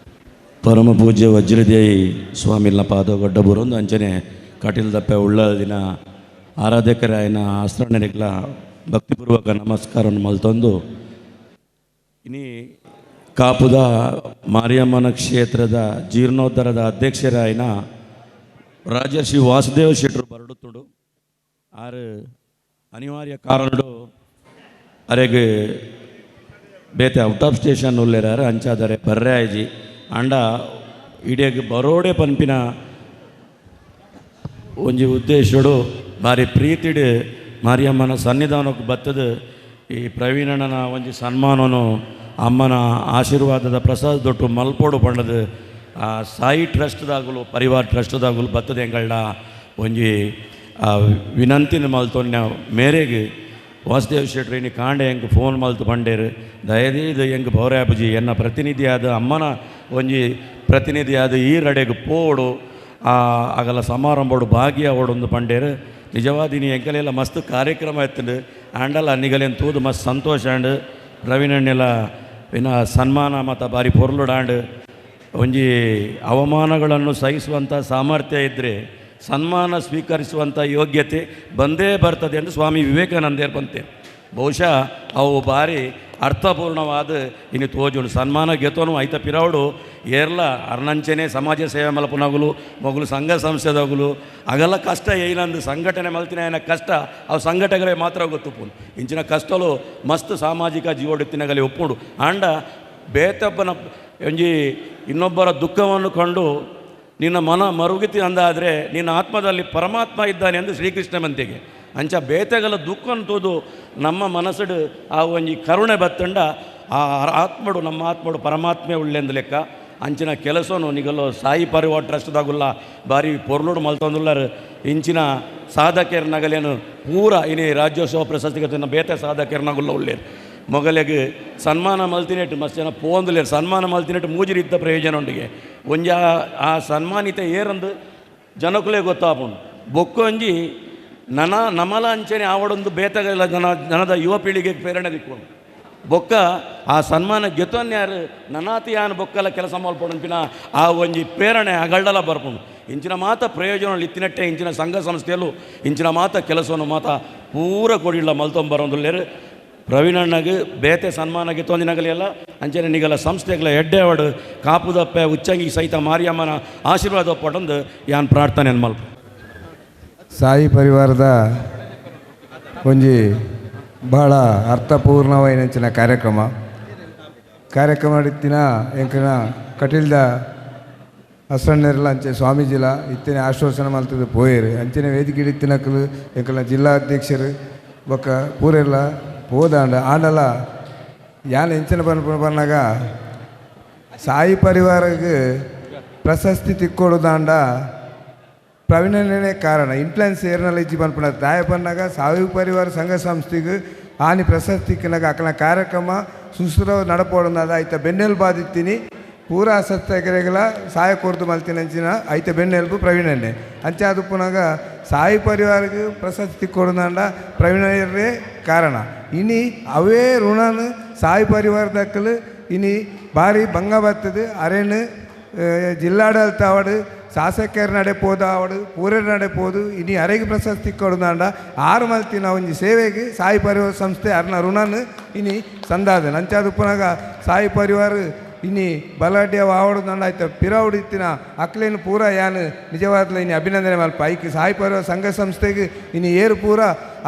ಪರಮ ಪೂಜ್ಯ ವಜ್ರದೇಯಿ ಸ್ವಾಮಿಲ್ನ ಪಾದ ಗಡ್ಡಬುರೊಂದು ಅಂಚನೆ ಕಟೀಲ್ದಪ್ಪೆ ಉಳ್ಳ ದಿನ ಆರಾಧಕರಾಯನ ಆಶ್ರಮಣಿಗಳ ಭಕ್ತಿಪೂರ್ವಕ ನಮಸ್ಕಾರವನ್ನು ಮಲ್ತೊಂದು ಇನಿ ಕಾಪುದ ಮಾರಿಯಮ್ಮನ ಕ್ಷೇತ್ರದ ಜೀರ್ಣೋದ್ಧಾರದ ಅಧ್ಯಕ್ಷರಾಯನ ರಾಜರ್ಷಿ ವಾಸುದೇವ ಶೆಟ್ಟರು ಬರಡುತ್ತುಡು ಆರು ಅನಿವಾರ್ಯ ಕಾರಣಡು ಅರೆಗೆ ಬೇತೆ out of station ಉಲ್ಲೇರಾರು ಅಂಚಾದರೆ ಬರ್ರೆ ಆಯ್ಜಿ ಅಂಡ ಇಡೀ ಬರೋಡೆ ಪನ್ಪಿನ ಒಂಜಿ ಉದ್ದೇಶಡು ಭಾರಿ ಪ್ರೀತಿಡು ಮಾರಿಯಮ್ಮನ ಸನ್ನಿಧಾನಕ್ಕೆ ಬತ್ತದು ಈ ಪ್ರವೀಣನ ಒಂಜಿ ಸನ್ಮಾನನು ಅಮ್ಮನ ಆಶೀರ್ವಾದದ ಪ್ರಸಾದ ದೊಟ್ಟು ಮಲ್ಪೋಡು ಪಂಡದು ಆ ಸಾಯಿ ಟ್ರಸ್ಟ್ದಾಗಲು ಪರಿವಾರ ಟ್ರಸ್ಟ್ದಾಗಲು ಬತ್ತದ ಎಂಗಳ್ ಒಂಜಿ ವಿನಂತಿನ ಮಲ್ತೊನ್ಯ ಮೇರೆಗೆ ವಾಸುದೇವ ಶೆಟ್ರು ಇನಿ ಕಾಂಡೆ ಎಂಕ್ ಫೋನ್ ಮಲ್ತು ಪಂಡೇರು ದಯದೀದು ಎಂಕ್ ಬೌರ್ಯಾಪುಜಿ ಎನ್ನ ಪ್ರತಿನಿಧಿಯಾದ ಅಮ್ಮನ ಒಂಜಿ ಪ್ರತಿನಿಧಿಯಾದ ಈ ರಡೆಗೆ ಪೋಡು ಆ ಅಗಲ ಸಮಾರಂಭೋಡು ಭಾಗಿಯಾವೋಡೊಂದು ಪಂಡೇರು. ನಿಜವಾದ ಇನಿ ಎಂಕಲೆಲ್ಲ ಮಸ್ತ್ ಕಾರ್ಯಕ್ರಮ ಇತ್ತಂಡು ಆಂಡಲ ನಿಗಲೇನು ತೂದು ಮಸ್ತ್ ಸಂತೋಷ ಆಂಡ್ ಪ್ರವೀಣಣ್ಣೆಲ್ಲ ಇನ್ನ ಸನ್ಮಾನ ಮತ್ತು ಭಾರಿ ಪೊರ್ಲುಡಾಂಡ್ ಒಂಜಿ ಅವಮಾನಗಳನ್ನು ಸಹಿಸುವಂಥ ಸಾಮರ್ಥ್ಯ ಇದ್ದರೆ ಸನ್ಮಾನ ಸ್ವೀಕರಿಸುವಂಥ ಯೋಗ್ಯತೆ ಬಂದೇ ಬರ್ತದೆ ಎಂದು ಸ್ವಾಮಿ ವಿವೇಕಾನಂದೇರು ಬಂತೆ. ಬಹುಶಃ ಅವು ಭಾರಿ ಅರ್ಥಪೂರ್ಣವಾದ ಇನ್ನು ತೋಜುಂಡು ಸನ್ಮಾನ ಗೆತೋನು ಐತ ಪಿರವಡು ಏರ್ಲ ಅರ್ನಂಚನೆ ಸಮಾಜ ಸೇವೆ ಮಲ್ಪುನಗುಲು ಮೊಗಲು ಸಂಘ ಸಂಸ್ಥೆದಗುಲು ಅಗಲ ಕಷ್ಟ ಏನಂದು ಸಂಘಟನೆ ಮಲ್ತಿನ ಏನ ಕಷ್ಟ ಅವು ಸಂಘಟಕರೇ ಮಾತ್ರ ಗೊತ್ತುಪ್ಪುಂಡು ಇಂಚಿನ ಕಷ್ಟಲು ಮಸ್ತ್ ಸಾಮಾಜಿಕ ಜೀವಡುತ್ತಿನಗಲಿ ಒಪ್ಪುಂಡು ಆಂಡ ಬೇತೊಬ್ಬನ ಒಂಜಿ ಇನ್ನೊಬ್ಬರ ದುಃಖವನ್ನು ಕಂಡು ನಿನ್ನ ಮನ ಮರುಗಿತಿ ಅಂದಾದರೆ ನಿನ್ನ ಆತ್ಮದಲ್ಲಿ ಪರಮಾತ್ಮ ಇದ್ದಾನೆ ಎಂದು ಶ್ರೀಕೃಷ್ಣ ಮಂತಿಗೆ ಅಂಚ ಬೇತೆಗಲ ದುಃಖಂತೋದು ನಮ್ಮ ಮನಸ್ಸುಡು ಆ ಒಂಜಿ ಕರುಣೆ ಬತ್ತಂಡ ಆ ಆತ್ಮಡು ನಮ್ಮ ಆತ್ಮಡು ಪರಮಾತ್ಮೆ ಉಳ್ಳೆಂದು ಲೆಕ್ಕ ಅಂಚಿನ ಕೆಲಸನು ನಿಗಲು ಸಾಯಿ ಪರಿವಾರ ಟ್ರಸ್ಟ್ದಾಗುಲ್ಲ ಭಾರಿ ಪೊರ್ಲುಡು ಮಲ್ತೊಂದುಲ್ಲಾರು ಇಂಚಿನ ಸಾಧಕರ್ನಗಲೇನು ಪೂರ ಇನಿ ರಾಜ್ಯೋತ್ಸವ ಪ್ರಶಸ್ತಿಗೆ ಬೇತೆ ಸಾಧಕರ್ನಗುಲ್ಲ ಉಳ್ಳೇರು ಮೊಗಲಿಗೆ ಸನ್ಮಾನ ಮಲ್ತಿನೆಟ್ಟು ಮಸ್ತ್ ಜನ ಪೋಂದುಲೇರು ಸನ್ಮಾನ ಮಲ್ತಿನೆಟ್ಟು ಮೂಜಿರಿದ್ದ ಪ್ರಯೋಜನ ಉಂಡಿಗೆ ಒಂಜಿ ಆ ಸನ್ಮಾನಿತ ಏರಂದು ಜನಕುಲೇ ಗೊತ್ತಾಪುಂಡು ಬೊಕ್ಕೊಂಜಿ ನನ ನಮಲ ಅಂಚನೆ ಆವಡೊಂದು ಬೇತಗಲ್ಲ ಜನ ಜನದ ಯುವ ಪೀಳಿಗೆಗೆ ಪ್ರೇರಣೆ ದಿಕ್ಕೊಂಡು ಬೊಕ್ಕ ಆ ಸನ್ಮಾನ ಗೆತೊನ್ಯಾರು ನನಾತಿ ಯಾನ್ ಬೊಕ್ಕಲ ಕೆಲಸ ಮಲ್ಪೊಡಂಪಿನ ಆ ಒಂಜಿ ಪ್ರೇರಣೆ ಅಗಳ್ಡಲ ಬರ್ಪುಂಡು ಇಂಚಿನ ಮಾತ ಪ್ರಯೋಜನ ಇತ್ತಿನಟ್ಟೆ ಇಂಚಿನ ಸಂಘ ಸಂಸ್ಥೆಯಲ್ಲೂ ಇಂಚಿನ ಮಾತ ಕೆಲಸವನ್ನು ಮಾತ ಪೂರ ಕೊಡಿಲ್ಲ ಮಲ್ತೊಂಬರೊಂದುಲ್ಲೇರು ಪ್ರವೀಣಣ್ಣಗೆ ಬೇತೆ ಸನ್ಮಾನ ಗೆತ್ತೊಂದಿನಗಲಿಯಲ್ಲ ಅಂಚನೆ ನಿಗಲ ಸಂಸ್ಥೆಗಳ ಎಡ್ಡೆವಾಡು ಕಾಪುದಪ್ಪೆ ಉಚ್ಚಂಗಿ ಸಹಿತ ಮಾರಿಯಮ್ಮನ ಆಶೀರ್ವಾದ ಪಡೊಂದು ಯಾನ್ ಪ್ರಾರ್ಥನೆ ಮಲ್ಪ. ಸಾಯಿ ಪರಿವಾರದ ಒಂಜಿ ಬಹಳ ಅರ್ಥಪೂರ್ಣವಾಯಿನಂಚಿನ ಕಾರ್ಯಕ್ರಮ ಕಾರ್ಯಕ್ರಮ ಇತ್ತಿನ ಎಂಕನ ಕಟೀಲ್ದ ಅಸಣ್ಣೆರ್ಲ ಅಂಚೆ ಸ್ವಾಮೀಜಿಲ ಇತ್ತಿನ ಆಶ್ವಾಸನೆ ಮಲ್ತದ ಪೋಯರು ಅಂಚಿನ ವೇದಿಕೆ ಇತ್ತಿನಕಲು ಎಂಕಲ್ನ ಜಿಲ್ಲಾಧ್ಯಕ್ಷರು ಬೊಕ್ಕ ಪೂರೆಲ್ಲ ಪೋದಾಂಡ ಆಂಡಲ ಯಾನ್ ಎಂಚಿನ ಪನ್ಪುನ ಸಾಯಿ ಪರಿವಾರಕ್ಕೆ ಪ್ರಶಸ್ತಿ ತಿಕ್ಕೊಡುದಾಂಡ ಪ್ರವೀಣನೇ ಕಾರಣ ಇನ್ಫ್ಲುಯೆನ್ಸ್ ಏರ್ನಲ್ಲ ಇಜ್ಜಿ ಪನ್ಪುನ ದಾಯ ಪನ್ನಾಗ ಸಾಯಿ ಪರಿವಾರ ಸಂಘ ಸಂಸ್ಥೆಗೆ ಆನಿ ಪ್ರಶಸ್ತಿ ತಿಕ್ಕಿನಾಗ ಅಕಲ ಕಾರ್ಯಕ್ರಮ ಸುಸುರ ನಡಪೋಡಂದಾದ ಐತ ಬೆನ್ನೆಲುಬು ಬಾದಿತ್ತೀನಿ ಪೂರ ಸತ್ಯಾಗ್ರಹಿಗಳ ಸಹಾಯ ಕೊರ್ದು ಮಲ್ತಿನ ಅಂಚಿನ ಐತ ಬೆನ್ನೆಲುಬು ಪ್ರವೀಣನ್ನೇ ಅಂಚೆ ಅದು ಪುನಗ ಸಾಯಿ ಪರಿವಾರಕ್ಕೆ ಪ್ರಶಸ್ತಿ ತಿಕ್ಕೊಡುದಾಂಡ ಪ್ರವೀಣರೇ ಕಾರಣ ಇನಿ ಅವೇ ಋಣನು ಸಾಯಿ ಪರಿವಾರದಕ್ಕಲು ಇನಿ ಭಾರಿ ಭಂಗ ಬರ್ತದೆ ಅರೇನು ಜಿಲ್ಲಾಡಳಿತ ಆವಡು ಶಾಸಕರ ನಡೆ ಪೋದು ಆವಡು ಪೂರರ ನಡೆ ಪೋದು ಇನಿ ಅರೆಗೆ ಪ್ರಶಸ್ತಿ ಕೊಡುದಾಂಡ ಆರು ಮಲ್ತಿನ ಒಂಜಿ ಸೇವೆಗೆ ಸಾಯಿ ಪರಿವಾರ ಸಂಸ್ಥೆ ಅರ್ನ ಋಣನು ಇನಿ ಸಂದಾದನ ಅಂಚಾದ ಪುನಗ ಸಾಯಿ ಪರಿವಾರ ಇನಿ ಬಲಾಢ್ಯ ಆವಡುದಾಂಡ ಆಯ್ತು ಪಿರವುಡಿತ್ತಿನ ಅಕ್ಲೇನು ಪೂರ ಯಾನು ನಿಜವಾದ್ಲ ಇನಿ ಅಭಿನಂದನೆ ಮಲ್ಪ ಐಕ್ ಸಾಯಿ ಪರಿವಾರ ಸಂಘ ಸಂಸ್ಥೆಗೆ ಇನಿ ಏರು ಪೂರ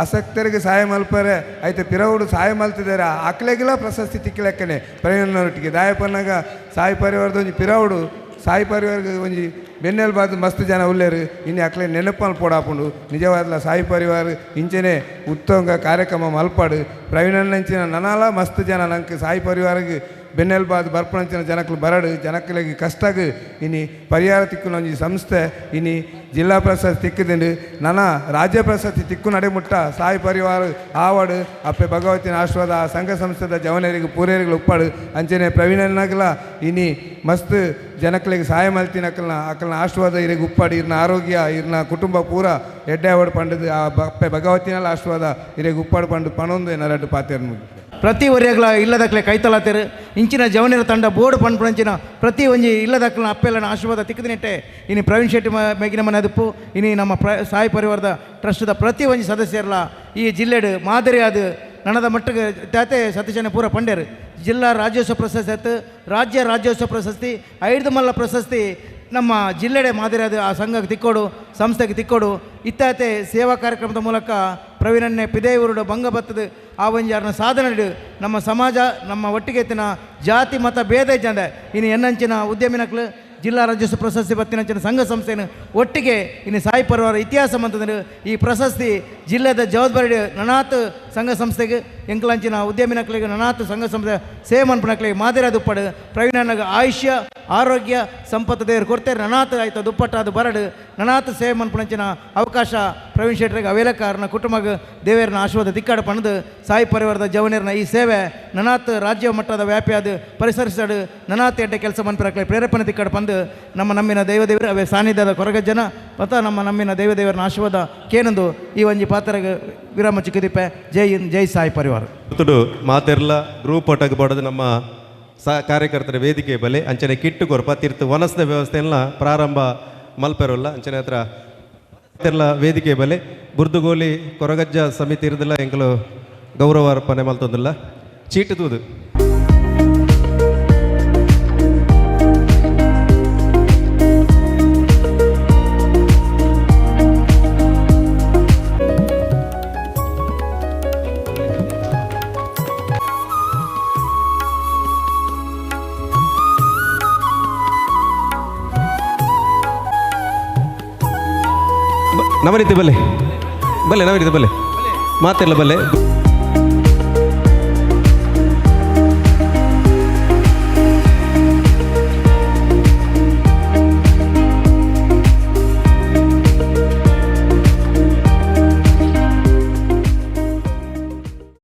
ಆಸಕ್ತರಿಗೆ ಸಹಾಯ ಮಲ್ಪರೆ ಆಯ್ತು ಪಿರವುಡು ಸಹಾಯ ಮಲ್ತಿದ್ದಾರೆ ಅಕ್ಲೆಗೆಲ್ಲ ಪ್ರಶಸ್ತಿ ತಿಕ್ಕಲೆಕ್ಕನೆ ಪ್ರವೀಣನೊಟ್ಟಿಗೆ ದಾಯಪನ್ನಾಗ ಸಾಯಿ ಪರಿವಾರದ ಒಂಜಿ ಪಿರವುಡು ಸಾಯಿ ಪರಿವಾರಗೆ ಒಂಜಿ ಬೆನ್ನೆಲುಬಾದ ಮಸ್ತ್ ಜನ ಉಲ್ಲೇರು ಇನ್ನು ಅಕ್ಲೆ ನೆನಪಲ್ಲಿ ಪೋಡಾಪುಂಡು ನಿಜವಾದ ಸಾಯಿ ಪರಿವಾರ ಇಂಚನೆ ಉತ್ತಂಗ ಕಾರ್ಯಕ್ರಮ ಮಲ್ಪಾಡು ಪ್ರವೀಣಣ್ಣಂಚಿನ ನನಾಲ ಮಸ್ತ್ ಜನ ನಂಗೆ ಸಾಯಿ ಪರಿವಾರಗೆ ಬೆನ್ನೆಲುಬಾದ ಬರ್ಪಣಂಚಿನ ಜನಕ್ಕಲು ಬರಡು ಜನಕ್ಕಲಿಗೆ ಕಷ್ಟಗ್ ಇನಿ ಪರಿಹಾರ ತಿಕ್ಕುನ ಒಂಜಿ ಸಂಸ್ಥೆ ಇನಿ ಜಿಲ್ಲಾ ಪ್ರಶಸ್ತಿ ತಿಕ್ಕದಿಂಡು ನನ ರಾಜ್ಯ ಪ್ರಶಸ್ತಿ ತಿಕ್ಕು ನಡೆಮುಟ್ಟ ಸಾಯಿ ಪರಿವಾರ ಆವಡು ಅಪ್ಪೆ ಭಗವತಿನ ಆಶೀರ್ವಾದ ಆ ಸಂಘ ಸಂಸ್ಥೆದ ಜವನರಿಗೆ ಪೂರೇರಿಗೆ ಉಪ್ಪಾಡು ಅಂಚನೆ ಪ್ರವೀಣನಾಗಲ ಇನಿ ಮಸ್ತ್ ಜನಕ್ಕಲಿಗೆ ಸಹಾಯ ಮಲ್ತಿನ ಅಕ್ಕಲ್ನ ಅಕ್ಕಲ್ನ ಆಶೀರ್ವಾದ ಇರಿಗೆ ಉಪ್ಪಾಡು ಇರ್ನ ಆರೋಗ್ಯ ಇರ್ನ ಕುಟುಂಬ ಪೂರ ಎಡ್ಡೆ ಆವಡು ಪಂಡದು ಆ ಅಪ್ಪೆ ಭಗವತಿನ ಆಶೀರ್ವಾದ ಇರಿಗೆ ಉಪ್ಪಾಡು ಪಂಡು ಪಣೊಂದು ಏನಾರ ಪಾತೇರ್ ಮುಗಿ ಪ್ರತಿ ಒರಿಯಗ್ಲ ಇಲ್ಲದಕ್ಲೆ ಕೈತಲಾತೇರು ಇಂಚಿನ ಜವನಿರ ತಂಡ ಬೋರ್ಡ್ ಪನ್ಪುನಂಚಿನ ಪ್ರತಿ ಒಂಜಿ ಇಲ್ಲದಕ್ಲನ ಅಪ್ಪೆಲ್ಲನ ಆಶೀರ್ವಾದ ತಿಕ್ಕದಿನೆಟ್ಟೆ ಇನಿ ಪ್ರವೀಣ್ ಶೆಟ್ಟಿ ಮೇಗಿನ ಮನೆ ಅದುಪ್ಪು ಇನಿ ನಮ್ಮ ಸಾಯಿ ಪರಿವಾರದ ಟ್ರಸ್ಟ್ದ ಪ್ರತಿ ಒಂಜಿ ಸದಸ್ಯರ್ಲ ಈ ಜಿಲ್ಲೆಡು ಮಾದರಿಯಾದ ನನದ ಮಟ್ಟಿಗೆ ತಾತೆ ಸತೀಶನ ಪೂರ ಪಂಡ್ಯರು ಜಿಲ್ಲಾ ರಾಜ್ಯೋತ್ಸವ ಪ್ರಶಸ್ತಿ ಆಯ್ತು ರಾಜ್ಯ ರಾಜ್ಯೋತ್ಸವ ಪ್ರಶಸ್ತಿ ಐದು ಮಲ್ಲ ಪ್ರಶಸ್ತಿ ನಮ್ಮ ಜಿಲ್ಲೆಡೆ ಮಾದರಿಯಾದ ಆ ಸಂಘಕ್ಕೆ ತಿಕ್ಕೋಡು ಸಂಸ್ಥೆಗೆ ತಿಕ್ಕೋಡು ಇತ್ತಾತೆ ಸೇವಾ ಕಾರ್ಯಕ್ರಮದ ಮೂಲಕ ಪ್ರವೀಣನ್ನೇ ಪಿದೇವರುಡು ಭಂಗ ಬತ್ತದ ಆ ಒಂಜಾರನ ಸಾಧನೆ ನಮ್ಮ ಸಮಾಜ ನಮ್ಮ ಒಟ್ಟಿಗೆ ಎತ್ತಿನ ಜಾತಿ ಮತ ಭೇದ ಇಜ್ಜಂದೆ ಇನ್ನು ಎನ್ನಂಚಿನ ಉದ್ಯಮಿನಕ್ಲು ಜಿಲ್ಲಾ ರಾಜ್ಯೋತ್ಸವ ಪ್ರಶಸ್ತಿ ಬತ್ತಿನಂಚಿನ ಸಂಘ ಸಂಸ್ಥೆಯನ್ನು ಒಟ್ಟಿಗೆ ಇನ್ನು ಸಾಯಿ ಪರಿವಾರ ಇತಿಹಾಸ ಅಂತಂದ್ರೆ ಈ ಪ್ರಶಸ್ತಿ ಜಿಲ್ಲೆದ ಜವಾಬ್ದಾರಿ ನನಾತ್ ಸಂಘ ಸಂಸ್ಥೆಗೆ ಎಂಕಲಂಚಿನ ಉದ್ಯಮಿನಕ್ಲಿಗೆ ನನಾತ್ ಸಂಘ ಸಂಸ್ಥೆ ಸೇವೆ ಮನ್ಪನಕ್ಲಿಗೆ ಮಾದರಿ ದುಪ್ಪಡು ಪ್ರವೀಣನಾಗ ಆಯುಷ್ಯ ಆರೋಗ್ಯ ಸಂಪತ್ತು ದೇವರು ಕೊಡ್ತಾರೆ ನನಾತ್ ಆಯ್ತು ದುಪ್ಪಟ್ಟ ಅದು ಬರಡು ನನಾತ್ ಸೇವೆ ಮನ್ಪನಂಚಿನ ಅವಕಾಶ ಪ್ರವೀಣ್ ಶೆಟ್ಟರಿಗೆ ಅವೇಲಕಾರನ ಕುಟುಂಬ ದೇವರನ್ನ ಆಶೀರ್ವಾದ ತಿಕ್ಕಾಡ ಪಣದು ಸಾಯಿ ಪರಿವಾರದ ಜವನಿಯರನ ಈ ಸೇವೆ ನನಾತ್ ರಾಜ್ಯ ಮಟ್ಟದ ವ್ಯಾಪಿಯಾದ ಪರಿಸರಿಸಡು ನನಾತ್ ಎಡ್ಡೆ ಕೆಲಸ ಮನ್ಪರಕ್ಲೆ ಪ್ರೇರೇಪಣೆ ತಿಕ್ಕಾಡ ಪಂದು ನಮ್ಮ ನಮ್ಮಿನ ದೈವದೇವರು ಅವೇ ಸಾನ್ನಿಧ್ಯದ ಕೊರಗಜ್ಜನ ಪತ ನಮ್ಮ ನಮ್ಮಿನ ದೈವದೇವರನ ಆಶೀರ್ವಾದ ಕೇನಂದು ಈ ಒಂಜಿ ಪಾತ್ರಗೆ ವಿರಾಮ ಚಿಕ್ಕದೀಪೆ ಜೈ ಹಿಂದ್ ಜೈ ಸಾಯಿ ಪರಿವಾರ. ತುಡು ಮಾತೆರ್ಲ ಗ್ರೂಪ್ ಒಟಗ್ ಬಡದು ನಮ್ಮ ಕಾರ್ಯಕರ್ತರ ವೇದಿಕೆ ಬಲೆ ಅಂಚನೆ ಕಿಟ್ಟು ಕೊರ್ಪ ತೀರ್ಥ ವನಸ್ದ ವ್ಯವಸ್ಥೆಯನ್ನ ಪ್ರಾರಂಭ ಮಲ್ಪೆರೋಲ್ಲ ಅಂಚನೆ ಹತ್ರ ಮಾತೆರ್ಲ ವೇದಿಕೆ ಬಲೆ ಬುರ್ದುಗೋಲಿ ಕೊರಗಜ್ಜ ಸಮಿತಿ ಇರದಿಲ್ಲ ಎಂಕಲು ಗೌರವ ಅರ್ಪಣೆ ಮಲ್ತೊಂದಿಲ್ಲ ಚೀಟು ತೂದು ನವರೀತಿ ಬಲ್ಲೆ ಬಲ್ಲೆ ನವರೀತಿ ಬಲ್ಲೆ ಮಾತೆಲ್ಲ ಬಲ್ಲೆ.